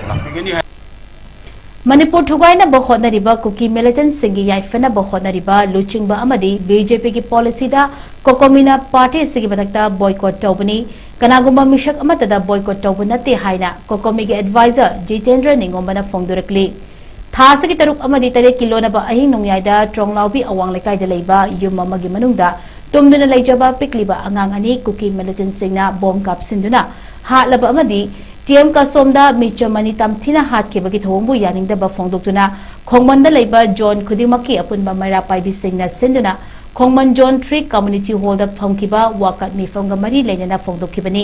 ꯂꯥꯛꯄꯤꯒꯅꯤ ꯍꯥꯏ꯫ ꯃꯅꯤꯄꯨꯔ ꯊꯨꯒꯥꯏꯅꯕ ꯍꯣꯠꯅꯔꯤꯕ ꯀꯨꯀꯤ ꯃꯤꯂꯤꯇꯦꯟꯠꯁꯤꯡꯒꯤ ꯌꯥꯏꯐꯅꯕ ꯍꯣꯠꯅꯔꯤꯕ ꯂꯨꯆꯤꯡꯕ ꯑꯃꯗꯤ ꯕꯤ ꯖꯦ ꯄꯤꯒꯤ ꯄꯣꯂꯤꯁꯤꯗ ꯀꯣꯀꯣꯃꯤꯅ ꯄꯥꯔꯇꯤ ꯑꯁꯤꯒꯤ ꯃꯊꯛꯇ ꯕꯣꯏꯀꯣꯠ ꯇꯧꯕꯅꯤ, ꯀꯅꯥꯒꯨꯝꯕ ꯃꯤꯁꯛ ꯑꯃꯠꯇꯗ ꯕꯣꯏꯀꯣꯠ ꯇꯧꯕ ꯅꯠꯇꯦ ꯍꯥꯏꯅ ꯀꯣꯀꯣꯃꯤꯒꯤ ꯑꯦꯗꯚꯥꯏꯖꯔ ꯖꯤꯇꯦꯟꯗ꯭ꯔ ꯅꯤꯉꯣꯝꯕꯅ ꯐꯣꯡꯗꯣꯔꯛꯂꯤ꯫ ꯊꯥ ꯑꯁꯤꯒꯤ ꯇꯔꯨꯛ ꯑꯃꯗꯤ ꯇꯔꯦꯠꯀꯤ ꯂꯣꯟꯅꯕ ꯑꯍꯤꯡ ꯅꯣꯡꯌꯥꯏꯗ ꯇ꯭ꯔꯣꯡꯂꯥꯎꯕꯤ ꯑꯋꯥꯡ ꯂꯩꯀꯥꯏꯗ ꯂꯩꯕ ꯌꯨꯝ ꯑꯃꯒꯤ ꯃꯅꯨꯡꯗ ꯇꯨꯝꯗꯨꯅ ꯂꯩꯖꯕ ꯄꯤꯛꯂꯤꯕ ꯑꯉꯥꯡ ꯑꯅꯤ ꯀꯨꯀꯤ ꯃꯤꯂꯤꯇꯦꯟꯠꯁꯤꯡꯅ ꯕꯣꯝ ꯀꯥꯞꯁꯤꯟꯗꯨꯅ ꯍꯥꯠꯂꯕ ꯑꯃꯗꯤ ꯇꯤ ꯑꯦꯝ ꯀꯥꯁꯣꯝꯗ ꯃꯤꯆꯝ ꯑꯅꯤ ꯇꯝꯊꯤꯅ ꯍꯥꯠꯈꯤꯕꯒꯤ ꯊꯧꯑꯣꯡꯕꯨ ꯌꯥꯅꯤꯡꯗꯕ ꯐꯣꯡꯗꯣꯛꯇꯨꯅ ꯈꯣꯡꯃꯟꯗ ꯂꯩꯕ ꯖꯣꯟ ꯈꯨꯗꯤꯡꯃꯛꯀꯤ ꯑꯄꯨꯟꯕ ꯃꯩꯔꯥ ꯄꯥꯏꯕꯤꯁꯤꯡꯅ ꯁꯤꯟꯗꯨꯅ ꯈꯣꯡꯃꯟ ꯖꯣꯟ ꯊ꯭ꯔꯤ ꯀꯝꯃ꯭ꯌꯨꯅꯤꯇꯤ ꯍꯣꯜꯗ ꯐꯝꯈꯤꯕ ꯋꯥꯀꯠ ꯃꯤꯐꯝꯒ ꯃꯔꯤ ꯂꯩꯅꯅ ꯐꯣꯡꯗꯣꯛꯈꯤꯕꯅꯤ꯫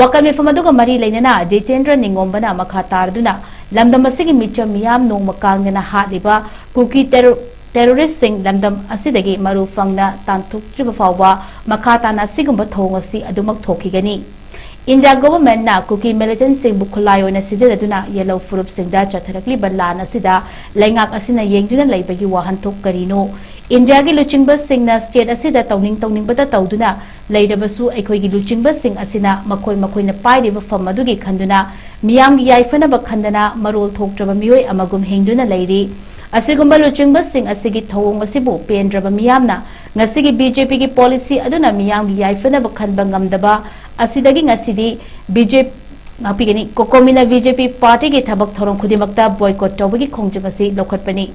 ꯋꯥꯀꯠ ꯃꯤꯐꯝ ꯑꯗꯨꯒ ꯃꯔꯤ ꯂꯩꯅꯅ ꯖꯤꯇꯦꯟꯗ꯭ꯔ ꯅꯤꯉꯣꯝꯕꯅ ꯃꯈꯥ ꯇꯥꯔꯗꯨꯅ ꯂꯝꯗꯝ ꯑꯁꯤꯒꯤ ꯃꯤꯆꯝ ꯃꯤꯌꯥꯝ ꯅꯣꯡꯃ ꯀꯥꯡꯗꯅ ꯍꯥꯠꯂꯤꯕ ꯀꯨꯀꯤ ꯇꯦꯔꯣ-, ꯇꯦꯔꯣꯔꯤꯁ꯭ꯠꯁꯤꯡ ꯂꯝꯗꯝ ꯑꯁꯤꯗꯒꯤ ꯃꯔꯨ ꯐꯪꯅ ꯇꯥꯟꯊꯣꯛꯇ꯭ꯔꯤꯕ ꯐꯥꯎꯕ ꯃꯈꯥ ꯇꯥꯅ ꯑꯁꯤꯒꯨꯝꯕ ꯊꯧꯑꯣꯡ ꯑꯁꯤ ꯑꯗꯨꯃꯛ ꯊꯣꯛꯈꯤꯒꯅꯤ꯫ ꯏꯟꯗꯤꯌꯥ ꯒꯣꯚꯔꯟꯃꯦꯟꯠꯅ ꯀꯨꯀꯤ ꯃꯤꯂꯤꯇꯦꯟꯠꯁꯤꯡꯕꯨ ꯈꯨꯠꯂꯥꯏ ꯑꯣꯏꯅ ꯁꯤꯖꯤꯟꯅꯗꯨꯅ ꯌꯦꯜꯂꯧ ꯐꯨꯔꯨꯞꯁꯤꯡꯗ ꯆꯠꯊꯔꯛꯂꯤꯕ ꯂꯥꯟ ꯑꯁꯤꯗ ꯂꯩꯉꯥꯛ ꯑꯁꯤꯅ ꯌꯦꯡꯗꯨꯅ ꯂꯩꯕꯒꯤ ꯋꯥꯍꯟꯊꯣꯛ ꯀꯔꯤꯅꯣ? ꯏꯟꯗꯤꯌꯥꯒꯤ ꯂꯨꯆꯤꯡꯕꯁꯤꯡꯅ ꯁ꯭ꯇꯦꯠ ꯑꯁꯤꯗ ꯇꯧꯅꯤꯡ ꯇꯧꯅꯤꯡꯕꯇ ꯇꯧꯗꯨꯅ ꯂꯩꯔꯕꯁꯨ ꯑꯩꯈꯣꯏꯒꯤ ꯂꯨꯆꯤꯡꯕꯁꯤꯡ ꯑꯁꯤꯅ ꯃꯈꯣꯏ ꯃꯈꯣꯏꯅ ꯄꯥꯏꯔꯤꯕ ꯐꯝ ꯑꯗꯨꯒꯤ ꯈꯟꯗꯨꯅ ꯃꯤꯌꯥꯝꯒꯤ ꯌꯥꯏꯐꯅꯕ ꯈꯟꯗꯅ ꯃꯔꯣꯜ ꯊꯣꯛꯇ꯭ꯔꯕ ꯃꯤꯑꯣꯏ ꯑꯃꯒꯨꯝ ꯍꯤꯡꯗꯨꯅ ꯂꯩꯔꯤ꯫ ꯑꯁꯤꯒꯨꯝꯕ ꯂꯨꯆꯤꯡꯕꯁꯤꯡ ꯑꯁꯤꯒꯤ ꯊꯧꯑꯣꯡ ꯑꯁꯤꯕꯨ ꯄꯦꯟꯗ꯭ꯔꯕ ꯃꯤꯌꯥꯝꯅ ꯉꯁꯤꯒꯤ ꯕꯤ ꯖꯦ ꯄꯤꯒꯤ ꯄꯣꯂꯤꯁꯤ ꯑꯗꯨꯅ ꯃꯤꯌꯥꯝꯒꯤ ꯌꯥꯏꯐꯅꯕ ꯈꯟꯕ ꯉꯝꯗꯕ ꯑꯁꯤꯗꯒꯤ ꯉꯁꯤꯗꯤ ꯕꯤ ꯖꯦ, ꯉꯥꯛꯄꯤꯒꯅꯤ, ꯀꯣꯀꯣꯃꯤꯅ ꯕꯤ ꯖꯦ ꯄꯤ ꯄꯥꯔꯇꯤꯒꯤ ꯊꯕꯛ ꯊꯧꯔꯝ ꯈꯨꯗꯤꯡꯃꯛꯇ ꯕꯣꯏꯀꯣꯠ ꯇꯧꯕꯒꯤ ꯈꯣꯡꯖꯪ ꯑꯁꯤ ꯂꯧꯈꯠꯄꯅꯤ꯫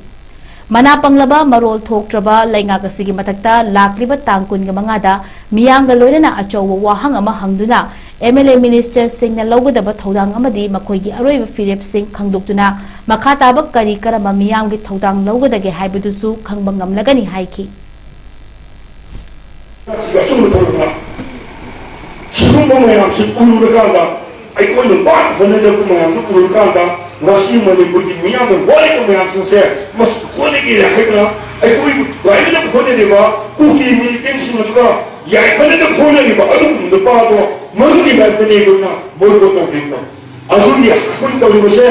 ꯃꯅꯥ ꯄꯪꯂꯕ ꯃꯔꯣꯜ ꯊꯣꯛꯇ꯭ꯔꯕ ꯂꯩꯉꯥꯛ ꯑꯁꯤꯒꯤ ꯃꯊꯛꯇ ꯂꯥꯛꯂꯤꯕ ꯇꯥꯡ ꯀꯨꯟꯒ ꯃꯉꯥꯗ ꯃꯤꯌꯥꯝꯒ ꯂꯣꯏꯅꯅ ꯑꯆꯧꯕ ꯋꯥꯍꯪ ꯑꯃ ꯍꯪꯗꯨꯅ ꯑꯦꯝ ꯑꯦꯜ ꯑꯦ ꯃꯤꯅꯤꯁꯇꯔꯁꯤꯡꯅ ꯂꯧꯒꯗꯕ ꯊꯧꯗꯥꯡ ꯑꯃꯗꯤ ꯃꯈꯣꯏꯒꯤ ꯑꯔꯣꯏꯕ ꯐꯤꯔꯦꯞꯁꯤꯡ ꯈꯪꯗꯣꯛꯇꯨꯅ ꯃꯈꯥ ꯇꯥꯕ ꯀꯔꯤ ꯀꯔꯝꯕ ꯃꯤꯌꯥꯝꯒꯤ ꯊꯧꯗꯥꯡ ꯂꯧꯒꯗꯒꯦ ꯍꯥꯏꯕꯗꯨꯁꯨ ꯈꯪꯕ ꯉꯝꯂꯒꯅꯤ ꯍꯥꯏꯈꯤ꯫ ꯑꯆꯨꯝꯕ ꯊꯕꯛꯅ ꯁꯤꯒꯨꯝꯕ ꯃꯌꯥꯝꯁꯤ ꯎꯔꯨꯔꯀꯥꯟꯗ ꯑꯩꯈꯣꯏꯅ ꯋꯥꯅ ꯍꯣꯠꯅꯖꯔꯛꯄ ꯃꯌꯥꯝꯗꯨ ꯎꯔꯨꯔꯀꯥꯟꯗ ꯉꯁꯤ ꯃꯅꯤꯄꯨꯔꯒꯤ ꯃꯤꯌꯥꯝꯅ ꯋꯥꯔꯤꯕ ꯃꯌꯥꯝꯁꯤꯡꯁꯦ ꯃꯁꯤ ꯍꯣꯠꯅꯒꯦ ꯍꯥꯏꯗꯅ ꯑꯩꯈꯣꯏꯕꯨ ꯂꯥꯏꯃꯤꯟꯅꯕ ꯍꯣꯠꯅꯔꯤꯕ ꯀꯨꯀꯤ ꯃꯤꯂꯤꯇꯦꯟꯁꯤꯡ ꯑꯗꯨꯒ ꯌꯥꯏꯐꯅꯗ ꯍꯣꯠꯅꯔꯤꯕ ꯑꯗꯨꯒꯨꯝꯕ ꯅꯨꯄꯥꯗꯣ ꯃꯗꯨꯒꯤ ꯃꯔꯛꯇꯅꯦ ꯑꯩꯈꯣꯏꯅ ꯕꯣꯏꯀꯣꯠ ꯇꯧꯗꯣꯏꯗꯣ꯫ ꯑꯗꯨꯒꯤ ꯑꯩꯈꯣꯏꯅ ꯇꯧꯔꯤꯕꯁꯦ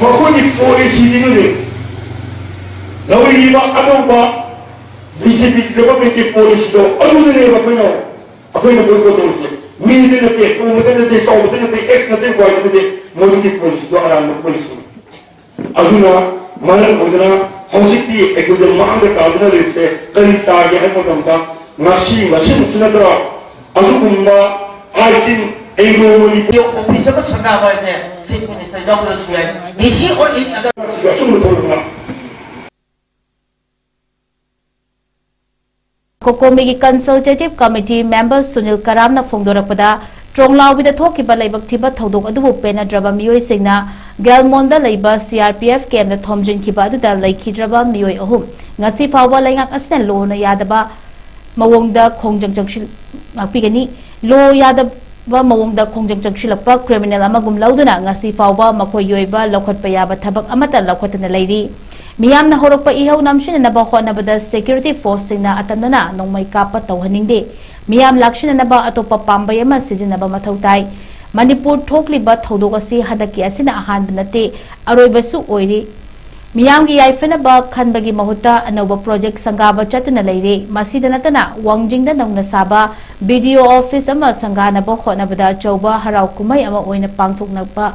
ꯃꯈꯣꯏꯒꯤ ꯄꯣꯂꯤꯁꯤꯅꯤꯅꯦ꯫ ꯂꯧꯔꯤꯕ ꯑꯅꯧꯕ ꯕꯤ ꯖꯦ ꯄꯤ ꯒꯚꯔꯟꯃꯦꯟꯠꯀꯤ ꯄꯣꯂꯤꯁꯤꯗꯣ ꯑꯗꯨꯗꯅꯦꯕ ꯑꯩꯈꯣꯏꯅ ꯑꯩꯈꯣꯏꯅ ꯕꯣꯏꯀꯣꯠ ꯇꯧꯔꯤꯁꯦ꯫ ꯃꯤꯗ ꯅꯠꯇꯦ, ꯇꯣꯝꯕꯗ ꯅꯠꯇꯦ, ꯆꯥꯎꯕꯗ ꯅꯠꯇꯦ, ꯑꯦꯛꯁ ꯅꯠꯇꯦ, ꯋꯥꯏꯗ ꯅꯠꯇꯦ, ꯃꯗꯨꯒꯤ ꯄꯣꯂꯤꯁꯤꯗꯣ ꯑꯔꯥꯟꯕ ꯄꯣꯂꯤꯁꯤꯅꯤ꯫ ꯑꯗꯨꯅ ꯃꯔꯝ ꯑꯣꯏꯗꯅ ꯍꯧꯖꯤꯛꯇꯤ ꯑꯩꯈꯣꯏꯗ ꯃꯥꯡꯗ ꯇꯥꯗꯨꯅ ꯂꯩꯔꯤꯕꯁꯦ ꯀꯔꯤ ꯇꯥꯒꯦ ꯍꯥꯏꯕ ꯃꯇꯝꯗ ꯉꯁꯤ ꯉꯁꯤꯃꯛꯁꯨ ꯅꯠꯇ꯭ꯔ ꯑꯗꯨꯒꯨꯝꯕ ꯑꯥꯏꯇꯤꯟ ꯑꯦꯡꯒ꯭ꯂꯣ ꯃꯅꯤꯄꯨꯔ ꯑꯣꯐꯤꯁ ꯑꯃ ꯁꯪꯒꯥꯕ ꯍꯥꯏꯁꯦ ꯆꯤꯐ ꯃꯤꯅꯤꯁꯇꯔ ꯌꯥꯎꯗ꯭ꯔꯁꯨ ꯌꯥꯏ, ꯗꯤ ꯁꯤ ꯑꯣꯏꯔꯤ ꯑꯗ ꯑꯁꯤꯒ ꯑꯆꯨꯝꯕ ꯊꯣꯛꯂꯛꯄ ꯀꯣꯀꯣꯃꯤꯒꯤ ꯀꯟꯁꯜꯇꯦꯇꯤꯚ ꯀꯃꯤꯇꯤ ꯃꯦꯝꯕꯔ ꯁꯨꯅꯤꯜ ꯀꯔꯥꯝꯅ ꯐꯣꯡꯗꯣꯔꯛꯄꯗ, ꯇ꯭ꯔꯣꯡꯂꯥꯎꯕꯤꯗ ꯊꯣꯛꯈꯤꯕ ꯂꯥꯏꯕꯛ ꯊꯤꯕ ꯊꯧꯗꯣꯛ ꯑꯗꯨꯕꯨ ꯄꯦꯟꯅꯗ꯭ꯔꯕ ꯃꯤꯑꯣꯏꯁꯤꯡꯅ ꯒꯦꯜꯃꯣꯟꯗ ꯂꯩꯕ ꯁꯤ ꯑꯥꯔ ꯄꯤ ꯑꯦꯐ ꯀꯦꯝꯗ ꯊꯣꯝꯖꯤꯟꯈꯤꯕ ꯑꯗꯨꯗ ꯂꯩꯈꯤꯗ꯭ꯔꯕ ꯃꯤꯑꯣꯏ ꯑꯍꯨꯝ ꯉꯁꯤ ꯐꯥꯎꯕ ꯂꯩꯉꯥꯛ ꯑꯁꯤꯅ ꯂꯣꯅ ꯌꯥꯗꯕ ꯃꯑꯣꯡꯗ ꯈꯣꯡꯖꯪ ꯆꯪꯁꯤꯜ-, ꯉꯥꯛꯄꯤꯒꯅꯤ꯫ ꯂꯣ ꯌꯥꯗꯕ ꯃꯑꯣꯡꯗ ꯈꯣꯡꯖꯪ ꯆꯪꯁꯤꯜꯂꯛꯄ ꯀ꯭ꯔꯤꯃꯤꯅꯦꯜ ꯑꯃꯒꯨꯝ ꯂꯧꯗꯨꯅ ꯉꯁꯤ ꯐꯥꯎꯕ ꯃꯈꯣꯏꯒꯤ ꯑꯣꯏꯕ ꯂꯧꯈꯠꯄ ꯌꯥꯕ ꯊꯕꯛ ꯑꯃꯠꯇ ꯂꯧꯈꯠꯇꯅ ꯂꯩꯔꯤ꯫ ꯃꯤꯌꯥꯝꯅ ꯍꯧꯔꯛꯄ ꯏꯍꯧ ꯅꯝꯁꯤꯟꯅꯅꯕ ꯍꯣꯠꯅꯕꯗ ꯁꯦꯀ꯭ꯌꯨꯔꯤꯇꯤ ꯐꯣꯔꯁꯁꯤꯡꯅ ꯑꯇꯝꯅꯅ ꯅꯣꯡꯃꯩ ꯀꯥꯞꯄ ꯇꯧꯍꯟꯅꯤꯡꯗꯦ꯫ ꯃꯤꯌꯥꯝ ꯂꯥꯛꯁꯤꯟꯅꯅꯕ ꯑꯇꯣꯞꯄ ꯄꯥꯝꯕꯩ ꯑꯃ ꯁꯤꯖꯤꯟꯅꯕ ꯃꯊꯧ ꯇꯥꯏ꯫ ꯃꯅꯤꯄꯨꯔ ꯊꯣꯛꯂꯤꯕ ꯊꯧꯗꯣꯛ ꯑꯁꯤ ꯍꯟꯗꯛꯀꯤ ꯑꯁꯤꯅ ꯑꯍꯥꯟꯕ ꯅꯠꯇꯦ, ꯑꯔꯣꯏꯕꯁꯨ ꯑꯣꯏꯔꯤ꯫ ꯃꯤꯌꯥꯝꯒꯤ ꯌꯥꯏꯐꯅꯕ ꯈꯟꯕꯒꯤ ꯃꯍꯨꯠꯇ ꯑꯅꯧꯕ ꯄ꯭ꯔꯣꯖꯦꯛ ꯁꯪꯒꯥꯕ ꯆꯠꯇꯨꯅ ꯂꯩꯔꯦ꯫ ꯃꯁꯤꯗ ꯅꯠꯇꯅ ꯋꯥꯡꯖꯤꯡꯗ ꯅꯧꯅ ꯁꯥꯕ ꯕꯤ ꯗꯤ ꯑꯣ ꯑꯣꯐꯤꯁ ꯑꯃ ꯁꯪꯒꯥꯅꯕ ꯍꯣꯠꯅꯕꯗ ꯑꯆꯧꯕ ꯍꯔꯥꯎ ꯀꯨꯝꯍꯩ ꯑꯃ ꯑꯣꯏꯅ ꯄꯥꯡꯊꯣꯛꯅꯕ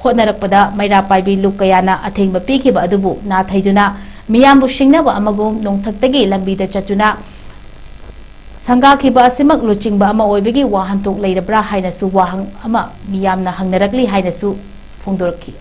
ꯍꯣꯠꯅꯔꯛꯄꯗ ꯃꯩꯔꯥ ꯄꯥꯏꯕꯤ ꯂꯨꯞ ꯀꯌꯥꯅ ꯑꯊꯤꯡꯕ ꯄꯤꯈꯤꯕ ꯑꯗꯨꯕꯨ ꯅꯥꯊꯩꯗꯨꯅ ꯃꯤꯌꯥꯝꯕꯨ ꯁꯤꯡꯅꯕ ꯑꯃꯒꯨꯝ ꯅꯣꯡꯊꯛꯇꯒꯤ ꯂꯝꯕꯤꯗ ꯆꯠꯇꯨꯅ ꯁꯪꯒꯥꯈꯤꯕ ꯑꯁꯤꯃꯛ ꯂꯨꯆꯤꯡꯕ ꯑꯃ ꯑꯣꯏꯕꯒꯤ ꯋꯥꯍꯟꯊꯣꯛ ꯂꯩꯔꯕ꯭ꯔꯥ ꯍꯥꯏꯅꯁꯨ ꯋꯥꯍꯪ ꯑꯃ ꯃꯤꯌꯥꯝꯅ ꯍꯪꯅꯔꯛꯂꯤ ꯍꯥꯏꯅꯁꯨ ꯐꯣꯡꯗꯣꯔꯛꯈꯤ꯫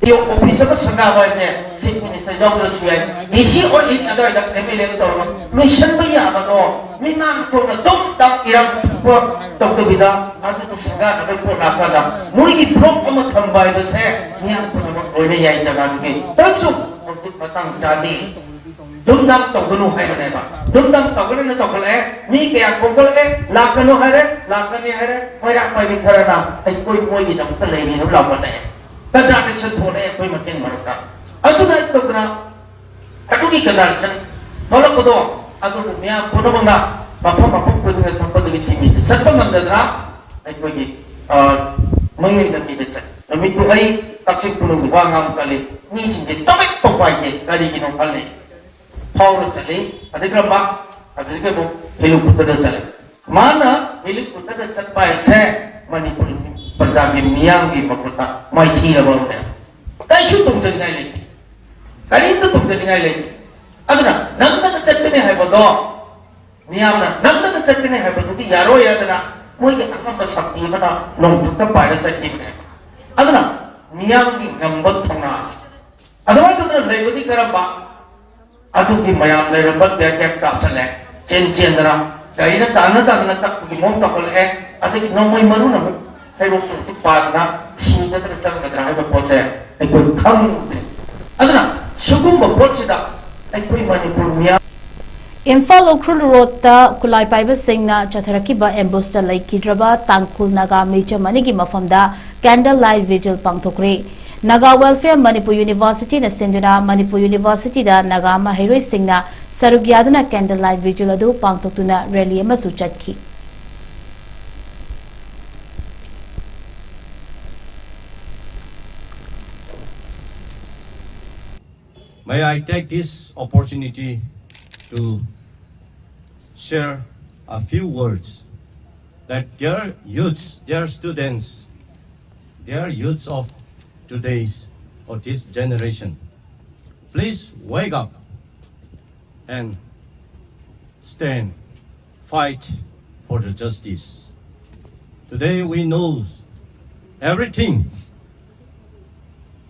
ꯑꯣꯐꯤꯁ ꯑꯃ ꯁꯪꯒꯥꯕ ꯍꯥꯏꯁꯦ ꯆꯤꯐ ꯃꯤꯅꯤꯁꯇꯔ ꯌꯥꯎꯗ꯭ꯔꯁꯨ ꯌꯥꯏ, ꯗꯤ ꯁꯤ ꯑꯣꯏꯔꯤ ꯑꯗꯨꯋꯥꯏꯗ ꯑꯦꯝ ꯑꯦꯜ ꯑꯦ ꯑꯃ ꯇꯧꯔꯒ ꯂꯣꯏꯁꯟꯕ ꯌꯥꯕꯗꯣ ꯃꯤꯃꯥꯡ ꯊꯣꯛꯅ ꯗꯨꯝ ꯗꯥꯛ ꯏꯔꯥꯡ ꯄꯣꯠ ꯇꯧꯗꯕꯤꯗ ꯑꯗꯨꯗ ꯁꯪꯒꯥꯅꯕꯒꯤ ꯄꯣꯠ ꯂꯥꯛꯄꯗ ꯃꯣꯏꯒꯤ ꯕ꯭ꯂꯣꯛ ꯑꯃ ꯊꯝꯕ ꯍꯥꯏꯕꯁꯦ ꯃꯤꯌꯥꯝ ꯄꯨꯝꯅꯃꯛ ꯂꯣꯏꯅ ꯌꯥꯏ ꯖꯒꯥꯗꯨꯒꯤ꯫ ꯇꯧꯔꯁꯨ ꯍꯧꯖꯤꯛ ꯃꯇꯥꯡ ꯆꯥꯗꯦ꯫ ꯗꯨꯝꯗꯥꯝ ꯇꯧꯒꯅꯨ ꯍꯥꯏꯕꯅꯦꯕ꯫ ꯗꯨꯝꯗꯥꯝ ꯇꯧꯒꯅꯨꯅ ꯇꯧꯈꯠꯂꯛꯑꯦ꯫ ꯃꯤ ꯀꯌꯥ ꯈꯣꯝꯒꯠꯂꯛꯑꯦ꯫ ꯂꯥꯛꯀꯅꯨ ꯍꯥꯏꯔꯦ, ꯂꯥꯛꯀꯅꯤ ꯍꯥꯏꯔꯦ꯫ ꯃꯩꯔꯥ ꯄꯥꯏꯕꯤ ꯈꯔꯅ ꯑꯩꯈꯣꯏ ꯃꯣꯏꯒꯤꯗꯃꯛꯇ ꯂꯩꯔꯤꯅ ꯂꯥꯎꯈꯠꯂꯛꯑꯦ꯫ ꯀꯟꯇ꯭ꯔꯥꯗꯤꯛꯁꯟ ꯊꯣꯛꯂꯛꯑꯦ ꯑꯩꯈꯣꯏ ꯃꯁꯦꯟ ꯃꯔꯛꯇ꯫ ꯑꯗꯨꯅ ꯑꯩ ꯇꯧꯗꯅ ꯑꯗꯨꯒꯤ ꯀꯟꯇ꯭ꯔꯥꯗꯤꯛꯁꯟ ꯊꯣꯛꯂꯛꯄꯗꯣ ꯑꯗꯨꯕꯨ ꯃꯤꯌꯥꯝ ꯄꯨꯝꯅꯃꯛꯅ ꯃꯐꯝ ꯃꯐꯝ ꯈꯨꯗꯤꯡꯗ ꯊꯣꯛꯄꯗꯒꯤ ꯆꯤꯡꯃꯤꯁꯦ ꯆꯠꯄ ꯉꯝꯗꯗꯅ ꯑꯩꯈꯣꯏꯒꯤ, ꯑ, ꯃꯌꯦꯡ ꯂꯝꯕꯤꯗ ꯆꯠꯂꯤ꯫ ꯅꯨꯃꯤꯠꯇꯨ ꯑꯩ ꯀꯛꯆꯤꯡ ꯈꯨꯅꯧꯒꯤ ꯋꯥ ꯉꯥꯡꯕ ꯀꯜꯂꯤ꯫ ꯃꯤꯁꯤꯡꯁꯦ ꯇꯃꯤꯠ ꯄꯧ ꯄꯥꯏꯗꯦ꯫ ꯀꯔꯤꯒꯤꯅꯣ ꯈꯜꯂꯤ꯫ ꯐꯥꯎꯔ ꯆꯠꯂꯤ꯫ ꯑꯗꯨꯒ ꯃꯥ ꯑꯗꯨꯗꯒꯤ ꯑꯃꯨꯛ ꯍꯦꯂꯤꯀꯣꯞꯇꯔꯗ ꯆꯠꯂꯤ꯫ ꯃꯥꯅ ꯍꯦꯂꯤꯀꯣꯞꯇꯔꯗ ꯆꯠꯄ ꯍꯥꯏꯁꯦ ꯃꯅꯤꯄꯨꯔ ꯄ꯭ꯔꯖꯥꯒꯤ ꯃꯤꯌꯥꯝꯒꯤ ꯃꯈꯨꯠꯇ ꯃꯥꯏꯊꯤꯔꯕ ꯑꯃꯅꯦ꯫ ꯀꯩꯁꯨ ꯇꯣꯡꯖꯅꯤꯡꯉꯥꯏ ꯂꯩꯇꯦ꯫ ꯀꯔꯤꯝꯇ ꯇꯣꯡꯖꯅꯤꯡꯉꯥꯏ ꯂꯩꯇꯦ꯫ ꯑꯗꯨꯅ ꯅꯝꯗꯅ ꯆꯠꯀꯅꯤ ꯍꯥꯏꯕꯗꯣ ꯃꯤꯌꯥꯝꯅ ꯅꯝꯗꯅ ꯆꯠꯀꯅꯤ ꯍꯥꯏꯕꯗꯨꯗꯤ ꯌꯥꯔꯣꯏ ꯍꯥꯏꯗꯅ ꯃꯣꯏꯒꯤ ꯑꯉꯝꯕ ꯁꯛꯇꯤ ꯑꯃꯅ ꯅꯣꯡꯊꯛꯇ ꯄꯥꯏꯔ ꯆꯠꯈꯤꯕꯅꯦ꯫ ꯑꯗꯨꯅ ꯃꯤꯌꯥꯝꯒꯤ ꯉꯝꯕ ꯊꯧꯅꯥ ꯑꯗꯨꯃꯥꯏꯅ ꯇꯧꯗꯅ ꯂꯩꯕꯗꯤ ꯀꯔꯝꯕ? ꯑꯗꯨꯒꯤ ꯃꯌꯥꯝ ꯂꯩꯔꯝꯕ ꯕꯦꯛ ꯕꯦꯛ ꯀꯥꯞꯁꯜꯂꯦ꯫ ꯆꯦꯟ ꯆꯦꯟꯗꯅ ꯒꯥꯔꯤꯅ ꯇꯥꯟꯅ ꯇꯥꯟꯅ ꯆꯠꯄꯒꯤ ꯃꯑꯣꯡ ꯇꯧꯈꯠꯂꯛꯑꯦ꯫ ꯑꯗꯒꯤ ꯅꯣꯡꯃꯩ ꯃꯔꯨꯅ ꯑꯃꯨꯛ ꯍꯩꯔꯣꯛ ꯁꯣꯔꯣꯛꯇ ꯄꯥꯗꯅ ꯁꯤꯒꯗ꯭ꯔꯥ ꯆꯪꯒꯗ꯭ꯔꯥ ꯍꯥꯏꯕ ꯄꯣꯠꯁꯦ ꯑꯩꯈꯣꯏ ꯈꯪꯗꯦ꯫ ꯑꯗꯨꯅ ꯁꯤꯒꯨꯝꯕ ꯄꯣꯠꯁꯤꯗ ꯑꯩꯈꯣꯏ ꯃꯅꯤꯄꯨꯔ ꯃꯤꯌꯥꯝ ꯏꯝꯐꯥꯜ ꯎꯈ꯭ꯔꯨꯜ ꯔꯣꯗꯇ ꯈꯨꯠꯂꯥꯏ ꯄꯥꯏꯕꯁꯤꯡꯅ ꯆꯠꯊꯔꯛꯈꯤꯕ ꯑꯦꯝꯕꯨꯁꯇ ꯂꯩꯈꯤꯗ꯭ꯔꯕ ꯇꯥꯡꯈꯨꯜ ꯅꯥꯒꯥ ꯃꯤꯆꯝ ꯑꯅꯤꯒꯤ ꯃꯐꯝꯗ candle light vigil ꯄꯥꯡꯊꯣꯛꯈ꯭ꯔꯦ꯫ Naga Welfare Manipur ꯌꯨꯅꯤꯚꯔꯁꯤꯇꯤꯅ ꯁꯤꯟꯗꯨꯅ ꯃꯅꯤꯄꯨꯔ ꯌꯨꯅꯤꯚꯔꯁꯤꯇꯤꯗ ꯅꯥꯒꯥ ꯃꯍꯩꯔꯣꯏꯁꯤꯡꯅ ꯁꯔꯨꯛ ꯌꯥꯗꯨꯅ candle light vigil ꯑꯗꯨ ꯄꯥꯡꯊꯣꯛꯇꯨꯅ rally ꯑꯃꯁꯨ ꯆꯠꯈꯤ꯫ May I take this opportunity to share a few words that dear youths, dear students, dear youths of today's or this generation, please wake up and stand, fight for the justice. Today we know everything.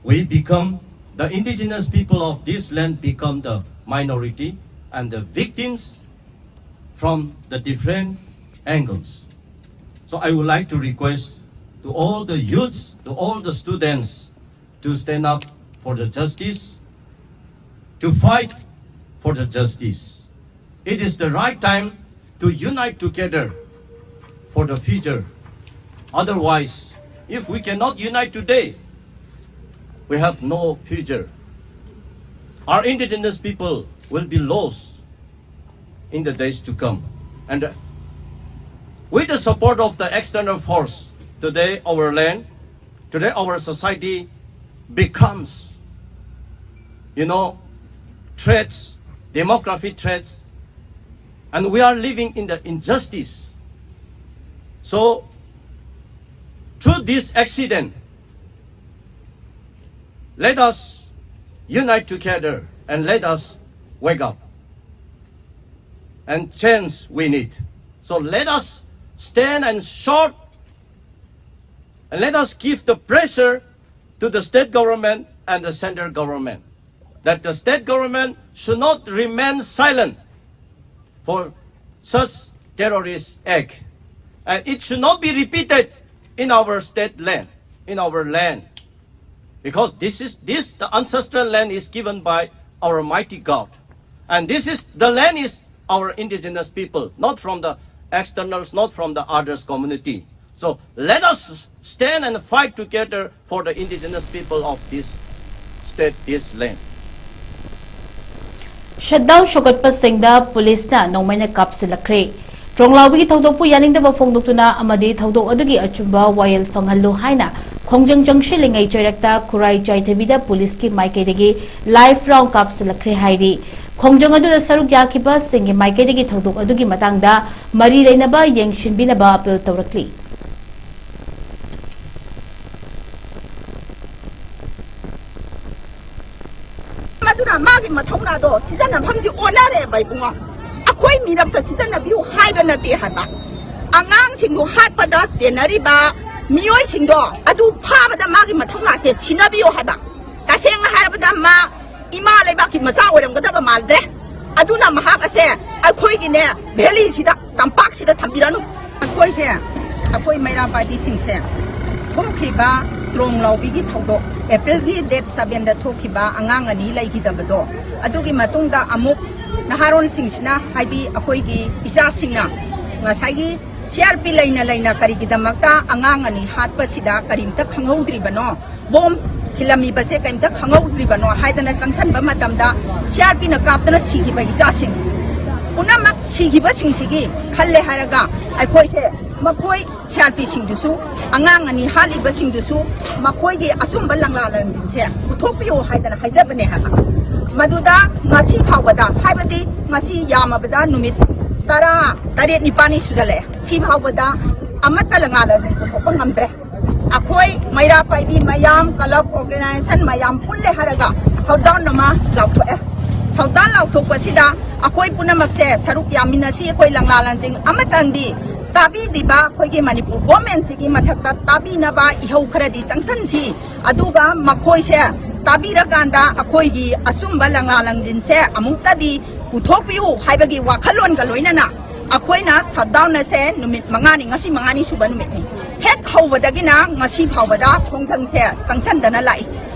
We become, the indigenous people of this land become the minority and the victims from the different angles. So I would like to request to all the youths, to all the students, to stand up for the justice, to fight for the justice. It is the right time to unite together for the future. Otherwise, if we cannot unite today, we have no future. Our indigenous people will be lost in the days to come. And with the support of the external force, today our land, today our society becomes, you know, threats, demography threats, and we are living in the injustice. So, through this accident, let us unite together and let us wake up. And change we need. So let us stand and shout and let us give the pressure to the state government and the central government that the state government should not remain silent for such terrorist act. And it should not be repeated in our state land, in our land. Because this is this the ancestral land is given by our mighty God. And this is the land is our indigenous people, not from the externals, not from the others community. So let us stand and fight together for the indigenous people of this state, this land. Shutdown ꯁꯧꯒꯠꯄꯁꯤꯡꯗ ꯄꯨꯂꯤꯁꯅ ꯅꯣꯡꯃꯩꯅ ꯀꯥꯞꯁꯤꯜꯂꯛꯈ꯭ꯔꯦ꯫ ꯇ꯭ꯔꯣꯡꯂꯥꯎꯕꯤꯒꯤ ꯊꯧꯗꯣꯛꯄꯨ ꯌꯥꯅꯤꯡꯗꯕ ꯐꯣꯡꯗꯣꯛꯇꯨꯅ ꯑꯃꯗꯤ ꯊꯧꯗꯣꯛ ꯑꯗꯨꯒꯤ ꯑꯆꯨꯝꯕ ꯋꯥꯌꯦꯜ ꯐꯪꯍꯜꯂꯨ ꯍꯥꯏꯅ ꯈꯣꯡꯖꯪ ꯆꯪꯁꯤꯜꯂꯤꯉꯩ ꯆꯩꯔꯛꯇ ꯈꯨꯔꯥꯏ ꯆꯥꯏꯊꯕꯤꯗ ꯄꯨꯂꯤꯁꯀꯤ ꯃꯥꯏꯀꯩꯗꯒꯤ ꯂꯥꯏꯐ ꯔꯥꯎꯟ ꯀꯥꯞꯁꯤꯜꯂꯛꯈ꯭ꯔꯦ ꯍꯥꯏꯔꯤ꯫ ꯈꯣꯡꯖꯪ ꯑꯗꯨꯗ ꯁꯔꯨꯛ ꯌꯥꯈꯤꯕꯁꯤꯡꯒꯤ ꯃꯥꯏꯀꯩꯗꯒꯤ ꯊꯧꯗꯣꯛ ꯑꯗꯨꯒꯤ ꯃꯇꯥꯡꯗ ꯃꯔꯤ ꯂꯩꯅꯕ ꯌꯦꯡꯁꯤꯟꯕꯤꯅꯕ ꯑꯄꯤꯜ ꯇꯧꯔꯛꯂꯤ꯫ ꯑꯗꯨꯅ ꯃꯥꯒꯤ ꯃꯊꯧꯅꯥꯗꯣ ꯁꯤꯖꯤꯟꯅꯐꯝꯁꯤ ꯑꯣꯟꯅꯔꯦꯕ ꯏꯕꯨꯡꯉꯣ꯫ ꯑꯩꯈꯣꯏ ꯃꯤꯔꯛꯇ ꯁꯤꯖꯤꯟꯅꯕꯤꯌꯨ ꯍꯥꯏꯕ ꯅꯠꯇꯦ ꯍꯥꯏꯕ꯫ ꯑꯉꯥꯡꯁꯤꯡꯗꯨ ꯍꯥꯠꯄꯗ ꯆꯦꯟꯅꯔꯤꯕ ꯃꯤꯑꯣꯏꯁꯤꯡꯗꯣ ꯑꯗꯨ ꯐꯥꯕꯗ ꯃꯥꯒꯤ ꯃꯊꯧꯅꯥꯁꯦ ꯁꯤꯟꯅꯕꯤꯌꯨ ꯍꯥꯏꯕ꯫ ꯇꯁꯦꯡꯅ ꯍꯥꯏꯔꯕꯗ ꯃꯥ ꯏꯃꯥ ꯂꯩꯕꯥꯛꯀꯤ ꯃꯆꯥ ꯑꯣꯏꯔꯝꯒꯗꯕ ꯃꯥꯜꯗ꯭ꯔꯦ꯫ ꯑꯗꯨꯅ ꯃꯍꯥꯛ ꯑꯁꯦ ꯑꯩꯈꯣꯏꯒꯤꯅꯦ ꯚꯦꯂꯤꯁꯤꯗ, ꯇꯝꯄꯥꯛꯁꯤꯗ ꯊꯝꯕꯤꯔꯅꯨ꯫ ꯑꯩꯈꯣꯏꯁꯦ, ꯑꯩꯈꯣꯏ ꯃꯩꯔꯥ ꯄꯥꯏꯕꯤꯁꯤꯡꯁꯦ ꯊꯣꯛꯈ꯭ꯔꯤꯕ ꯇ꯭ꯔꯣꯡ ꯂꯥꯎꯕꯤꯒꯤ ꯊꯧꯗꯣꯛ, ꯑꯦꯄ꯭ꯔꯤꯜꯒꯤ ꯗꯦꯠ ꯁꯕꯦꯟꯗ ꯊꯣꯛꯈꯤꯕ ꯑꯉꯥꯡ ꯑꯅꯤ ꯂꯩꯈꯤꯗꯕꯗꯣ, ꯑꯗꯨꯒꯤ ꯃꯇꯨꯡꯗ ꯑꯃꯨꯛ ꯅꯍꯥꯔꯣꯜꯁꯤꯡꯁꯤꯅ, ꯍꯥꯏꯗꯤ ꯑꯩꯈꯣꯏꯒꯤ ꯏꯆꯥꯁꯤꯡꯅ ꯉꯁꯥꯏꯒꯤ ꯁꯤ ꯑꯥꯔ ꯄꯤ ꯂꯩꯅ ꯂꯩꯅ ꯀꯔꯤꯒꯤꯗꯃꯛꯇ ꯑꯉꯥꯡ ꯑꯅꯤ ꯍꯥꯠꯄꯁꯤꯗ ꯀꯔꯤꯝꯇ ꯈꯪꯍꯧꯗ꯭ꯔꯤꯕꯅꯣ, ꯕꯣꯝ ꯊꯤꯜꯂꯝꯃꯤꯕꯁꯦ ꯀꯔꯤꯝꯇ ꯈꯪꯍꯧꯗ꯭ꯔꯤꯕꯅꯣ ꯍꯥꯏꯗꯅ ꯆꯪꯁꯟꯕ ꯃꯇꯝꯗ ꯁꯤ ꯑꯥꯔ ꯄꯤꯅ ꯀꯥꯞꯇꯅ ꯁꯤꯈꯤꯕ ꯏꯆꯥꯁꯤꯡ ꯄꯨꯝꯅꯃꯛ ꯁꯤꯈꯤꯕꯁꯤꯡꯁꯤꯒꯤ ꯈꯜꯂꯦ ꯍꯥꯏꯔꯒ ꯑꯩꯈꯣꯏꯁꯦ ꯃꯈꯣꯏ ꯁꯤ ꯑꯥꯔ ꯄꯤꯁꯤꯡꯗꯨꯁꯨ, ꯑꯉꯥꯡ ꯑꯅꯤ ꯍꯥꯠꯂꯤꯕꯁꯤꯡꯗꯨꯁꯨ ꯃꯈꯣꯏꯒꯤ ꯑꯆꯨꯝꯕ ꯂꯪꯂꯥ ꯂꯪꯖꯤꯟꯁꯦ ꯄꯨꯊꯣꯛꯄꯤꯌꯨ ꯍꯥꯏꯗꯅ ꯍꯥꯏꯖꯕꯅꯦ ꯍꯥꯏꯕ꯫ ꯃꯗꯨꯗ ꯉꯁꯤ ꯐꯥꯎꯕꯗ, ꯍꯥꯏꯕꯗꯤ ꯉꯁꯤ ꯌꯥꯝꯃꯕꯗ ꯅꯨꯃꯤꯠ ꯇꯔꯥ ꯇꯔꯦꯠ ꯅꯤꯄꯥꯜꯅꯤ ꯁꯨꯖꯜꯂꯛꯑꯦ, ꯁꯤ ꯐꯥꯎꯕꯗ ꯑꯃꯠꯇ ꯂꯪꯂꯥ ꯂꯪꯖꯤꯟ ꯄꯨꯊꯣꯛꯄ ꯉꯝꯗ꯭ꯔꯦ꯫ ꯑꯩꯈꯣꯏ ꯃꯩꯔꯥ ꯄꯥꯏꯕꯤ ꯃꯌꯥꯝ, ꯀ꯭ꯂꯕ, ꯑꯣꯔꯒꯅꯥꯏꯖꯦꯁꯟ ꯃꯌꯥꯝ ꯄꯨꯜꯂꯦ ꯍꯥꯏꯔꯒ ꯁꯥꯎꯗꯥꯎꯟ ꯑꯃ ꯂꯥꯎꯊꯣꯛꯑꯦ꯫ ꯁꯥꯎꯗꯥꯎꯟ ꯂꯥꯎꯊꯣꯛꯄꯁꯤꯗ ꯑꯩꯈꯣꯏ ꯄꯨꯝꯅꯃꯛꯁꯦ ꯁꯔꯨꯛ ꯌꯥꯃꯤꯟꯅꯁꯤ꯫ ꯑꯩꯈꯣꯏ ꯂꯪꯂꯥ ꯂꯪꯖꯤꯡ ꯑꯃꯇꯪꯗꯤ ꯇꯥꯕꯤꯗꯤꯕ ꯑꯩꯈꯣꯏꯒꯤ ꯃꯅꯤꯄꯨꯔ ꯒꯣꯔꯃꯦꯟꯁꯤꯒꯤ ꯃꯊꯛꯇ ꯇꯥꯕꯤꯅꯕ ꯏꯍꯧ ꯈꯔꯗꯤ ꯆꯪꯁꯟꯁꯤ꯫ ꯑꯗꯨꯒ ꯃꯈꯣꯏꯁꯦ ꯇꯥꯕꯤꯔꯀꯥꯟꯗ ꯑꯩꯈꯣꯏꯒꯤ ꯑꯆꯨꯝꯕ ꯂꯪꯂꯥ ꯂꯪꯖꯤꯟꯁꯦ ꯑꯃꯨꯛꯇꯗꯤ ꯄꯨꯊꯣꯛꯄꯤꯌꯨ ꯍꯥꯏꯕꯒꯤ ꯋꯥꯈꯜꯂꯣꯟꯒ ꯂꯣꯏꯅꯅ ꯑꯩꯈꯣꯏꯅ ꯁꯠꯗꯥꯎꯟ ꯑꯁꯦ ꯅꯨꯃꯤꯠ ꯃꯉꯥꯅꯤ, ꯉꯁꯤ ꯃꯉꯥꯅꯤ ꯁꯨꯕ ꯅꯨꯃꯤꯠꯅꯤ꯫ ꯍꯦꯛ ꯍꯧꯕꯗꯒꯤꯅ ꯉꯁꯤ ꯐꯥꯎꯕꯗ ꯈꯣꯡꯖꯪꯁꯦ ꯆꯪꯁꯟꯗꯅ ꯂꯥꯛꯏ꯫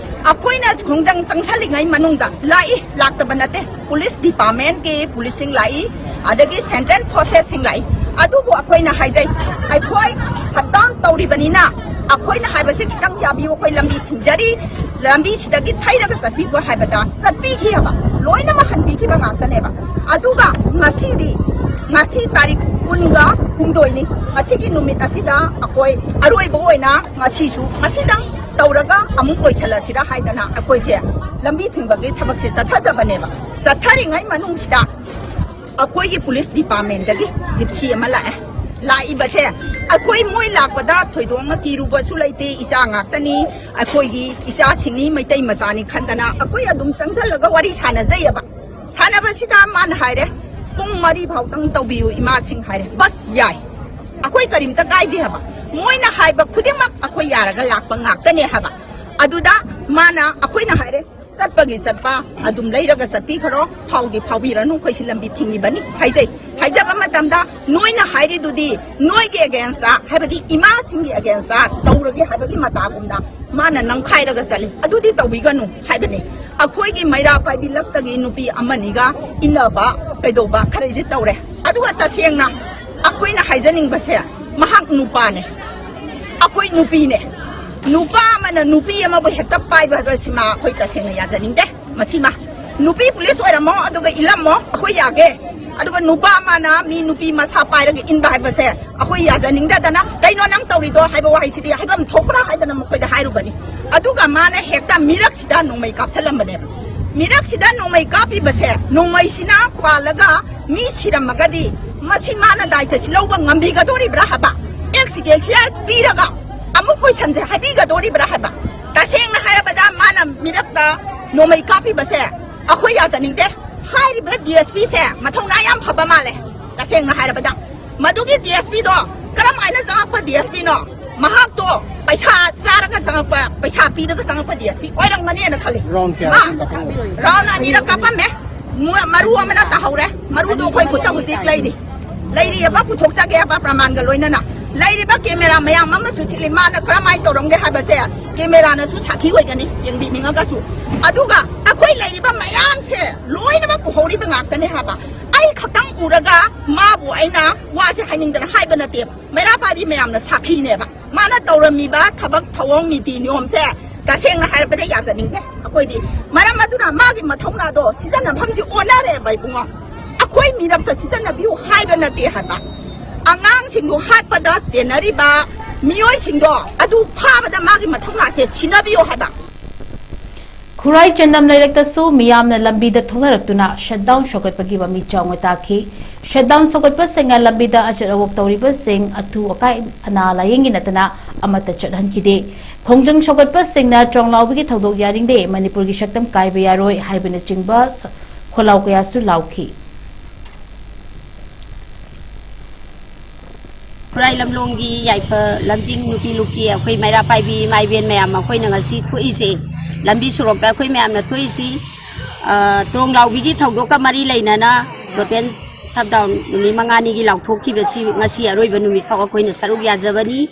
ꯑꯩꯈꯣꯏꯅ ꯈꯣꯡꯖꯪ ꯆꯪꯁꯜꯂꯤꯉꯩ ꯃꯅꯨꯡꯗ ꯂꯥꯛꯏ, ꯂꯥꯛꯇꯕ ꯅꯠꯇꯦ, ꯄꯨꯂꯤꯁ ꯗꯤꯄꯥꯔꯠꯃꯦꯟꯀꯤ ꯄꯨꯂꯤꯁꯁꯤꯡ ꯂꯥꯛꯏ, ꯑꯗꯒꯤ ꯁꯦꯟꯇ꯭ꯔꯦꯜ ꯐꯣꯔꯁꯦꯁꯁꯤꯡ ꯂꯥꯛꯏ꯫ ꯑꯗꯨꯕꯨ ꯑꯩꯈꯣꯏꯅ ꯍꯥꯏꯖꯩ, ꯑꯩꯈꯣꯏ ꯁꯠꯗꯥꯎꯟ ꯇꯧꯔꯤꯕꯅꯤꯅ ꯑꯩꯈꯣꯏꯅ ꯍꯥꯏꯕꯁꯤ ꯈꯤꯇꯪ ꯌꯥꯕꯤꯌꯨ, ꯑꯩꯈꯣꯏ ꯂꯝꯕꯤ ꯊꯤꯡꯖꯔꯤ, ꯂꯝꯕꯤꯁꯤꯗꯒꯤ ꯊꯩꯔꯒ ꯆꯠꯄꯤꯈꯣ ꯍꯥꯏꯕꯗ ꯆꯠꯄꯤꯈꯤ ꯍꯥꯏꯕ, ꯂꯣꯏꯅꯃꯛ ꯍꯟꯕꯤꯈꯤꯕ ꯉꯥꯛꯇꯅꯦꯕ꯫ ꯑꯗꯨꯒ ꯉꯁꯤꯗꯤ, ꯉꯁꯤ ꯇꯥꯔꯤꯛ ꯀꯨꯟꯒ ꯍꯨꯝꯗꯣꯏꯅꯤ, ꯉꯁꯤꯒꯤ ꯅꯨꯃꯤꯠ ꯑꯁꯤꯗ ꯑꯩꯈꯣꯏ ꯑꯔꯣꯏꯕ ꯑꯣꯏꯅ ꯉꯁꯤꯁꯨ ꯉꯁꯤꯗꯪ ꯇꯧꯔꯒ ꯑꯃꯨꯛ ꯂꯣꯏꯁꯤꯜꯂꯁꯤꯔ ꯍꯥꯏꯗꯅ ꯑꯩꯈꯣꯏꯁꯦ ꯂꯝꯕꯤ ꯊꯤꯡꯕꯒꯤ ꯊꯕꯛꯁꯦ ꯆꯠꯊꯖꯕꯅꯦꯕ꯫ ꯆꯠꯊꯔꯤꯉꯩ ꯃꯅꯨꯡꯁꯤꯗ ꯑꯩꯈꯣꯏꯒꯤ ꯄꯨꯂꯤꯁ ꯗꯤꯄꯥꯔꯠꯃꯦꯟꯗꯒꯤ ꯖꯤꯞꯁꯤ ꯑꯃ ꯂꯥꯛꯑꯦ꯫ ꯂꯥꯛꯏꯕꯁꯦ ꯑꯩꯈꯣꯏ ꯃꯣꯏ ꯂꯥꯛꯄꯗ ꯊꯣꯏꯗꯣꯛꯅ ꯀꯤꯔꯨꯕꯁꯨ ꯂꯩꯇꯦ, ꯏꯆꯥ ꯉꯥꯛꯇꯅꯤ, ꯑꯩꯈꯣꯏꯒꯤ ꯏꯆꯥꯁꯤꯡꯅꯤ, ꯃꯩꯇꯩ ꯃꯆꯥꯅꯤ ꯈꯟꯗꯅ ꯑꯩꯈꯣꯏ ꯑꯗꯨꯝ ꯆꯪꯁꯜꯂꯒ ꯋꯥꯔꯤ ꯁꯥꯟꯅꯖꯩꯑꯕ꯫ ꯁꯥꯟꯅꯕꯁꯤꯗ ꯃꯥꯅ ꯍꯥꯏꯔꯦ, "ꯄꯨꯡ ꯃꯔꯤ ꯐꯥꯎꯇꯪ ꯇꯧꯕꯤꯌꯨ ꯏꯃꯥꯁꯤꯡ" ꯍꯥꯏꯔꯦ꯫ ꯕꯁ ꯌꯥꯏ, ꯑꯩꯈꯣꯏ ꯀꯔꯤꯝꯇ ꯀꯥꯏꯗꯦ ꯍꯥꯏꯕ꯫ ꯃꯣꯏꯅ ꯍꯥꯏꯕ ꯈꯨꯗꯤꯡꯃꯛ ꯑꯩꯈꯣꯏ ꯌꯥꯔꯒ ꯂꯥꯛꯄ ꯉꯥꯛꯇꯅꯦ ꯍꯥꯏꯕ꯫ ꯑꯗꯨꯗ ꯃꯥꯅ, ꯑꯩꯈꯣꯏꯅ ꯍꯥꯏꯔꯦ, "ꯆꯠꯄꯒꯤ ꯆꯠꯄ ꯑꯗꯨꯝ ꯂꯩꯔꯒ ꯆꯠꯄꯤꯈ꯭ꯔꯣ, ꯐꯥꯎꯗꯤ ꯐꯥꯎꯕꯤꯔꯅꯨ, ꯑꯩꯈꯣꯏꯁꯤ ꯂꯝꯕꯤ ꯊꯤꯡꯉꯤꯕꯅꯤ" ꯍꯥꯏꯖꯩ꯫ ꯍꯥꯏꯖꯕ ꯃꯇꯝꯗ ꯅꯣꯏꯅ ꯍꯥꯏꯔꯤꯗꯨꯗꯤ ꯅꯣꯏꯒꯤ ꯑꯦꯒꯦꯟꯁꯇ, ꯍꯥꯏꯕꯗꯤ ꯏꯃꯥꯁꯤꯡꯒꯤ ꯑꯦꯒꯦꯟꯁꯇ ꯇꯧꯔꯒꯦ ꯍꯥꯏꯕꯒꯤ ꯃꯇꯥꯒꯨꯝꯅ ꯃꯥꯅ ꯅꯝꯈꯥꯏꯔꯒ ꯆꯠꯂꯤ꯫ ꯑꯗꯨꯗꯤ ꯇꯧꯕꯤꯒꯅꯨ ꯍꯥꯏꯕꯅꯤ꯫ ꯑꯩꯈꯣꯏꯒꯤ ꯃꯩꯔꯥ ꯄꯥꯏꯕꯤ ꯂꯛꯇꯒꯤ ꯅꯨꯄꯤ ꯑꯃꯅꯤꯒ ꯏꯟꯅꯕ ꯀꯩꯗꯧꯕ ꯈꯔꯗꯤ ꯇꯧꯔꯦ꯫ ꯑꯗꯨꯒ ꯇꯁꯦꯡꯅ ꯑꯩꯈꯣꯏꯅ ꯍꯥꯏꯖꯅꯤꯡꯕꯁꯦ, ꯃꯍꯥꯛ ꯅꯨꯄꯥꯅꯦ, ꯑꯩꯈꯣꯏ ꯅꯨꯄꯤꯅꯦ꯫ ꯅꯨꯄꯥ ꯑꯃꯅ ꯅꯨꯄꯤ ꯑꯃꯕꯨ ꯍꯦꯛꯇ ꯄꯥꯏꯕ ꯍꯥꯏꯕ ꯁꯤꯃ ꯑꯩꯈꯣꯏ ꯇꯁꯦꯡꯅ ꯌꯥꯖꯅꯤꯡꯗꯦ꯫ ꯃꯁꯤꯃ ꯅꯨꯄꯤ ꯄꯨꯂꯤꯁ ꯑꯣꯏꯔꯝꯃꯣ, ꯑꯗꯨꯒ ꯏꯜꯂꯝꯃꯣ, ꯑꯩꯈꯣꯏ ꯌꯥꯒꯦ꯫ ꯑꯗꯨꯒ ꯅꯨꯄꯥ ꯑꯃꯅ ꯃꯤ ꯅꯨꯄꯤ ꯃꯁꯥ ꯄꯥꯏꯔꯒ ꯏꯟꯕ ꯍꯥꯏꯕꯁꯦ ꯑꯩꯈꯣꯏ ꯌꯥꯖꯅꯤꯡꯗꯗꯅ, "ꯀꯩꯅꯣ ꯅꯪ ꯇꯧꯔꯤꯗꯣ?" ꯍꯥꯏꯕ ꯋꯥꯍꯩꯁꯤꯗꯤ ꯍꯥꯏꯐꯝ ꯊꯣꯛꯄ꯭ꯔꯥ ꯍꯥꯏꯗꯅ ꯃꯈꯣꯏꯗ ꯍꯥꯏꯔꯨꯕꯅꯤ꯫ ꯑꯗꯨꯒ ꯃꯥꯅ ꯍꯦꯛꯇ ꯃꯤꯔꯛꯁꯤꯗ ꯅꯣꯡꯃꯩ ꯀꯥꯞꯁꯜꯂꯝꯕꯅꯦꯕ꯫ ꯃꯤꯔꯛꯁꯤꯗ ꯅꯣꯡꯃꯩ ꯀꯥꯞꯄꯤꯕꯁꯦ, ꯅꯣꯡꯃꯩꯁꯤꯅ ꯄꯥꯜꯂꯒ ꯃꯤ ꯁꯤꯔꯝꯃꯒꯗꯤ ꯃꯁꯤ ꯃꯥꯅ ꯗꯥꯏꯇꯁꯤ ꯂꯧꯕ ꯉꯝꯕꯤꯒꯗꯣꯔꯤꯕ꯭ꯔꯥ ꯍꯥꯏꯕ? ꯑꯦꯛꯁ ꯒꯦꯡꯁꯤꯌꯥꯔ ꯄꯤꯔꯒ ꯑꯃꯨꯛ ꯀꯣꯏꯁꯟꯁꯦ ꯍꯥꯏꯕꯤꯒꯗꯣꯔꯤꯕ꯭ꯔꯥ ꯍꯥꯏꯕ? ꯇꯁꯦꯡꯅ ꯍꯥꯏꯔꯕꯗ ꯃꯥꯅ ꯃꯤꯔꯛꯇ ꯅꯣꯡꯃꯩ ꯀꯥꯞꯄꯤꯕꯁꯦ ꯑꯩꯈꯣꯏ ꯌꯥꯖꯅꯤꯡꯗꯦ꯫ ꯍꯥꯏꯔꯤꯕ ꯗꯤ ꯑꯦꯁ ꯄꯤꯁꯦ ꯃꯊꯧꯅꯥ ꯌꯥꯝ ꯐꯕ ꯃꯥꯜꯂꯦ꯫ ꯇꯁꯦꯡꯅ ꯍꯥꯏꯔꯕꯗ ꯃꯗꯨꯒꯤ ꯗꯤ ꯑꯦꯁ ꯄꯤꯗꯣ ꯀꯔꯝ ꯍꯥꯏꯅ ꯆꯪꯉꯛꯄ ꯗꯤ ꯑꯦꯁ ꯄꯤꯅꯣ? ꯃꯍꯥꯛꯇꯣ ꯄꯩꯁꯥ ꯆꯥꯔꯒ ꯆꯪꯉꯛꯄ, ꯄꯩꯁꯥ ꯄꯤꯔꯒ ꯆꯪꯉꯛꯄ ꯗꯤ ꯑꯦꯁ ꯄꯤ ꯑꯣꯏꯔꯝꯒꯅꯤꯅ ꯈꯜꯂꯤ꯫ ꯔꯥꯎꯟ ꯀꯌꯥ ꯃꯥ ꯀꯥꯞꯄꯝꯃꯤꯅꯣ? ꯔꯥꯎꯟ ꯑꯅꯤꯔꯛ ꯀꯥꯞꯄꯝꯃꯦ꯫ ꯃ-, ꯃꯔꯨ ꯑꯃꯅ ꯇꯥꯍꯧꯔꯦ꯫ ꯃꯔꯨꯗꯣ ꯑꯩꯈꯣꯏ ꯈꯨꯠꯇ ꯍꯧꯖꯤꯛ ꯂꯩꯔꯤ꯫ ꯂꯩꯔꯤꯑꯕ, ꯄꯨꯊꯣꯛꯆꯒꯦꯕ ꯄ꯭ꯔꯃꯥꯟꯒ ꯂꯣꯏꯅꯅ꯫ ꯂꯩꯔꯤꯕ ꯀꯦꯃꯦꯔꯥ ꯃꯌꯥꯝ ꯑꯃꯁꯨ ꯊꯤꯜꯂꯤ꯫ ꯃꯥꯅ ꯀꯔꯝꯍꯥꯏꯅ ꯇꯧꯔꯝꯒꯦ ꯍꯥꯏꯕꯁꯦ ꯀꯦꯃꯦꯔꯥꯅꯁꯨ ꯁꯥꯈꯤ ꯑꯣꯏꯒꯅꯤ, ꯌꯦꯡꯕꯤꯅꯤꯡꯉꯒꯁꯨ꯫ ꯑꯗꯨꯒ ꯑꯩꯈꯣꯏ ꯂꯩꯔꯤꯕ ꯃꯌꯥꯝꯁꯦ ꯂꯣꯏꯅꯃꯛ ꯎꯍꯧꯔꯤꯕ ꯉꯥꯛꯇꯅꯦ ꯍꯥꯏꯕ꯫ ꯑꯩ ꯈꯛꯇꯪ ꯎꯔꯒ ꯃꯥꯕꯨ ꯑꯩꯅ ꯋꯥꯁꯦ ꯍꯥꯏꯅꯤꯡꯗꯅ ꯍꯥꯏꯕ ꯅꯠꯇꯦꯕ꯫ ꯃꯩꯔꯥ ꯄꯥꯏꯕꯤ ꯃꯌꯥꯝꯅ ꯁꯥꯈꯤꯅꯦꯕ꯫ ꯃꯥꯅ ꯇꯧꯔꯝꯃꯤꯕ ꯊꯕꯛ ꯊꯧꯑꯣꯡ ꯅꯤꯇꯤ ꯅꯤꯌꯣꯝꯁꯦ ꯇꯁꯦꯡꯅ ꯍꯥꯏꯔꯕꯗ ꯌꯥꯖꯅꯤꯡꯗꯦ ꯑꯩꯈꯣꯏꯗꯤ꯫ ꯃꯔꯝ ꯑꯗꯨꯅ ꯃꯥꯒꯤ ꯃꯊꯧꯅꯥꯗꯣ ꯁꯤꯖꯤꯟꯅꯐꯝꯁꯤ ꯑꯣꯟꯅꯔꯦꯕ ꯏꯕꯨꯡꯉꯣ꯫ ꯑꯩꯈꯣꯏ ꯃꯤꯔꯛꯇ ꯁꯤꯖꯤꯟꯅꯕꯤꯌꯨ ꯍꯥꯏꯕ ꯅꯠꯇꯦ ꯍꯥꯏꯕ꯫ ꯑꯉꯥꯡꯁꯤꯡꯗꯨ ꯍꯥꯠꯄꯗ ꯆꯦꯟꯅꯔꯤꯕ ꯃꯤꯑꯣꯏꯁꯤꯡꯗꯣ ꯑꯗꯨ ꯐꯥꯕꯗ ꯃꯥꯒꯤ ꯃꯊꯧꯅꯥꯁꯦ ꯁꯤꯟꯅꯕꯤꯌꯨ ꯍꯥꯏꯕ꯫ ꯈꯨꯔꯥꯏ ꯆꯅꯝ ꯂꯩꯔꯛꯇꯁꯨ ꯃꯤꯌꯥꯝꯅ ꯂꯝꯕꯤꯗ ꯊꯣꯛꯅꯔꯛꯇꯨꯅ ꯁꯠꯗꯥꯎꯟ ꯁꯧꯒꯠꯄꯒꯤ ꯃꯃꯤ ꯆꯥꯎꯅ ꯇꯥꯈꯤ꯫ ꯁꯠꯗꯥꯎꯟ ꯁꯧꯒꯠꯄꯁꯤꯡꯅ ꯂꯝꯕꯤꯗ ꯑꯆꯠ ꯑꯋꯣꯛ ꯇꯧꯔꯤꯕꯁꯤꯡ ꯑꯊꯨ ꯑꯀꯥꯏ ꯑꯅꯥ ꯂꯥꯌꯦꯡꯒꯤ ꯅꯠꯇꯅ ꯑꯃꯠꯇ ꯆꯠꯍꯟꯈꯤꯗꯦ꯫ ꯈꯣꯡꯖꯪ ꯁꯧꯒꯠꯄꯁꯤꯡꯅ ꯇ꯭ꯔꯣꯡꯂꯥꯎꯕꯤꯒꯤ ꯊꯧꯗꯣꯛ ꯌꯥꯅꯤꯡꯗꯦ, ꯃꯅꯤꯄꯨꯔꯒꯤ ꯁꯛꯇꯝ ꯀꯥꯏꯕ ꯌꯥꯔꯣꯏ ꯍꯥꯏꯕꯅꯆꯤꯡꯕ ꯈꯣꯜꯂꯥꯎ ꯀꯌꯥꯁꯨ ꯂꯥꯎꯈꯤ꯫ ꯈꯨꯔꯥꯏ ꯂꯝꯂꯣꯡꯒꯤ ꯌꯥꯏꯐ ꯂꯝꯖꯤꯡ ꯅꯨꯄꯤ ꯂꯨꯞꯀꯤ ꯑꯩꯈꯣꯏ ꯃꯩꯔꯥ ꯄꯥꯏꯕꯤ ꯏꯃꯥ ꯏꯕꯦꯟ ꯃꯌꯥꯝ ꯑꯩꯈꯣꯏꯅ ꯉꯁꯤ ꯊꯣꯛꯏꯁꯦ, ꯂꯝꯕꯤ ꯁꯣꯔꯣꯛꯇ ꯑꯩꯈꯣꯏ ꯃꯌꯥꯝꯅ ꯊꯣꯛꯏꯁꯤ, ꯇ꯭ꯔꯣꯡ ꯂꯥꯎꯕꯤꯒꯤ ꯊꯧꯗꯣꯛꯀ ꯃꯔꯤ ꯂꯩꯅꯅ ꯇꯣꯇꯦꯜ ꯁꯠꯗꯥꯎꯟ ꯅꯨꯃꯤꯠ ꯃꯉꯥꯅꯤꯒꯤ ꯂꯥꯎꯊꯣꯛꯈꯤꯕꯁꯤ ꯉꯁꯤ ꯑꯔꯣꯏꯕ ꯅꯨꯃꯤꯠ ꯐꯥꯎ ꯑꯩꯈꯣꯏꯅ ꯁꯔꯨꯛ ꯌꯥꯖꯕꯅꯤ꯫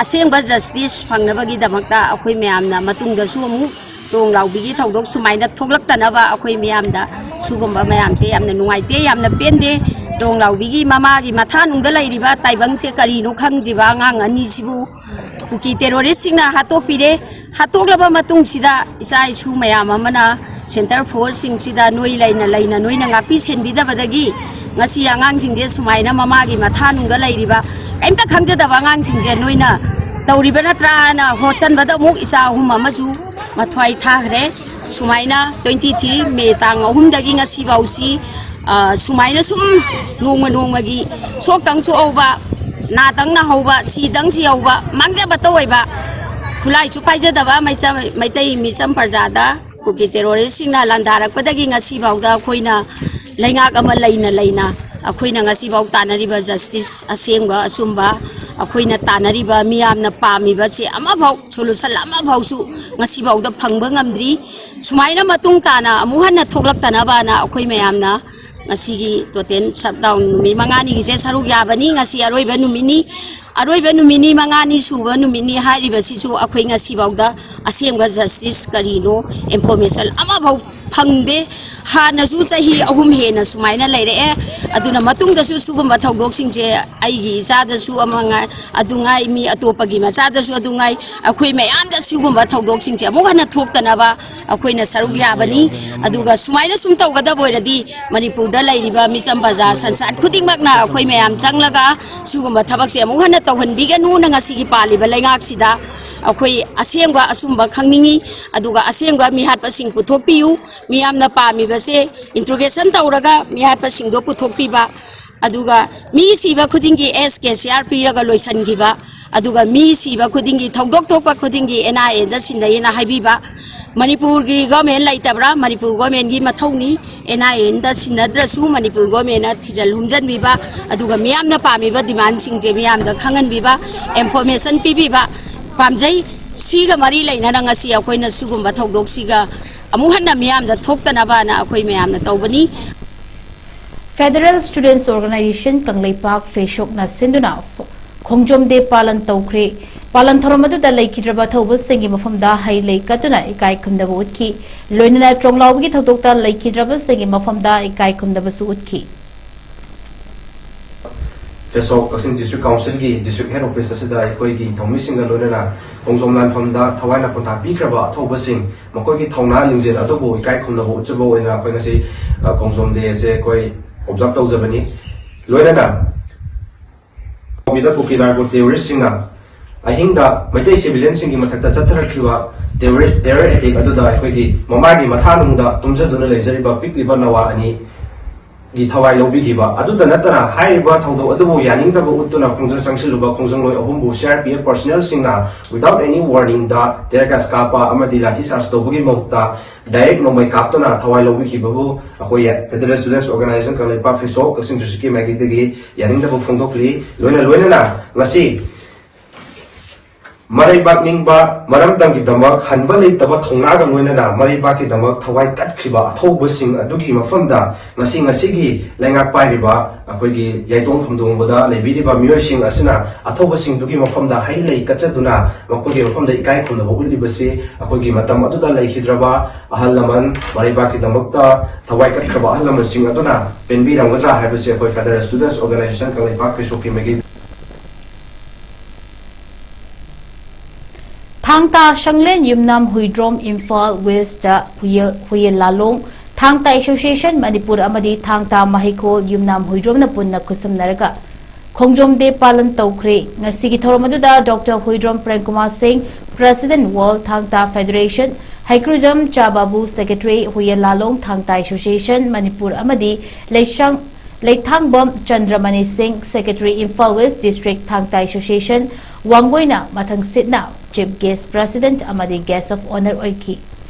ꯑꯁꯦꯡꯕ ꯖꯁꯇꯤꯁ ꯐꯪꯅꯕꯒꯤꯗꯃꯛꯇ ꯑꯩꯈꯣꯏ ꯃꯌꯥꯝꯅ ꯃꯇꯨꯡꯗꯁꯨ ꯑꯃꯨꯛ ꯇ꯭ꯔꯣꯡ ꯂꯥꯎꯕꯤꯒꯤ ꯊꯧꯗꯣꯛ ꯁꯨꯃꯥꯏꯅ ꯊꯣꯛꯂꯛꯇꯅꯕ ꯑꯩꯈꯣꯏ ꯃꯌꯥꯝꯗ ꯁꯤꯒꯨꯝꯕ ꯃꯌꯥꯝꯁꯦ ꯌꯥꯝꯅ ꯅꯨꯡꯉꯥꯏꯇꯦ, ꯌꯥꯝꯅ ꯄꯦꯟꯗꯦ꯫ ꯇ꯭ꯔꯣꯡ ꯂꯥꯎꯕꯤꯒꯤ ꯃꯃꯥꯒꯤ ꯃꯊꯥꯅꯨꯡꯗ ꯂꯩꯔꯤꯕ ꯇꯥꯏꯕꯪꯁꯦ ꯀꯔꯤꯅꯣ ꯈꯪꯗ꯭ꯔꯤꯕ ꯑꯉꯥꯡ ꯑꯅꯤꯁꯤꯕꯨ ꯀꯨꯀꯤ ꯇꯦꯔꯣꯔꯤꯁꯁꯤꯡꯅ ꯍꯥꯠꯇꯣꯛꯄꯤꯔꯦ꯫ ꯍꯥꯠꯇꯣꯛꯂꯕ ꯃꯇꯨꯡꯁꯤꯗ ꯏꯆꯥ ꯏꯁꯨ ꯃꯌꯥꯝ ꯑꯃꯅ ꯁꯦꯟꯇꯔ ꯐꯣꯔꯁꯁꯤꯡꯁꯤꯗ ꯅꯣꯏ ꯂꯩꯅ ꯂꯩꯅ ꯅꯣꯏꯅ ꯉꯥꯛꯄꯤ ꯁꯦꯟꯕꯤꯗꯕꯗꯒꯤ ꯉꯁꯤ ꯑꯉꯥꯡꯁꯤꯡꯁꯦ ꯁꯨꯃꯥꯏꯅ ꯃꯃꯥꯒꯤ ꯃꯊꯥꯅꯨꯡꯗ ꯂꯩꯔꯤꯕ ꯀꯩꯝꯇ ꯈꯪꯖꯗꯕ ꯑꯉꯥꯡꯁꯤꯡꯁꯦ ꯅꯣꯏꯅ ꯇꯧꯔꯤꯕ ꯅꯠꯇ꯭ꯔꯥ ꯍꯥꯏꯅ ꯍꯣꯠꯆꯟꯕꯗ ꯑꯃꯨꯛ ꯏꯆꯥ ꯑꯍꯨꯝ ꯑꯃꯁꯨ ꯃꯊ꯭ꯋꯥꯏ ꯊꯥꯈ꯭ꯔꯦ꯫ ꯁꯨꯃꯥꯏꯅ twenty three May ꯇꯥꯡ ꯑꯍꯨꯝꯗꯒꯤ ꯉꯁꯤꯐꯥꯎꯁꯤ, ꯑ, ꯁꯨꯃꯥꯏꯅ ꯁꯨꯝ ꯅꯣꯡꯃ ꯅꯣꯡꯃꯒꯤ ꯁꯣꯛꯇꯪ ꯁꯣꯛꯍꯧꯕ, ꯅꯥꯇꯪ ꯅꯥꯍꯧꯕ, ꯁꯤꯗꯪ ꯁꯤꯍꯧꯕ, ꯃꯥꯡꯖꯕꯇ ꯑꯣꯏꯕ, ꯈꯨꯠꯂꯥꯏꯁꯨ ꯄꯥꯏꯖꯗꯕ ꯃꯩꯆ-, ꯃꯩꯇꯩ ꯃꯤꯆꯝ ꯄ꯭ꯔꯖꯥꯗ ꯀꯨꯀꯤ ꯇꯦꯔꯣꯔꯤꯁꯁꯤꯡꯅ ꯂꯥꯟꯗꯥꯔꯛꯄꯗꯒꯤ ꯉꯁꯤꯐꯥꯎꯗ ꯑꯩꯈꯣꯏꯅ ꯂꯩꯉꯥꯛ ꯑꯃ ꯂꯩꯅ ꯂꯩꯅ ꯑꯩꯈꯣꯏꯅ ꯉꯁꯤꯐꯥꯎ ꯇꯥꯟꯅꯔꯤꯕ ꯖꯁꯇꯤꯁ ꯑꯁꯦꯡꯕ ꯑꯆꯨꯝꯕ, ꯑꯩꯈꯣꯏꯅ ꯇꯥꯟꯅꯔꯤꯕ ꯃꯤꯌꯥꯝꯅ ꯄꯥꯝꯃꯤꯕꯁꯦ ꯑꯃꯐꯥꯎ, ꯁꯣꯂꯨꯁꯟ ꯑꯃꯐꯥꯎꯁꯨ ꯉꯁꯤꯐꯥꯎꯗ ꯐꯪꯕ ꯉꯝꯗ꯭ꯔꯤ꯫ ꯁꯨꯃꯥꯏꯅ ꯃꯇꯨꯡ ꯇꯥꯅ ꯑꯃꯨꯛ ꯍꯟꯅ ꯊꯣꯛꯂꯛꯇꯅꯕꯅ ꯑꯩꯈꯣꯏ ꯃꯌꯥꯝꯅ ꯉꯁꯤꯒꯤ ꯇꯣꯇꯦꯜ ꯁꯠꯗꯥꯎꯟ ꯅꯨꯃꯤꯠ ꯃꯉꯥꯅꯤꯒꯤꯁꯦ ꯁꯔꯨꯛ ꯌꯥꯕꯅꯤ꯫ ꯉꯁꯤ ꯑꯔꯣꯏꯕ ꯅꯨꯃꯤꯠꯅꯤ꯫ ꯑꯔꯣꯏꯕ ꯅꯨꯃꯤꯠꯅꯤ, ꯃꯉꯥꯅꯤ ꯁꯨꯕ ꯅꯨꯃꯤꯠꯅꯤ ꯍꯥꯏꯔꯤꯕꯁꯤꯁꯨ ꯑꯩꯈꯣꯏ ꯉꯁꯤꯐꯥꯎꯗ ꯑꯁꯦꯡꯕ ꯖꯁꯇꯤꯁ ꯀꯔꯤꯅꯣ ꯏꯟꯐꯣꯔꯃꯦꯁꯟ ꯑꯃꯐꯥꯎ ꯐꯪꯗꯦ꯫ ꯍꯥꯟꯅꯁꯨ ꯆꯍꯤ ꯑꯍꯨꯝ ꯍꯦꯟꯅ ꯁꯨꯃꯥꯏꯅ ꯂꯩꯔꯛꯑꯦ꯫ ꯑꯗꯨꯅ ꯃꯇꯨꯡꯗꯁꯨ ꯁꯤꯒꯨꯝꯕ ꯊꯧꯗꯣꯛꯁꯤꯡꯁꯦ ꯑꯩꯒꯤ ꯏꯆꯥꯗꯁꯨ ꯑꯃ ꯉꯥꯏ, ꯑꯗꯨ ꯉꯥꯏ, ꯃꯤ ꯑꯇꯣꯞꯄꯒꯤ ꯃꯆꯥꯗꯁꯨ ꯑꯗꯨ ꯉꯥꯏ, ꯑꯩꯈꯣꯏ ꯃꯌꯥꯝꯗ ꯁꯤꯒꯨꯝꯕ ꯊꯧꯗꯣꯛꯁꯤꯡꯁꯦ ꯑꯃꯨꯛ ꯍꯟꯅ ꯊꯣꯛꯇꯅꯕ ꯑꯩꯈꯣꯏꯅ ꯁꯔꯨꯛ ꯌꯥꯕꯅꯤ꯫ ꯑꯗꯨꯒ ꯁꯨꯃꯥꯏꯅ ꯁꯨꯝ ꯇꯧꯒꯗꯕ ꯑꯣꯏꯔꯗꯤ ꯃꯅꯤꯄꯨꯔꯗ ꯂꯩꯔꯤꯕ ꯃꯤꯆꯝ ꯄ꯭ꯔꯖꯥ ꯁꯪꯁꯥꯠ ꯈꯨꯗꯤꯡꯃꯛꯅ ꯑꯩꯈꯣꯏ ꯃꯌꯥꯝ ꯆꯪꯂꯒ ꯁꯤꯒꯨꯝꯕ ꯊꯕꯛꯁꯦ ꯑꯃꯨꯛ ꯍꯟꯅ ꯇꯧꯍꯟꯕꯤꯒꯅꯨꯅ ꯉꯁꯤꯒꯤ ꯄꯥꯜꯂꯤꯕ ꯂꯩꯉꯥꯛꯁꯤꯗ ꯑꯩꯈꯣꯏ ꯑꯁꯦꯡꯕ ꯑꯆꯨꯝꯕ ꯈꯪꯅꯤꯡꯉꯤ꯫ ꯑꯗꯨꯒ ꯑꯁꯦꯡꯕ ꯃꯤꯍꯥꯠꯄꯁꯤꯡ ꯄꯨꯊꯣꯛꯄꯤꯌꯨ꯫ ꯃꯤꯌꯥꯝꯅ ꯄꯥꯝꯃꯤꯕꯁꯦ ꯏꯟꯇ꯭ꯔꯣꯒꯦꯁꯟ ꯇꯧꯔꯒ ꯃꯤꯍꯥꯠꯄꯁꯤꯡꯗꯣ ꯄꯨꯊꯣꯛꯄꯤꯕ꯫ ꯑꯗꯨꯒ ꯃꯤ ꯁꯤꯕ ꯈꯨꯗꯤꯡꯒꯤ ꯑꯦꯁ ꯀꯦ ꯁꯤ ꯑꯥꯔ ꯄꯤꯔꯒ ꯂꯣꯏꯁꯤꯟꯈꯤꯕ꯫ ꯑꯗꯨꯒ ꯃꯤ ꯁꯤꯕ ꯈꯨꯗꯤꯡꯒꯤ, ꯊꯧꯗꯣꯛ ꯊꯣꯛꯄ ꯈꯨꯗꯤꯡꯒꯤ ꯑꯦꯟ ꯑꯥꯏ ꯑꯦꯗ ꯁꯤꯟꯅꯩꯌꯦꯅ ꯍꯥꯏꯕꯤꯕ꯫ ꯃꯅꯤꯄꯨꯔꯒꯤ ꯒꯣꯔꯃꯦꯟ ꯂꯩꯇꯕ꯭ꯔꯥ? ꯃꯅꯤꯄꯨꯔ ꯒꯣꯔꯃꯦꯟꯒꯤ ꯃꯊꯧꯅꯤ꯫ ꯑꯦꯟ ꯑꯥꯏ ꯑꯦꯗ ꯁꯤꯟꯅꯗ꯭ꯔꯁꯨ ꯃꯅꯤꯄꯨꯔ ꯒꯣꯔꯃꯦꯟꯅ ꯊꯤꯖꯤꯜ ꯍꯨꯝꯖꯤꯟꯕꯤꯕ, ꯑꯗꯨꯒ ꯃꯤꯌꯥꯝꯅ ꯄꯥꯝꯃꯤꯕ ꯗꯤꯃꯥꯟꯁꯤꯡꯁꯦ ꯃꯤꯌꯥꯝꯗ ꯈꯪꯍꯟꯕꯤꯕ, ꯏꯟꯐꯣꯔꯃꯦꯁꯟ ꯄꯤꯕꯤꯕ ꯄꯥꯝꯖꯩ꯫ ꯁꯤꯒ ꯃꯔꯤ ꯂꯩꯅꯅ ꯉꯁꯤ ꯑꯩꯈꯣꯏꯅ ꯁꯤꯒꯨꯝꯕ ꯊꯧꯗꯣꯛꯁꯤꯒ ꯑꯃꯨꯛ ꯍꯟꯅ ꯃꯤꯌꯥꯝꯗ ꯊꯣꯛꯇꯅꯕꯅ ꯑꯩꯈꯣꯏ ꯃꯌꯥꯝꯅ ꯇꯧꯕꯅꯤ꯫ Federal Students Organisation ꯀꯪꯂꯩꯄꯥꯛ ꯐꯦꯁꯣꯛꯅ ꯁꯤꯟꯗꯨꯅ ꯈꯣꯡꯖꯣꯝ ꯗꯦ ꯄꯥꯂꯟ ꯇꯧꯈ꯭ꯔꯦ꯫ ꯄꯥꯂꯟ ꯊꯧꯔꯝ ꯑꯗꯨꯗ ꯂꯩꯈꯤꯗ꯭ꯔꯕ ꯑꯊꯧꯕꯁꯤꯡꯒꯤ ꯃꯐꯝꯗ ꯍꯩ ꯂꯩ ꯀꯠꯇꯨꯅ ꯏꯀꯥꯏ ꯈꯨꯝꯅꯕ ꯎꯠꯈꯤ꯫ ꯂꯣꯏꯅꯅ ꯇ꯭ꯔꯣꯡꯂꯥꯎꯕꯒꯤ ꯊꯧꯗꯣꯛꯇ ꯂꯩꯈꯤꯗ꯭ꯔꯕꯁꯤꯡꯒꯤ ꯃꯐꯝꯗ ꯏꯀꯥꯏ ꯈꯨꯝꯅꯕꯁꯨ ꯎꯠꯈꯤ꯫ ꯐꯦꯁꯣꯛ ꯀꯛꯆꯤꯡ ꯗꯤꯁꯇ꯭ꯔꯤꯛ ꯀꯥꯎꯟꯁꯤꯜꯒꯤ ꯗꯤꯁꯇ꯭ꯔꯤꯛ ꯍꯦꯗ ꯑꯣꯐꯤꯁ ꯑꯁꯤꯗ ꯑꯩꯈꯣꯏꯒꯤ ꯊꯧꯃꯤꯁꯤꯡꯒ ꯂꯣꯏꯅꯅ ꯈꯣꯡꯖꯣꯝ ꯂꯥꯟꯐꯝꯗ ꯊꯋꯥꯏꯅ ꯄꯣꯟꯊꯥ ꯄꯤꯈ꯭ꯔꯕ ꯑꯊꯧꯕꯁꯤꯡ, ꯃꯈꯣꯏꯒꯤ ꯊꯧꯅꯥ ꯂꯤꯡꯖꯦꯜ ꯑꯗꯨꯕꯨ ꯏꯀꯥꯏ ꯈꯨꯝꯅꯕ ꯎꯠꯆꯕ ꯑꯣꯏꯅ ꯑꯩꯈꯣꯏ ꯉꯁꯤ, ꯑ, ꯈꯣꯡꯖꯣꯝ ꯗꯦ ꯑꯁꯦ ꯑꯩꯈꯣꯏ ꯑꯣꯕꯖꯥꯔꯕ ꯇꯧꯖꯕꯅꯤ꯫ ꯂꯣꯏꯅꯅ ꯀꯨꯀꯤ ꯅꯥꯔꯀꯣ ꯇꯦꯔꯣꯔꯤꯁꯁꯤꯡꯅ ꯑꯍꯤꯡꯗ ꯃꯩꯇꯩ ꯁꯤꯚꯤꯂꯤꯌꯟꯁꯤꯡꯒꯤ ꯃꯊꯛꯇ ꯆꯠꯊꯔꯛꯈꯤꯕ ꯇꯦꯔꯣꯔꯤꯁ, ꯇꯦꯔꯣꯔ ꯑꯦꯇꯦꯛ ꯑꯗꯨꯗ ꯑꯩꯈꯣꯏꯒꯤ ꯃꯃꯥꯒꯤ ꯃꯊꯥꯅꯨꯡꯗ ꯇꯨꯝꯖꯗꯨꯅ ꯂꯩꯖꯔꯤꯕ ꯄꯤꯛꯂꯤꯕ ꯅꯋꯥ ꯑꯅꯤ ꯒꯤ ꯊꯋꯥꯏ ꯂꯧꯕꯤꯈꯤꯕ꯫ ꯑꯗꯨꯇ ꯅꯠꯇꯅ ꯍꯥꯏꯔꯤꯕ ꯊꯧꯗꯣꯛ ꯑꯗꯨꯕꯨ ꯌꯥꯅꯤꯡꯗꯕ ꯎꯠꯇꯨꯅ ꯈꯣꯡꯖꯪ ꯆꯪꯁꯤꯜꯂꯨꯕ ꯈꯣꯡꯖꯪꯂꯣꯏ ꯑꯍꯨꯝꯕꯨ C R P F personnelꯁꯤꯡꯅ without any warningꯗ tear gas ꯀꯥꯞꯄ ꯑꯃꯗꯤ ꯂꯥꯊꯤ ꯆꯥꯔꯖ ꯇꯧꯕꯒꯤ ꯃꯍꯨꯠꯇ direct ꯅꯣꯡꯃꯩ ꯀꯥꯞꯇꯨꯅ ꯊꯋꯥꯏ ꯂꯧꯕꯤꯈꯤꯕꯕꯨ ꯑꯩꯈꯣꯏ Federal Students Organisation ꯀꯪꯂꯩꯄꯥꯛ ꯐꯦꯁꯣꯛ ꯀꯛꯆꯤꯡ ꯗꯤꯁꯇ꯭ꯔꯤꯛꯀꯤ ꯃꯥꯏꯀꯩꯗꯒꯤ ꯌꯥꯅꯤꯡꯗꯕ ꯐꯣꯡꯗꯣꯛꯂꯤ꯫ ꯂꯣꯏꯅ ꯂꯣꯏꯅꯅ ꯉꯁꯤ ꯃꯔꯩꯕꯥꯛ ꯅꯤꯡꯕ ꯃꯔꯝꯗꯝꯒꯤꯗꯃꯛ ꯍꯟꯕ ꯂꯩꯇꯕ ꯊꯧꯅꯥꯒ ꯂꯣꯏꯅꯅ ꯃꯔꯩꯕꯥꯛꯀꯤꯗꯃꯛ ꯊꯋꯥꯏ ꯀꯠꯈꯤꯕ ꯑꯊꯧꯕꯁꯤꯡ ꯑꯗꯨꯒꯤ ꯃꯐꯝꯗ ꯉꯁꯤ, ꯉꯁꯤꯒꯤ ꯂꯩꯉꯥꯛ ꯄꯥꯏꯔꯤꯕ ꯑꯩꯈꯣꯏꯒꯤ ꯌꯥꯏꯇꯣꯡ ꯐꯝꯗꯣꯡꯕꯗ ꯂꯩꯕꯤꯔꯤꯕ ꯃꯤꯑꯣꯏꯁꯤꯡ ꯑꯁꯤꯅ ꯑꯊꯧꯕꯁꯤꯡꯗꯨꯒꯤ ꯃꯐꯝꯗ ꯍꯩ ꯂꯩ ꯀꯠꯆꯗꯨꯅ ꯃꯈꯣꯏꯒꯤ ꯃꯐꯝꯗ ꯏꯀꯥꯏ ꯈꯨꯝꯅꯕ ꯎꯠꯂꯤꯕꯁꯤ ꯑꯩꯈꯣꯏꯒꯤ ꯃꯇꯝ ꯑꯗꯨꯗ ꯂꯩꯈꯤꯗ꯭ꯔꯕ ꯑꯍꯜ ꯂꯃꯟ, ꯃꯔꯩꯕꯥꯛꯀꯤꯗꯃꯛꯇ ꯊꯋꯥꯏ ꯀꯠꯈ꯭ꯔꯕ ꯑꯍꯜ ꯂꯃꯟꯁꯤꯡ ꯑꯗꯨꯅ ꯄꯦꯟꯕꯤꯔꯝꯒꯗ꯭ꯔꯥ ꯍꯥꯏꯕꯁꯤ ꯑꯩꯈꯣꯏ Federal Students Organisation ꯀꯪꯂꯩꯄꯥꯛ ꯐꯦꯁꯣꯛꯀꯤ ꯃꯥꯏꯀꯩ ꯊꯥꯡ ꯇꯥ ꯁꯪꯂꯦꯟ ꯌꯨꯝꯅꯥꯝ ꯍꯨꯏꯗ꯭ꯔꯣꯝ ꯏꯝꯐꯥꯜ ꯋꯦꯁꯇ ꯍꯨꯌꯦꯜ, ꯍꯨꯌꯦꯜ ꯂꯥꯂꯣꯡ, ꯊꯥꯡ ꯇꯥ ꯑꯦꯁꯣꯁꯤꯌꯦꯁꯟ ꯃꯅꯤꯄꯨꯔ ꯑꯃꯗꯤ ꯊꯥꯡ ꯇꯥ ꯃꯍꯩꯀꯣꯜ ꯌꯨꯝꯅꯥꯝ ꯍꯨꯏꯗ꯭ꯔꯣꯝꯅ ꯄꯨꯟꯅ ꯈꯨꯠꯁꯝꯅꯔꯒ ꯈꯣꯡꯖꯣꯝ ꯗꯦ ꯄꯥꯂꯟ ꯇꯧꯈ꯭ꯔꯦ꯫ ꯉꯁꯤꯒꯤ ꯊꯧꯔꯝ ꯑꯗꯨꯗ ꯗꯣꯛꯇꯔ ꯍꯨꯏꯗ꯭ꯔꯣꯝ ꯄ꯭ꯔꯦꯝꯀꯨꯃꯥꯔ ꯁꯤꯡ, ꯄ꯭ꯔꯦꯁꯤꯗꯦꯟꯠ ꯋꯥꯔꯜ ꯊꯥꯡ ꯇꯥ ꯐꯦꯗꯔꯦꯁꯟ, ꯍꯩꯀ꯭ꯔꯨꯖꯝ ꯆꯥ ꯕꯥꯕꯨ, ꯁꯦꯀ꯭ꯔꯦꯇꯔꯤ ꯍꯨꯌꯦꯜ ꯂꯥꯂꯣꯡ ꯊꯥꯡ ꯇꯥ ꯑꯦꯁꯣꯁꯤꯌꯦꯁꯟ ꯃꯅꯤꯄꯨꯔ ꯑꯃꯗꯤ ꯂꯩꯁꯥꯡ ꯂꯩꯊꯥꯡꯕꯝ ꯆꯟꯗ꯭ꯔꯃꯅꯤ ꯁꯤꯡ, ꯁꯦꯀ꯭ꯔꯦꯇꯔꯤ ꯏꯝꯐꯥꯜ ꯋꯦꯁ ꯗꯤꯁꯇ꯭ꯔꯤꯛ ꯊꯥꯡ ꯇꯥ ꯑꯦꯁꯣꯁꯤꯌꯦꯁꯟ ꯋꯥꯡꯒꯣꯏꯅ ꯃꯊꯪꯁꯤꯠꯅ ꯆꯤꯐ ꯒꯦꯁ꯭ꯠ, ꯄ꯭ꯔꯦꯁꯤꯗꯦꯟꯠ ꯑꯃꯗꯤ ꯒꯦꯁ꯭ꯠ ꯑꯣꯐ ꯑꯣꯅꯔ ꯑꯣꯏꯈꯤ꯫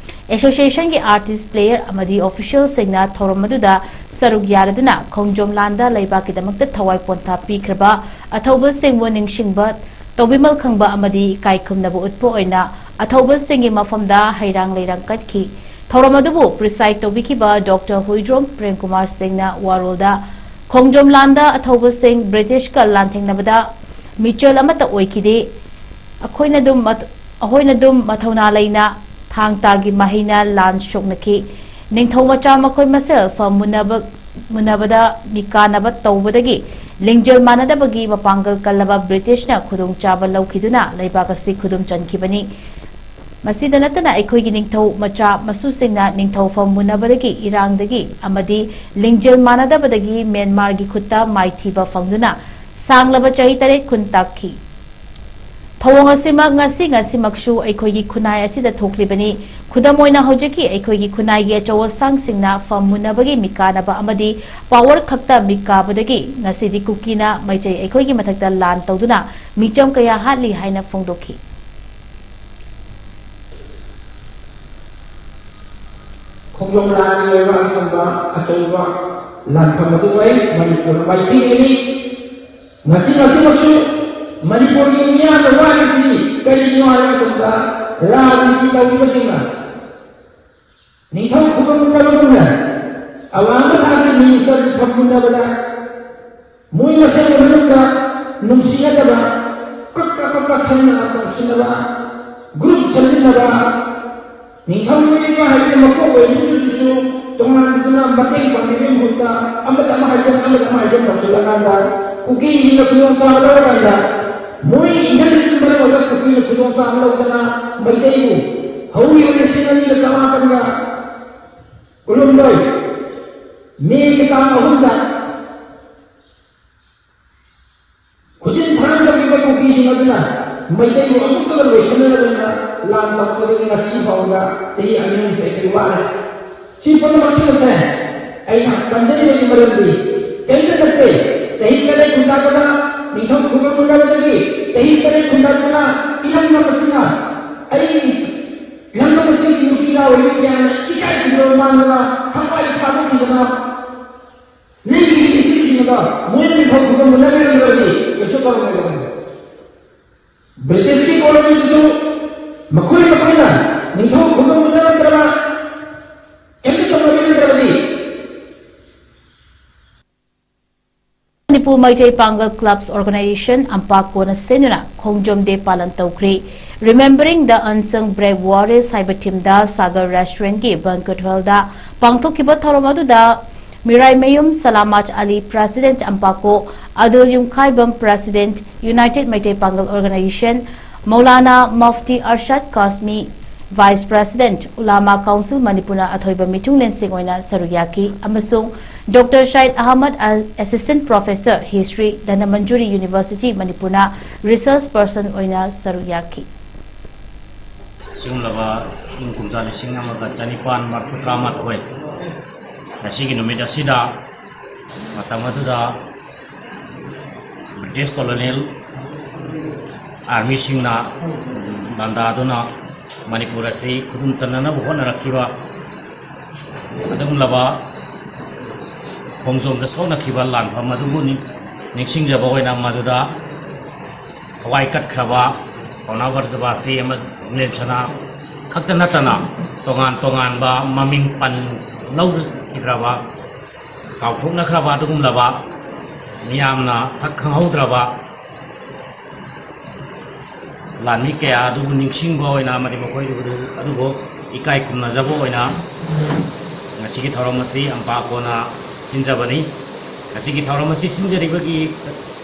ꯑꯦꯁꯣꯁꯤꯌꯦꯁꯟꯒꯤ ꯑꯥꯔꯇꯤꯁ꯭ꯠ, ꯄ꯭ꯂꯦꯌꯔ ꯑꯃꯗꯤ ꯑꯣꯐꯤꯁꯤꯌꯦꯜꯁꯤꯡꯅ ꯊꯧꯔꯝ ꯑꯗꯨꯗ ꯁꯔꯨꯛ ꯌꯥꯔꯗꯨꯅ ꯈꯣꯡꯖꯣꯝ ꯂꯥꯟꯗ ꯂꯩꯕꯥꯛꯀꯤꯗꯃꯛꯇ ꯊꯋꯥꯏ ꯄꯣꯟꯊꯥ ꯄꯤꯈ꯭ꯔꯕ ꯑꯊꯧꯕꯁꯤꯡꯕꯨ ꯅꯤꯡꯁꯤꯡꯕ, ꯇꯧꯕꯤꯃꯜ ꯈꯪꯕ ꯑꯃꯗꯤ ꯏꯀꯥꯏ ꯈꯨꯝꯅꯕ ꯎꯠꯄ ꯑꯣꯏꯅ ꯑꯊꯧꯕꯁꯤꯡꯒꯤ ꯃꯐꯝꯗ ꯍꯩꯔꯥꯡ ꯂꯩꯔꯥꯡ ꯀꯠꯈꯤ꯫ ꯊꯧꯔꯝ ꯑꯗꯨꯕꯨ ꯄ꯭ꯔꯤꯁꯥꯏꯗ ꯇꯧꯕꯤꯈꯤꯕ ꯗꯣꯛꯇꯔ ꯍꯨꯏꯗ꯭ꯔꯣꯝ ꯄ꯭ꯔꯦꯝꯀꯨꯃꯥꯔ ꯁꯤꯡꯅ ꯋꯥꯔꯣꯜꯗ ꯈꯣꯡꯖꯣꯝ ꯂꯥꯟꯗ ꯑꯊꯧꯕꯁꯤꯡ ꯕ꯭ꯔꯤꯇꯤꯁꯀ ꯂꯥꯟꯊꯦꯡꯅꯕꯗ ꯃꯤꯆꯦꯜ ꯑꯃꯠꯇ ꯑꯣꯏꯈꯤꯗꯦ꯫ ꯑꯩꯈꯣꯏꯅ ꯑꯗꯨꯝ ꯃꯠ-, ꯑꯩꯈꯣꯏꯅ ꯑꯗꯨꯝ ꯃꯊꯧꯅꯥ ꯂꯩꯅ ꯊꯥꯡ ꯇꯥꯒꯤ ꯃꯍꯩꯅ ꯂꯥꯟ ꯁꯣꯛꯅꯈꯤ꯫ ꯅꯤꯡꯊꯧ ꯃꯆꯥ ꯃꯈꯣꯏ ꯃꯁꯦꯜ ꯐꯝ ꯃꯨꯟꯅꯕ, ꯃꯨꯟꯅꯕꯗ ꯃꯤꯀꯥꯅꯕ ꯇꯧꯕꯗꯒꯤ ꯂꯤꯡꯖꯦꯜ ꯃꯥꯟꯅꯗꯕꯒꯤ ꯃꯄꯥꯡꯒꯜ ꯀꯜꯂꯕ ꯕ꯭ꯔꯤꯇꯤꯁꯅ ꯈꯨꯗꯣꯡꯆꯥꯕ ꯂꯧꯈꯤꯗꯨꯅ ꯂꯩꯕꯥꯛ ꯑꯁꯤ ꯈꯨꯗꯨꯝ ꯆꯟꯈꯤꯕꯅꯤ꯫ ꯃꯁꯤꯗ ꯅꯠꯇꯅ ꯑꯩꯈꯣꯏꯒꯤ ꯅꯤꯡꯊꯧ ꯃꯆꯥ ꯃꯁꯨꯁꯤꯡꯅ ꯅꯤꯡꯊꯧꯐꯝ ꯃꯨꯟꯅꯕꯗꯒꯤ, ꯏꯔꯥꯡꯗꯒꯤ ꯑꯃꯗꯤ ꯂꯤꯡꯖꯦꯜ ꯃꯥꯟꯅꯗꯕꯗꯒꯤ ꯃ꯭ꯌꯥꯟꯃꯥꯔꯒꯤ ꯈꯨꯠꯇ ꯃꯥꯏꯊꯤꯕ ꯐꯪꯗꯨꯅ ꯁꯥꯡꯂꯕ ꯆꯍꯤ ꯇꯔꯦꯠ ꯈꯨꯟ ꯇꯥꯛꯈꯤ꯫ ꯊꯧꯑꯣꯡ ꯑꯁꯤꯃꯛ ꯉꯁꯤ ꯉꯁꯤꯃꯛꯁꯨ ꯑꯩꯈꯣꯏꯒꯤ ꯈꯨꯟꯅꯥꯏ ꯑꯁꯤꯗ ꯊꯣꯛꯂꯤꯕꯅꯤ꯫ ꯈꯨꯗꯝ ꯑꯣꯏꯅ ꯍꯧꯖꯤꯛꯀꯤ ꯑꯩꯈꯣꯏꯒꯤ ꯈꯨꯟꯅꯥꯏꯒꯤ ꯑꯆꯧ ꯑꯁꯥꯡꯁꯤꯡꯅ ꯐꯝ ꯃꯨꯟꯅꯕꯒꯤ ꯃꯤꯀꯥꯅꯕ ꯑꯃꯗꯤ ꯄꯥꯋꯔ ꯈꯛꯇ ꯃꯤꯀꯥꯕꯗꯒꯤ ꯉꯁꯤꯗꯤ ꯀꯨꯀꯤꯅ ꯃꯩꯇꯩ ꯑꯩꯈꯣꯏꯒꯤ ꯃꯊꯛꯇ ꯂꯥꯟ ꯇꯧꯗꯨꯅ ꯃꯤꯆꯝ ꯀꯌꯥ ꯍꯥꯠꯂꯤ ꯍꯥꯏꯅ ꯐꯣꯡꯗꯣꯛꯈꯤ꯫ ꯈꯣꯡꯖꯣꯝ ꯂꯥꯟꯒꯤ ꯑꯣꯏꯕ ꯑꯗꯨꯒꯨꯝꯕ ꯑꯆꯧꯕ ꯂꯥꯟꯐꯝ ꯑꯗꯨ ꯑꯣꯏ꯫ ꯃꯅꯤꯄꯨꯔ ꯃꯥꯏꯊꯤꯔꯤꯕꯅꯤ꯫ ꯉꯁꯤ ꯉꯁꯤꯃꯛꯁꯨ ꯃꯅꯤꯄꯨꯔꯒꯤ ꯃꯤꯌꯥꯝꯅ ꯋꯥꯔꯤꯁꯤ ꯀꯔꯤꯒꯤꯅꯣ ꯍꯥꯏꯕ ꯃꯇꯝꯗ, ꯔꯥꯖꯅꯤꯇꯤ ꯇꯧꯔꯤꯕꯁꯤꯡꯅ ꯅꯤꯡꯊꯧ ꯈꯨꯕꯝ ꯃꯨꯟꯅꯕꯒꯨꯝꯅ ꯑꯋꯥꯡꯕ ꯊꯥꯛꯀꯤ ꯃꯤꯅꯤꯁꯇꯔꯒꯤ ꯐꯝ ꯃꯨꯟꯅꯕꯗ ꯃꯣꯏ ꯃꯁꯦꯜꯒꯤ ꯃꯅꯨꯡꯗ ꯅꯨꯡꯁꯤꯅꯗꯕ, ꯀꯛ ꯀꯛ ꯀꯛ ꯀꯛ ꯁꯟꯅ ꯇꯧꯁꯤꯟꯅꯕ, ꯒ꯭ꯔꯨꯞ ꯁꯦꯝꯖꯤꯟꯅꯕ, ꯅꯤꯡꯊꯧ ꯑꯣꯏꯔꯤꯕ ꯍꯥꯏꯕꯗꯤ ꯃꯀꯣꯛ ꯑꯣꯏꯕꯗꯨꯁꯨ ꯇꯣꯉꯥꯟꯕꯗꯨꯅ ꯃꯇꯦꯡ ꯄꯥꯡꯕꯤꯕꯒꯤ ꯃꯍꯨꯠꯇ ꯑꯃꯗ ꯑꯃ ꯍꯥꯏꯖꯟ, ꯑꯃꯗ ꯑꯃ ꯍꯥꯏꯖꯟ ꯇꯧꯁꯤꯜꯂꯀꯥꯟꯗ ꯀꯨꯀꯤꯁꯤꯡꯅ ꯈꯨꯗꯣꯡꯆꯥꯕ ꯂꯧꯔꯀꯥꯟꯗ ꯃꯣꯏ ꯏꯟꯖꯟꯕꯒꯤ ꯃꯔꯝ ꯑꯣꯏꯔꯒ ꯀꯨꯀꯤꯅ ꯈꯨꯗꯣꯡꯆꯥꯕ ꯂꯧꯗꯅ ꯃꯩꯇꯩꯕꯨ ꯍꯧꯈꯤꯕ ꯂꯤꯁꯤꯡ ꯑꯅꯤꯒ ꯆꯃꯥꯄꯟꯒ ꯀꯨꯟꯍꯨꯝꯗꯣꯏ ꯃꯦꯒꯤ ꯇꯥꯡ ꯑꯍꯨꯝꯗ ꯈꯨꯖꯤꯟ ꯊꯥꯡ ꯇꯧꯈꯤꯕ ꯀꯨꯀꯤꯁꯤꯡ ꯑꯗꯨꯅ ꯃꯩꯇꯩꯕꯨ ꯑꯃꯨꯛꯇꯒ ꯂꯣꯏꯁꯤꯟꯅꯔꯗꯅ ꯂꯥꯟ ꯇꯧꯔꯛꯄꯗꯒꯤ ꯉꯁꯤ ꯐꯥꯎꯕꯗ ꯆꯍꯤ ꯑꯅꯤ ꯑꯍꯨꯝꯁꯦ ꯑꯩꯈꯣꯏ ꯋꯥꯔꯦ꯫ ꯁꯤ ꯄꯨꯝꯅꯃꯛꯁꯤꯡ ꯑꯁꯦ ꯑꯩꯅ ꯄꯟꯖꯔꯤꯕꯒꯤ ꯃꯔꯝꯗꯤ ꯀꯔꯤꯝꯇ ꯅꯠꯇꯦ꯫ ꯆꯍꯤ ꯇꯔꯦꯠ ꯈꯨꯟꯇꯥꯛꯄꯗ ꯅꯤꯡꯊꯧ ꯈꯨꯕꯝ ꯃꯨꯟꯅꯕꯗꯒꯤ ꯆꯍꯤ ꯇꯔꯦꯠ ꯈꯨꯟꯇꯥꯛꯇꯨꯅ ꯏꯔꯝꯗꯝ ꯑꯁꯤꯅ ꯑꯩ ꯏꯔꯝꯗꯝ ꯑꯁꯤꯒꯤ ꯅꯨꯄꯤ ꯌꯥꯎꯔꯤꯕ ꯀꯌꯥꯅ ꯏꯀꯥꯏ ꯈꯨꯝꯅꯕ ꯃꯥꯡꯗꯅ ꯊꯋꯥꯏ ꯊꯥꯗꯣꯛꯈꯤꯗꯅ ꯂꯩꯔꯤꯕ ꯏꯁꯤꯡꯁꯤꯡ ꯑꯗꯣ ꯃꯣꯏꯅ ꯅꯤꯡꯊꯧ ꯈꯨꯕꯝ ꯃꯨꯟꯅꯕꯤꯔꯝꯗ꯭ꯔꯕꯗꯤ ꯀꯩꯁꯨ ꯇꯧꯔꯝꯃꯣꯏꯗꯕꯅꯤ꯫ ꯕ꯭ꯔꯤꯇꯤꯁꯀꯤ ꯀꯣꯂꯣꯅꯤꯗꯁꯨ ꯃꯈꯣꯏ ꯃꯈꯣꯏꯅ ꯅꯤꯡꯊꯧ ꯈꯨꯕꯝ ꯃꯨꯟꯅꯔꯝꯗ꯭ꯔꯕ ꯀꯩꯝꯇ ꯇꯧꯅꯕꯤꯔꯝꯗ꯭ꯔꯕꯗꯤ ꯃꯅꯤꯄꯨꯔ ꯃꯩꯇꯩ ꯄꯥꯡꯒꯜ ꯀ꯭ꯂꯕꯁ ꯑꯣꯔꯒꯅꯥꯏꯖꯦꯁꯟ ꯑꯝꯄꯥꯛ ꯀꯣꯟꯅ ꯁꯦꯟꯗꯨꯅ ꯈꯣꯡꯖꯣꯝ ꯗꯦ ꯄꯥꯂꯟ ꯇꯧꯈ꯭ꯔꯤ꯫ Remembering the Unsung Brave Warriors ꯍꯥꯏꯕ ꯊꯤꯝꯗ ꯁꯥꯒꯔ ꯔꯦꯁꯇꯨꯔꯦꯟꯠꯀꯤ ꯕꯦꯡꯀ꯭ꯋꯦꯠ ꯍꯣꯜꯗ ꯄꯥꯡꯊꯣꯛꯈꯤꯕ ꯊꯧꯔꯝ ꯑꯗꯨꯗ ꯃꯤꯔꯥꯏꯃꯌꯨꯝ ꯁꯂꯥꯃꯥꯠ ꯑꯂꯤ, President, ꯑꯝꯄꯥꯀꯣ ꯑꯗꯨꯜ ꯌꯨꯝꯈꯥꯏꯕꯝ, President, United Meitei Pangal Organization, Maulana Mufti ꯑꯔꯁꯥꯗ ꯀꯥꯁꯃꯤ, Vice President, Ulama Council ꯃꯅꯤꯄꯨꯔꯅ ꯑꯊꯣꯏꯕ ꯃꯤꯊꯨꯡꯂꯦꯟꯁꯤꯡ ꯑꯣꯏꯅ ꯁꯔꯨꯛ ꯌꯥꯈꯤ ꯑꯃꯁꯨꯡ ꯗꯣꯛꯇꯔ ꯁꯥꯏꯗ Ahmad, Assistant Professor, History, Dhanamanjuri University, ꯃꯅꯤꯄꯨꯔꯅ Research Person ꯑꯣꯏꯅ ꯁꯔꯨꯛ ꯌꯥꯈꯤ꯫ ꯑꯁꯤꯒꯨꯝꯂꯕ ꯏꯪ ꯀꯨꯝꯖꯥ ꯂꯤꯁꯤꯡ ꯑꯃꯒ ꯆꯅꯤꯄꯥꯟ ꯃꯔꯤꯐꯨ ꯇꯔꯥꯃꯥꯊꯣꯏ, ꯉꯁꯤꯒꯤ ꯅꯨꯃꯤꯠ ꯑꯁꯤꯗ, ꯃꯇꯝ ꯑꯗꯨꯗ British Colonial Armyꯁꯤꯡꯅ ꯂꯥꯟꯗꯥꯗꯨꯅ ꯃꯅꯤꯄꯨꯔ ꯑꯁꯤ ꯈꯨꯗꯨꯝ ꯆꯟꯅꯅꯕ ꯍꯣꯠꯅꯔꯛꯈꯤꯕ ꯑꯗꯨꯒꯨꯝꯂꯕ ꯈꯣꯡꯖꯣꯝꯗ ꯁꯣꯛꯅꯈꯤꯕ ꯂꯥꯟꯐꯝ ꯑꯗꯨꯕꯨ ꯅꯤꯡ-, ꯅꯤꯡꯁꯤꯡꯖꯕ ꯑꯣꯏꯅ ꯃꯗꯨꯗ ꯊꯋꯥꯏ ꯀꯠꯈ꯭ꯔꯕ ꯄꯥꯎꯅꯥ ꯕ꯭ꯔꯖꯕꯥꯁꯤ ꯑꯃ ꯂꯦꯟꯁꯅꯥ ꯈꯛꯇ ꯅꯠꯇꯅ ꯇꯣꯉꯥꯟ ꯇꯣꯉꯥꯟꯕ ꯃꯃꯤꯡ ꯄꯟ ꯂꯧꯈꯤꯗ꯭ꯔꯕ, ꯀꯥꯎꯊꯣꯛꯅꯈ꯭ꯔꯕ ꯑꯗꯨꯒꯨꯝꯂꯕ, ꯃꯤꯌꯥꯝꯅ ꯁꯛ ꯈꯪꯍꯧꯗ꯭ꯔꯕ ꯂꯥꯟꯃꯤ ꯀꯌꯥ ꯑꯗꯨꯕꯨ ꯅꯤꯡꯁꯤꯡꯕ ꯑꯣꯏꯅ ꯑꯃꯗꯤ ꯃꯈꯣꯏꯗꯨ ꯑꯗꯨꯕꯨ ꯏꯀꯥꯏ ꯈꯨꯝꯅꯖꯕ ꯑꯣꯏꯅ ꯉꯁꯤꯒꯤ ꯊꯧꯔꯝ ꯑꯁꯤ ꯑꯝꯄꯥꯀꯣꯅ ꯁꯤꯟꯖꯕꯅꯤ꯫ ꯉꯁꯤꯒꯤ ꯊꯧꯔꯝ ꯑꯁꯤ ꯁꯤꯟꯖꯔꯤꯕꯒꯤ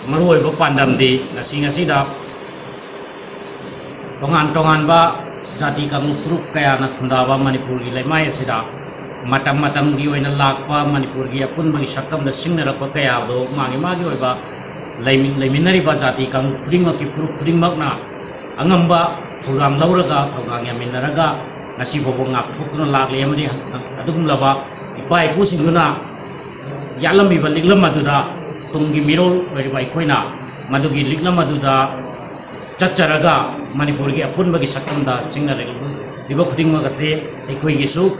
ꯃꯔꯨꯑꯣꯏꯕ ꯄꯥꯟꯗꯝꯗꯤ ꯉꯁꯤ ꯉꯁꯤꯗ ꯇꯣꯉꯥꯟ ꯇꯣꯉꯥꯟꯕ ꯖꯥꯇꯤ ꯀꯥꯡꯂꯨꯞ ꯐꯨꯔꯨꯞ ꯀꯌꯥꯅ ꯈꯨꯟꯗꯥꯕ ꯃꯅꯤꯄꯨꯔꯒꯤ ꯂꯩꯃꯥꯏ ꯑꯁꯤꯗ ꯃꯇꯝ ꯃꯇꯝꯒꯤ ꯑꯣꯏꯅ ꯂꯥꯛꯄ ꯃꯅꯤꯄꯨꯔꯒꯤ ꯑꯄꯨꯟꯕꯒꯤ ꯁꯛꯇꯝꯗ ꯁꯤꯡꯅꯔꯛꯄ ꯀꯌꯥ ꯑꯗꯨ ꯃꯥꯒꯤ ꯃꯥꯒꯤ ꯑꯣꯏꯕ ꯂꯩꯃꯤ-, ꯂꯩꯃꯤꯟꯅꯔꯤꯕ ꯖꯥꯇꯤ ꯀꯥꯡꯂꯨꯞ ꯈꯨꯗꯤꯡꯃꯛꯀꯤ ꯐꯨꯔꯨꯞ ꯈꯨꯗꯤꯡꯃꯛꯅ ꯑꯉꯝꯕ ꯊꯧꯗꯥꯡ ꯂꯧꯔꯒ, ꯊꯧꯗꯥꯡ ꯌꯥꯃꯤꯟꯅꯔꯒ ꯉꯁꯤ ꯐꯥꯎꯕ ꯉꯥꯛꯊꯣꯛꯇꯨꯅ ꯂꯥꯛꯂꯤ꯫ ꯑꯃꯗꯤ ꯑꯗꯨꯒꯨꯝꯂꯕ ꯏꯄꯥ ꯏꯄꯨꯁꯤꯡꯗꯨꯅ ꯌꯥꯠꯂꯝꯃꯤꯕ ꯂꯤꯛꯂꯝ ꯑꯗꯨꯗ ꯇꯨꯡꯒꯤ ꯃꯤꯔꯣꯜ ꯑꯣꯏꯔꯤꯕ ꯑꯩꯈꯣꯏꯅ ꯃꯗꯨꯒꯤ ꯂꯤꯛꯂꯝ ꯑꯗꯨꯗ ꯆꯠꯆꯔꯒ ꯃꯅꯤꯄꯨꯔꯒꯤ ꯑꯄꯨꯟꯕꯒꯤ ꯁꯛꯇꯝꯗ ꯁꯤꯡꯅꯔꯛꯂꯤꯕ ꯈꯨꯗꯤꯡꯃꯛ ꯑꯁꯤ ꯑꯩꯈꯣꯏꯒꯤꯁꯨ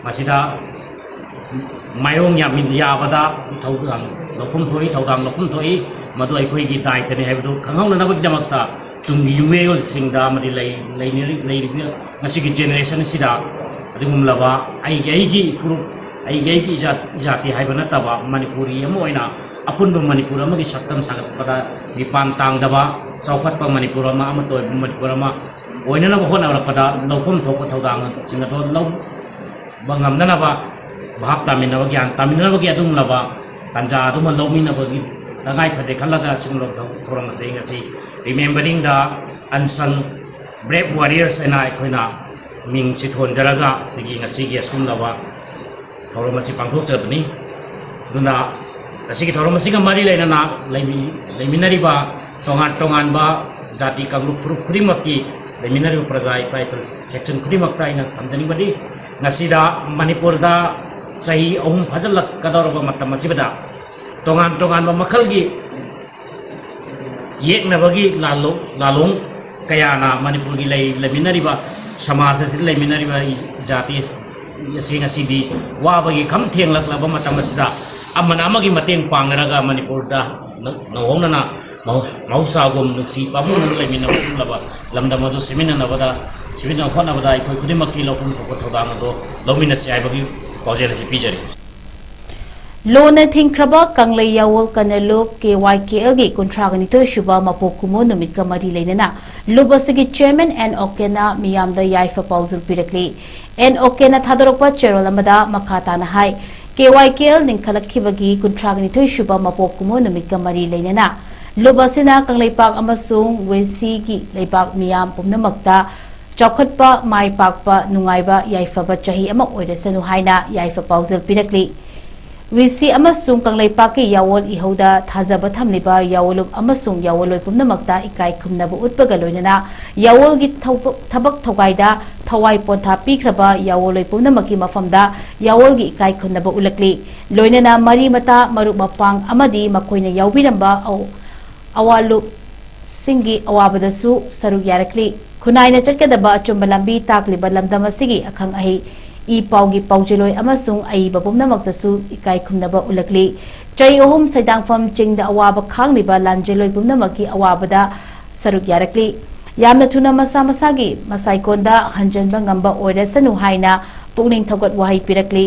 ꯃꯁꯤꯗ ꯃꯥꯏꯑꯣꯡ ꯌꯥꯃꯤꯟ-, ꯌꯥꯕꯗ ꯊꯧꯗꯥꯡ ꯂꯧꯐꯝ ꯊꯣꯛꯏ, ꯊꯧꯗꯥꯡ ꯂꯧꯐꯝ ꯊꯣꯛꯏ꯫ ꯃꯗꯨ ꯑꯩꯈꯣꯏꯒꯤ ꯗꯥꯏꯇꯅꯤ ꯍꯥꯏꯕꯗꯨ ꯈꯪꯍꯧꯅꯅꯕꯒꯤꯗꯃꯛꯇ ꯇꯨꯡꯒꯤ ꯌꯨꯝꯕꯤꯔꯦꯜꯁꯤꯡꯗ ꯑꯃꯗꯤ ꯂꯩ-, ꯂꯩꯅꯔꯤ-, ꯂꯩꯔꯤꯕ ꯉꯁꯤꯒꯤ generation ꯑꯁꯤꯗ ꯑꯗꯨꯒꯨꯝꯂꯕ ꯑꯩꯒꯤ, ꯑꯩꯒꯤ ꯐꯨꯔꯨꯞ, ꯑꯩꯒꯤ, ꯑꯩꯒꯤ ꯏꯖꯥꯠ, ꯏꯖꯥꯇꯤ ꯍꯥꯏꯕ ꯅꯠꯇꯕ ꯃꯅꯤꯄꯨꯔꯤ ꯑꯃ ꯑꯣꯏꯅ ꯑꯄꯨꯟꯕ ꯃꯅꯤꯄꯨꯔ ꯑꯃꯒꯤ ꯁꯛꯇꯝ ꯁꯥꯒꯠꯄꯗ ꯃꯤꯄꯥꯟ ꯇꯥꯡꯗꯕ, ꯆꯥꯎꯈꯠꯄ ꯃꯅꯤꯄꯨꯔ ꯑꯃ, ꯑꯃꯠꯇ ꯑꯣꯏꯕ ꯃꯅꯤꯄꯨꯔ ꯑꯃ ꯑꯣꯏꯅꯅꯕ ꯍꯣꯠꯅꯔꯛꯄꯗ ꯂꯧꯐꯝ ꯊꯣꯛꯄ ꯊꯧꯗꯥꯡꯁꯤꯡ ꯑꯗꯨ ꯂꯧꯕ ꯉꯝꯅꯅꯕ ꯚꯥꯞ ꯇꯥꯃꯤꯟꯅꯕ, ꯒ꯭ꯌꯥꯟ ꯇꯥꯃꯤꯟꯅꯕꯒꯤ ꯑꯗꯨꯒꯨꯝꯂꯕ ꯇꯥꯟꯖꯥ ꯑꯗꯨꯃ ꯂꯧꯃꯤꯟꯅꯕꯒꯤ ꯇꯉꯥꯏ ꯐꯗꯦ ꯈꯜꯂꯒ ꯑꯁꯤꯒꯨꯝꯂꯕ ꯊꯧ-, ꯊꯧꯔꯝ ꯑꯁꯤ ꯉꯁꯤ Remembering the Unsung Brave Warriors ꯍꯥꯏꯅ ꯑꯩꯈꯣꯏꯅ ꯃꯤꯡꯁꯤ ꯊꯣꯟꯖꯔꯒ ꯁꯤꯒꯤ ꯉꯁꯤꯒꯤ ꯑꯁꯤꯒꯨꯝꯂꯕ ꯊꯧꯔꯝ ꯑꯁꯤ ꯄꯥꯡꯊꯣꯛꯆꯕꯅꯤ꯫ ꯑꯗꯨꯅ ꯉꯁꯤꯒꯤ ꯊꯧꯔꯝ ꯑꯁꯤꯒ ꯃꯔꯤ ꯂꯩꯅꯅ ꯂꯩꯃꯤ-, ꯂꯩꯃꯤꯟꯅꯔꯤꯕ ꯇꯣꯉꯥꯟ ꯇꯣꯉꯥꯟꯕ ꯖꯥꯇꯤ ꯀꯥꯡꯂꯨꯞ ꯐꯨꯔꯨꯞ ꯈꯨꯗꯤꯡꯃꯛꯀꯤ ꯂꯩꯃꯤꯟꯅꯔꯤꯕ ꯄ꯭ꯔꯖꯥ ꯏꯄꯥ ꯏꯄꯨ section ꯈꯨꯗꯤꯡꯃꯛꯇ ꯑꯩꯅ ꯊꯝꯖꯅꯤꯡꯕꯗꯤ, ꯉꯁꯤꯗ ꯃꯅꯤꯄꯨꯔꯗ ꯆꯍꯤ ꯑꯍꯨꯝ ꯐꯥꯖꯤꯜꯂꯛꯀꯗꯧꯔꯕ ꯃꯇꯝ ꯑꯁꯤꯗ ꯇꯣꯉꯥꯟ ꯇꯣꯉꯥꯟꯕ ꯃꯈꯜꯒꯤ ꯌꯦꯛꯅꯕꯒꯤ ꯂꯥꯂꯣ-, ꯂꯥꯂꯣꯡ ꯀꯌꯥꯅ ꯃꯅꯤꯄꯨꯔꯒꯤ ꯂꯩ-, ꯂꯩꯃꯤꯟꯅꯔꯤꯕ ꯁꯃꯥꯖ ꯑꯁꯤꯗ ꯂꯩꯃꯤꯟꯅꯔꯤꯕ ꯖꯥꯇꯤ ꯑꯁꯤ ꯉꯁꯤꯗꯤ ꯋꯥꯕꯒꯤ ꯈꯝ ꯊꯦꯡꯂꯛꯂꯕ ꯃꯇꯝ ꯑꯁꯤꯗ ꯑꯃꯅ ꯑꯃꯒꯤ ꯃꯇꯦꯡ ꯄꯥꯡꯅꯔꯒ ꯃꯅꯤꯄꯨꯔꯗ ꯅ-, ꯅꯧꯍꯧꯅꯅ ꯃꯍꯧ-, ꯃꯍꯧꯁꯥꯒꯨꯝ ꯅꯨꯡꯁꯤ ꯄꯥꯝꯃꯨꯅꯅ ꯂꯩꯃꯤꯟꯅꯕ ꯂꯝꯗꯝ ꯑꯗꯨ ꯁꯦꯝꯃꯤꯟꯅꯅꯕꯗ, ꯁꯦꯝꯃꯤꯟꯅꯕ ꯍꯣꯠꯅꯕꯗ ꯑꯩꯈꯣꯏ ꯈꯨꯗꯤꯡꯃꯛꯀꯤ ꯂꯧꯐꯝ ꯊꯣꯛꯄ ꯊꯧꯗꯥꯡ ꯑꯗꯨ ꯂꯧꯃꯤꯟꯅꯁꯤ ꯍꯥꯏꯕꯒꯤ ꯄꯥꯎꯖꯦꯜ ꯑꯁꯤ ꯄꯤꯖꯔꯤ꯫ ꯂꯣꯟꯅ ꯊꯤꯡꯈ꯭ꯔꯕ ꯀꯪꯂꯩ ꯌꯥꯋꯣꯜ ꯀꯟꯅ ꯂꯨꯞ ꯀꯦ ꯋꯥꯏ ꯀꯦ ꯑꯦꯜꯒꯤ ꯀꯨꯟꯊ꯭ꯔꯥꯒ ꯅꯤꯊꯣꯏ ꯁꯨꯕ ꯃꯄꯣꯛ ꯀꯨꯝꯑꯣꯟ ꯅꯨꯃꯤꯠꯀ ꯃꯔꯤ ꯂꯩꯅꯅ ꯂꯨꯞ ꯑꯁꯤꯒꯤ ꯆꯤꯌꯔꯃꯦꯟ ꯑꯦꯟ ꯑꯣꯀꯦꯅ ꯃꯤꯌꯥꯝꯗ ꯌꯥꯏꯐ ꯄꯥꯎꯖꯦꯜ ꯄꯤꯔꯛꯂꯤ꯫ ꯑꯦꯟ ꯑꯣꯀꯦꯅ ꯊꯥꯗꯣꯔꯛꯄ ꯆꯦꯔꯣꯜ ꯑꯃꯗ ꯃꯈꯥ ꯇꯥꯅ ꯍꯥꯏ, ꯀꯦ ꯋꯥꯏ ꯀꯦ ꯑꯦꯜ ꯂꯤꯡꯈꯠꯂꯛꯈꯤꯕꯒꯤ ꯀꯨꯟꯊ꯭ꯔꯥꯒ ꯅꯤꯊꯣꯏ ꯁꯨꯕ ꯃꯄꯣꯛ ꯀꯨꯝꯑꯣꯟ ꯅꯨꯃꯤꯠꯀ ꯃꯔꯤ ꯂꯩꯅꯅ ꯂꯨꯞ ꯑꯁꯤꯅ ꯀꯪꯂꯩꯄꯥꯛ ꯑꯃꯁꯨꯡ ꯋꯦꯁꯤꯒꯤ ꯂꯩꯕꯥꯛ ꯃꯤꯌꯥꯝ ꯄꯨꯝꯅꯃꯛꯇ ꯆꯥꯎꯈꯠꯄ, ꯃꯥꯏ ꯄꯥꯛꯄ, ꯅꯨꯡꯉꯥꯏꯕ, ꯌꯥꯏꯐꯕ ꯆꯍꯤ ꯑꯃ ꯑꯣꯏꯔꯁꯅꯨ ꯍꯥꯏꯅ ꯌꯥꯏꯐ ꯄꯥꯎꯖꯦꯜ ꯄꯤꯔꯛꯂꯤ꯫ ꯋꯤꯁꯤ ꯑꯃꯁꯨꯡ ꯀꯪꯂꯩꯄꯥꯛꯀꯤ ꯌꯥꯋꯣꯜ ꯏꯍꯧꯗ ꯊꯥꯖꯕ ꯊꯝꯂꯤꯕ ꯌꯥꯋꯣꯜꯂꯨꯞ ꯑꯃꯁꯨꯡ ꯌꯥꯋꯣꯜꯂꯣꯏ ꯄꯨꯝꯅꯃꯛꯇ ꯏꯀꯥꯏ ꯈꯨꯝꯅꯕ ꯎꯠꯄꯒ ꯂꯣꯏꯅꯅ ꯌꯥꯋꯣꯜꯒꯤ ꯊꯧꯕ-, ꯊꯕꯛ ꯊꯧꯒꯥꯏꯗ ꯊꯋꯥꯏ ꯄꯣꯟꯊꯥ ꯄꯤꯈ꯭ꯔꯕ ꯌꯥꯋꯣꯜꯂꯣꯏ ꯄꯨꯝꯅꯃꯛꯀꯤ ꯃꯐꯝꯗ ꯌꯥꯋꯣꯜꯒꯤ ꯏꯀꯥꯏ ꯈꯨꯝꯅꯕ ꯎꯠꯂꯛꯂꯤ꯫ ꯂꯣꯏꯅꯅ ꯃꯔꯤ ꯃꯇꯥ, ꯃꯔꯨꯞ ꯃꯄꯥꯡ ꯑꯃꯗꯤ ꯃꯈꯣꯏꯅ ꯌꯥꯎꯕꯤꯔꯝꯕ ꯑꯧ-, ꯑꯋꯥꯂꯨꯞꯁꯤꯡꯒꯤ ꯑꯋꯥꯕꯗꯁꯨ ꯁꯔꯨꯛ ꯌꯥꯔꯛꯂꯤ꯫ ꯈꯨꯟꯅꯥꯏꯅ ꯆꯠꯀꯗꯕ ꯑꯆꯨꯝꯕ ꯂꯝꯕꯤ ꯇꯥꯛꯂꯤꯕ ꯂꯝꯗꯝ ꯑꯁꯤꯒꯤ ꯑꯈꯪ ꯑꯍꯩ, ꯏ ꯄꯥꯎꯒꯤ ꯄꯥꯎꯖꯦꯜꯂꯣꯏ ꯑꯃꯁꯨꯡ ꯑꯏꯕ ꯄꯨꯝꯅꯃꯛꯇꯁꯨ ꯏꯀꯥꯏ ꯈꯨꯝꯅꯕ ꯎꯠꯂꯛꯂꯤ꯫ ꯆꯍꯤ ꯑꯍꯨꯝ ꯁꯩꯗꯥꯡꯐꯝ ꯆꯤꯡꯗ ꯑꯋꯥꯕ ꯈꯥꯡꯂꯤꯕ ꯂꯥꯟꯖꯦꯜꯂꯣꯏ ꯄꯨꯝꯅꯃꯛꯀꯤ ꯑꯋꯥꯕꯗ ꯁꯔꯨꯛ ꯌꯥꯔꯛꯂꯤ꯫ ꯌꯥꯝꯅ ꯊꯨꯅ ꯃꯁꯥ ꯃꯁꯥꯒꯤ ꯃꯁꯥꯏꯀꯣꯟꯗ ꯍꯟꯖꯤꯟꯕ ꯉꯝꯕ ꯑꯣꯏꯔꯁꯅꯨ ꯍꯥꯏꯅ ꯄꯨꯛꯅꯤꯡ ꯊꯧꯒꯠ ꯋꯥꯍꯩ ꯄꯤꯔꯛꯂꯤ꯫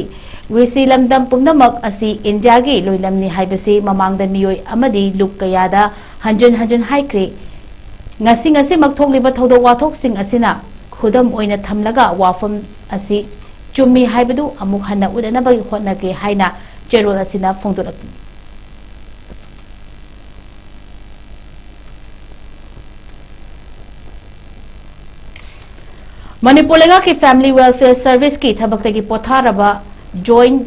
ꯋꯤꯁꯤ ꯂꯝꯗꯝ ꯄꯨꯝꯅꯃꯛ ꯑꯁꯤ ꯏꯟꯗꯤꯌꯥꯒꯤ ꯂꯣꯏꯂꯝꯅꯤ ꯍꯥꯏꯕꯁꯤ ꯃꯃꯥꯡꯗ ꯃꯤꯑꯣꯏ ꯑꯃꯗꯤ ꯂꯨꯞ ꯀꯌꯥꯗ ꯍꯟꯖꯤꯟ ꯍꯟꯖꯤꯟ ꯍꯥꯏꯈ꯭ꯔꯦ꯫ ꯉꯁꯤ ꯉꯁꯤꯃꯛ ꯊꯣꯛꯂꯤꯕ ꯊꯧꯗꯣꯛ ꯋꯥꯊꯣꯛꯁꯤꯡ ꯑꯁꯤꯅ ꯈꯨꯗꯝ ꯑꯣꯏꯅ ꯊꯝꯂꯒ ꯋꯥꯐꯝ ꯑꯁꯤ ꯆꯨꯝꯃꯤ ꯍꯥꯏꯕꯗꯨ ꯑꯃꯨꯛ ꯍꯟꯅ ꯎꯠꯅꯅꯕꯒꯤ ꯍꯣꯠꯅꯒꯦ ꯍꯥꯏꯅ ꯆꯦꯔꯣꯜ ꯑꯁꯤꯅ ꯐꯣꯡꯗꯣꯔꯛꯂꯤ꯫ ꯃꯅꯤꯄꯨꯔ ꯂꯩꯉꯥꯛꯀꯤ Family Welfare Service ꯀꯤ ꯊꯕꯛꯇꯒꯤ ꯄꯣꯊꯥꯔꯕ Joint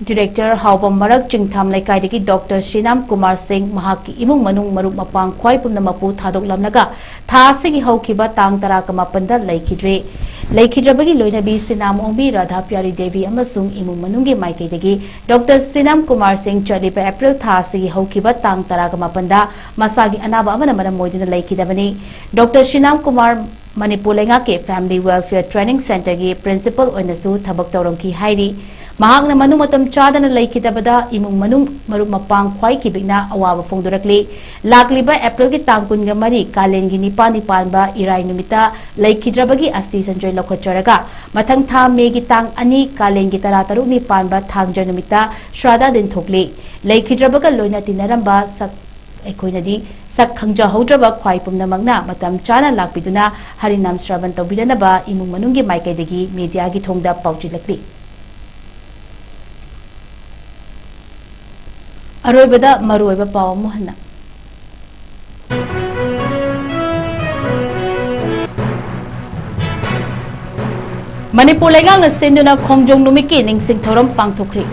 Director ꯍꯥꯎꯕꯝ ꯃꯔꯛ ꯆꯤꯡꯊꯥꯝ ꯂꯩꯀꯥꯏꯗꯒꯤ ꯗꯣꯛꯇꯔ ꯁꯤꯅꯥꯝ ꯀꯨꯃꯥꯔ ꯁꯤꯡ ꯃꯍꯥꯛꯀꯤ ꯏꯃꯨꯡ ꯃꯅꯨꯡ ꯃꯔꯨꯞ ꯃꯄꯥꯡ ꯈ꯭ꯋꯥꯏ ꯄꯨꯝꯅꯃꯛꯄꯨ ꯊꯥꯗꯣꯛꯂꯝꯂꯒ ꯊꯥ ꯑꯁꯤꯒꯤ ꯍꯧꯈꯤꯕ ꯇꯥꯡ ꯇꯔꯥꯒ ꯃꯥꯄꯟꯗ ꯂꯩꯈꯤꯗ꯭ꯔꯦ꯫ ꯂꯩꯈꯤꯗ꯭ꯔꯕꯒꯤ ꯂꯣꯏꯅꯕꯤ ꯁꯤꯅꯥꯝ ꯑꯣꯡꯕꯤ ꯔꯥꯙꯥ ꯄ꯭ꯌꯥꯔꯤ ꯗꯦꯕꯤ ꯑꯃꯁꯨꯡ ꯏꯃꯨꯡ ꯃꯅꯨꯡꯒꯤ ꯃꯥꯏꯀꯩꯗꯒꯤ ꯗꯣꯛꯇꯔ ꯁꯤꯅꯥꯝ ꯀꯨꯃꯥꯔ ꯁꯤꯡ ꯆꯠꯂꯤꯕ ꯑꯦꯄ꯭ꯔꯤꯜ ꯊꯥ ꯑꯁꯤꯒꯤ ꯍꯧꯈꯤꯕ ꯇꯥꯡ ꯇꯔꯥꯒ ꯃꯥꯄꯟꯗ ꯃꯁꯥꯒꯤ ꯑꯅꯥꯕ ꯑꯃꯅ ꯃꯔꯝ ꯑꯣꯏꯗꯨꯅ ꯂꯩꯈꯤꯗꯕꯅꯤ꯫ ꯗꯣꯛꯇꯔ ꯁꯤꯅꯥꯝ ꯀꯨꯃꯥꯔ ꯃꯅꯤꯄꯨꯔ ꯂꯩꯉꯥꯛꯀꯤ Family Welfare Training Centre ꯒꯤ Principal ꯑꯣꯏꯅꯁꯨ ꯊꯕꯛ ꯇꯧꯔꯝꯈꯤ ꯍꯥꯏꯔꯤ꯫ ꯃꯍꯥꯛꯅ ꯃꯅꯨꯡ ꯃꯇꯝ ꯆꯥꯗꯅ ꯂꯩꯈꯤꯗꯕꯗ ꯏꯃꯨꯡ ꯃꯅꯨꯡ ꯃꯔꯨꯞ ꯃꯄꯥꯡ ꯈ꯭ꯋꯥꯏ ꯀꯤꯕꯤꯛꯅ ꯑꯋꯥꯕ ꯐꯣꯡꯗꯣꯔꯛꯂꯤ꯫ ꯂꯥꯛꯂꯤꯕ ꯑꯦꯄ꯭ꯔꯤꯜꯒꯤ ꯇꯥꯡ ꯀꯨꯟꯒ ꯃꯔꯤ, ꯀꯥꯂꯦꯟꯒꯤ ꯅꯤꯄꯥꯜꯅꯤ ꯄꯥꯟꯕ ꯏꯔꯥꯏ ꯅꯨꯃꯤꯠꯇ ꯂꯩꯈꯤꯗ꯭ꯔꯕꯒꯤ ꯑꯁꯊꯤ ꯁꯟꯖꯣꯏ ꯂꯧꯈꯠꯆꯔꯒ, ꯃꯊꯪ ꯊꯥ ꯃꯦꯒꯤ ꯇꯥꯡ ꯑꯅꯤ, ꯀꯥꯂꯦꯟꯒꯤ ꯇꯔꯥꯇꯔꯨꯛꯅꯤ ꯄꯥꯟꯕ ꯊꯥꯡꯖ ꯅꯨꯃꯤꯠꯇ ꯁ꯭ꯔꯥꯗꯥ ꯗꯤꯟ ꯊꯣꯛꯂꯤ꯫ ꯂꯩꯈꯤꯗ꯭ꯔꯕꯒ ꯂꯣꯏꯅ ꯇꯤꯟꯅꯔꯝꯕ ꯁꯛ ꯑꯩꯈꯣꯏꯅꯗꯤ ꯁꯛ ꯈꯪꯖꯍꯧꯗ꯭ꯔꯕ ꯈ꯭ꯋꯥꯏ ꯄꯨꯝꯅꯃꯛꯅ ꯃꯇꯝ ꯆꯥꯅ ꯂꯥꯛꯄꯤꯗꯨꯅ ꯍꯔꯤꯅꯥꯝ ꯁ꯭ꯔꯕꯟ ꯇꯧꯕꯤꯅꯅꯕ ꯏꯃꯨꯡ ꯃꯅꯨꯡꯒꯤ ꯃꯥꯏꯀꯩꯗꯒꯤ ꯃꯤꯗꯤꯌꯥꯒꯤ ꯊꯣꯡꯗ ꯄꯥꯎꯖꯦꯜꯂꯛꯂꯤ꯫ ꯑꯔꯣꯏꯕꯗ ꯃꯔꯨꯑꯣꯏꯕ ꯄꯥꯎ ꯑꯃꯨꯛ ꯍꯟꯅ꯫ ꯃꯅꯤꯄꯨꯔ ꯂꯩꯉꯥꯛꯅ ꯁꯤꯟꯗꯨꯅ ꯈꯣꯡꯖꯣꯝ ꯅꯨꯃꯤꯠꯀꯤ ꯅꯤꯡꯁꯤꯡ ꯊꯧꯔꯝ ꯄꯥꯡꯊꯣꯛꯈ꯭ꯔꯤ꯫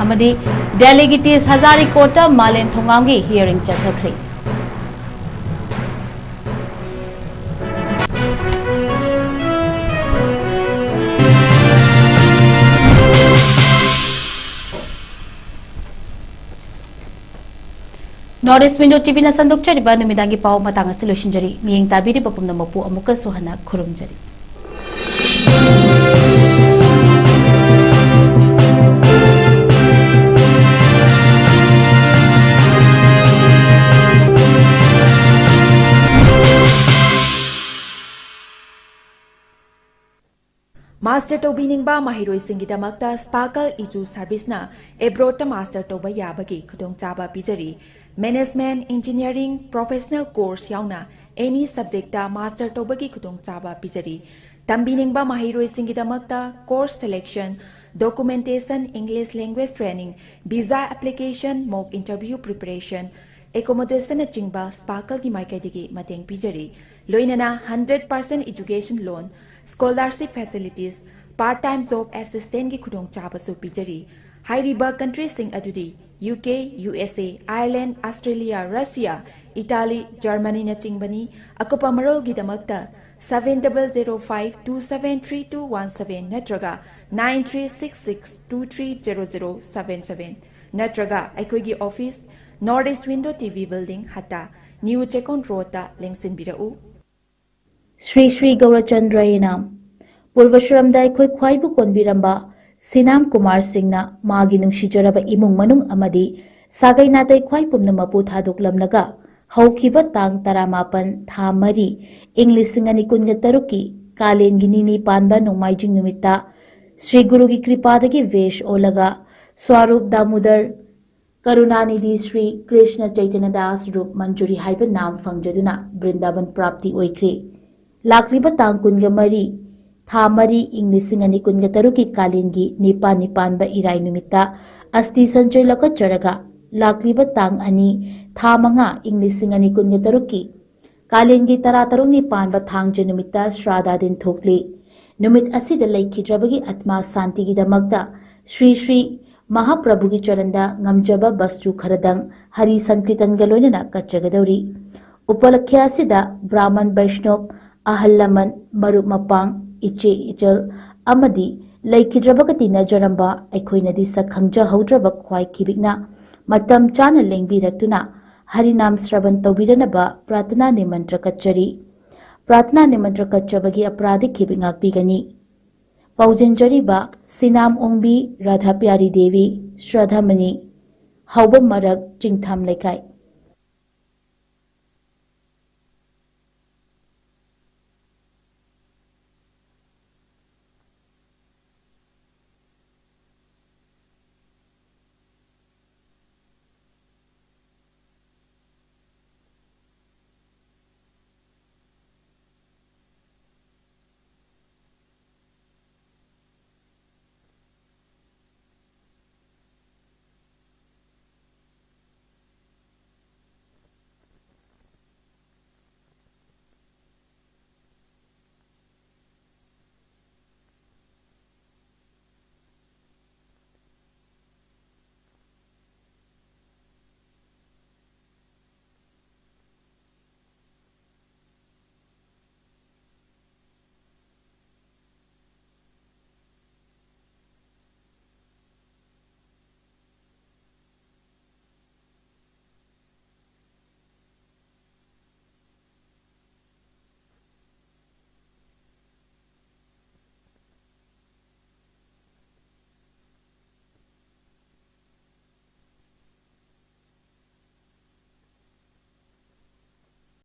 ꯑꯃꯗꯤ ꯗꯦꯜꯂꯤꯒꯤ ꯇꯤꯁ ꯍꯖꯥꯔꯤ ꯀꯣꯔꯠꯇ ꯃꯥꯂꯦꯝ ꯊꯣꯡꯒꯥꯝꯒꯤ hearing ꯆꯠꯊꯈ꯭ꯔꯦ꯫ North East Window ꯇꯤ ꯚꯤꯅ ꯁꯟꯗꯣꯛꯆꯔꯤꯕ ꯅꯨꯃꯤꯗꯥꯡꯒꯤ ꯄꯥꯎ ꯃꯇꯥꯡ ꯑꯁꯤ ꯂꯣꯏꯁꯤꯟꯖꯔꯤ꯫ ꯃꯤꯠꯌꯦꯡ ꯇꯥꯕꯤꯔꯤꯕ ꯄꯨꯝꯅꯃꯛꯄꯨ ꯑꯃꯨꯛꯀꯁꯨ ꯍꯟꯅ ꯈꯨꯔꯨꯝꯖꯔꯤ꯫ ꯃꯥꯁꯇꯔ ꯇꯧꯕꯤꯅꯤꯡꯕ ꯃꯍꯩꯔꯣꯏꯁꯤꯡꯒꯤꯗꯃꯛꯇ ꯁ꯭ꯄꯥꯔꯀꯜ ꯏꯖꯨ ꯁꯔꯚꯤꯁꯅ ꯑꯦꯕ꯭ꯔꯣꯗꯇ ꯃꯥꯁꯇꯔ ꯇꯧꯕ ꯌꯥꯕꯒꯤ ꯈꯨꯗꯣꯡꯆꯥꯕ ꯄꯤꯖꯔꯤ꯫ ꯃꯦꯅꯦꯖꯃꯦꯟꯠ, ꯏꯟꯖꯤꯅꯤꯌꯥꯔꯤꯡ, ꯄ꯭ꯔꯣꯐꯦꯁꯅꯦꯜ ꯀꯣꯔꯁ ꯌꯥꯎꯅ ꯑꯦꯅꯤ ꯁꯕꯖꯦꯛꯇ ꯃꯥꯁꯇꯔ ꯇꯧꯕꯒꯤ ꯈꯨꯗꯣꯡꯆꯥꯕ ꯄꯤꯖꯔꯤ꯫ ꯇꯝꯕꯤꯅꯤꯡꯕ ꯃꯍꯩꯔꯣꯏꯁꯤꯡꯒꯤꯗꯃꯛꯇ course selection, documentation, English language training, visa application, mock interview preparation, ꯑꯦꯀꯣꯃꯣꯗꯦꯁꯟꯅꯆꯤꯡꯕ ꯁ꯭ꯄꯥꯔꯀꯜꯒꯤ ꯃꯥꯏꯀꯩꯗꯒꯤ ꯃꯇꯦꯡ ꯄꯤꯖꯔꯤ꯫ ꯂꯣꯏꯅꯅ hundred percent education loan, scholarship facilities, part time job ꯑꯦꯁꯤꯁꯇꯦꯟꯠꯀꯤ ꯈꯨꯗꯣꯡꯆꯥꯕꯁꯨ ꯄꯤꯖꯔꯤ꯫ ꯍꯥꯏꯔꯤꯕ ꯀꯟꯇ꯭ꯔꯤꯁꯤꯡ ꯑꯗꯨꯗꯤ U K, U S A, Ireland, Australia, Russia, Italy, ꯖꯔꯃꯅꯤꯅꯆꯤꯡꯕꯅꯤ꯫ ꯑꯀꯨꯞꯄ ꯃꯔꯣꯜꯒꯤꯗꯃꯛꯇ seven double zero five two seven three two one seven ꯅꯠꯇ꯭ꯔꯒ nine three six six two three zero zero seven seven ꯅꯠꯇ꯭ꯔꯒ ꯑꯩꯈꯣꯏꯒꯤ office, North East Window T V building, Hatta, new Checkon ꯔꯣꯗꯇ ꯂꯦꯡꯁꯤꯟꯕꯤꯔꯛꯎ꯫ ꯁ꯭ꯔꯤ ꯁ꯭ꯔꯤ ꯒꯧꯔꯆꯟꯗ꯭ꯔꯌꯦ ꯅꯥꯝ꯫ ꯄꯨꯔꯕꯁ꯭ꯔꯝꯗ ꯑꯩꯈꯣꯏ ꯈ꯭ꯋꯥꯏꯕꯨ ꯀꯣꯟꯕꯤꯔꯝꯕ ꯁꯤꯅꯥꯝ ꯀꯨꯃꯥꯔ ꯁꯤꯡꯅ ꯃꯥꯒꯤ ꯅꯨꯡꯁꯤꯖꯔꯕ ꯏꯃꯨꯡ ꯃꯅꯨꯡ ꯑꯃꯗꯤ ꯁꯥꯒꯩ ꯅꯥꯇꯩ ꯈ꯭ꯋꯥꯏ ꯄꯨꯝꯅꯃꯛꯄꯨ ꯊꯥꯗꯣꯛꯂꯝꯂꯒ ꯍꯧꯈꯤꯕ ꯇꯥꯡ ꯇꯔꯥꯃꯥꯄꯟ ꯊꯥ ꯃꯔꯤ ꯏꯪ ꯂꯤꯁꯤꯡ ꯑꯅꯤ ꯀꯨꯟꯒ ꯇꯔꯨꯛꯀꯤ ꯀꯥꯂꯦꯟꯒꯤ ꯅꯤꯅꯤ ꯄꯥꯟꯕ ꯅꯣꯡꯃꯥꯏꯖꯤꯡ ꯅꯨꯃꯤꯠꯇ ꯁ꯭ꯔꯤ ꯒꯨꯔꯨꯒꯤ ꯀ꯭ꯔꯤꯄꯥꯗꯒꯤ ꯚꯦꯁ ꯑꯣꯜꯂꯒ ꯁ꯭ꯋꯥꯔꯨꯞ ꯗꯥꯃꯨꯗꯔ ꯀꯔꯨꯅꯥꯅꯤꯙꯤ ꯁ꯭ꯔꯤ ꯀ꯭ꯔꯤꯁꯅ ꯆꯩꯇꯟꯌ ꯗꯥꯁ ꯔꯨꯞ ꯃꯟꯖꯨꯔꯤ ꯍꯥꯏꯕ ꯅꯥꯝ ꯐꯪꯖꯗꯨꯅ ꯕ꯭ꯔꯤꯟꯗꯥꯕꯟ ꯄ꯭ꯔꯥꯞꯇꯤ ꯑꯣꯏꯈ꯭ꯔꯦ꯫ ꯂꯥꯛꯂꯤꯕ ꯇꯥꯡ ꯀꯨꯟꯒ ꯃꯔꯤ ꯊꯥ ꯃꯔꯤ ꯏꯪ ꯂꯤꯁꯤꯡ ꯑꯅꯤ ꯀꯨꯟꯒ ꯇꯔꯨꯛꯀꯤ ꯀꯥꯂꯦꯟꯒꯤ ꯅꯤꯄꯥꯟꯅꯤ ꯄꯥꯟꯕ ꯏꯔꯥꯏ ꯅꯨꯃꯤꯠꯇ ꯑꯁꯇꯤ ꯁꯟꯆꯣꯏ ꯂꯧꯈꯠꯆꯔꯒ ꯂꯥꯛꯂꯤꯕ ꯇꯥꯡ ꯑꯅꯤ ꯊꯥ ꯃꯉꯥ ꯏꯪ ꯂꯤꯁꯤꯡ ꯑꯅꯤ ꯀꯨꯟꯒ ꯇꯔꯨꯛꯀꯤ ꯀꯥꯂꯦꯟꯒꯤ ꯇꯔꯥꯇꯔꯨꯛꯅꯤ ꯄꯥꯟꯕ ꯊꯥꯡꯖ ꯅꯨꯃꯤꯠꯇ ꯁ꯭ꯔꯥꯗꯥ ꯗꯤꯟ ꯊꯣꯛꯂꯤ꯫ ꯅꯨꯃꯤꯠ ꯑꯁꯤꯗ ꯂꯩꯈꯤꯗ꯭ꯔꯕꯒꯤ ꯑꯥꯠꯃꯥ ꯁꯥꯟꯇꯤꯒꯤꯗꯃꯛꯇ ꯁ꯭ꯔꯤ ꯁ꯭ꯔꯤ ꯃꯍꯥꯄ꯭ꯔꯚꯨꯒꯤ ꯆꯔꯟꯗ ꯉꯝꯖꯕ ꯕꯁꯇꯨ ꯈꯔꯗꯪ ꯍꯔꯤ ꯁꯪꯀꯤꯔꯇꯟꯒ ꯂꯣꯏꯅꯅ ꯀꯠꯆꯒꯗꯧꯔꯤ꯫ ꯎꯄꯂꯛꯈ꯭ꯌ ꯑꯁꯤꯗ ꯕ꯭ꯔꯥꯍꯃꯟ ꯕꯩꯁꯅꯣꯞ, ꯑꯍꯜ ꯂꯃꯟ, ꯃꯔꯨꯞ ꯃꯄꯥꯡ, ꯏꯆꯦ ꯏꯆꯜ ꯑꯃꯗꯤ ꯂꯩꯈꯤꯗ꯭ꯔꯕꯒ ꯇꯤꯟꯅꯖꯔꯝꯕ ꯑꯩꯈꯣꯏꯅꯗꯤ ꯁꯛ ꯈꯪꯖꯍꯧꯗ꯭ꯔꯕ ꯈ꯭ꯋꯥꯏ ꯈꯤꯕꯤꯛꯅ ꯃꯇꯝ ꯆꯥꯅ ꯂꯦꯡꯕꯤꯔꯛꯇꯨꯅ ꯍꯔꯤꯅꯥꯝ ꯁ꯭ꯔꯕꯟ ꯇꯧꯕꯤꯔꯅꯕ ꯄ꯭ꯔꯥꯔꯊꯅꯥ ꯅꯤꯃꯟꯇ꯭ꯔ ꯀꯠꯆꯔꯤ꯫ ꯄ꯭ꯔꯥꯔꯊꯅꯥ ꯅꯤꯃꯟꯇ꯭ꯔ ꯀꯠꯆꯕꯒꯤ ꯑꯄꯔꯥꯙꯤ ꯈꯤꯕꯤꯛ ꯉꯥꯛꯄꯤꯒꯅꯤ꯫ ꯄꯥꯎꯖꯦꯟꯖꯔꯤꯕ ꯁꯤꯅꯥꯝ ꯑꯣꯡꯕꯤ ꯔꯥꯙꯥ ꯄ꯭ꯌꯥꯔꯤ ꯗꯦꯕꯤ, ꯁ꯭ꯔꯥꯙꯥꯃꯅꯤ, ꯍꯥꯎꯕꯝ ꯃꯔꯛ, ꯆꯤꯡꯊꯥꯝ ꯂꯩꯀꯥꯏ꯫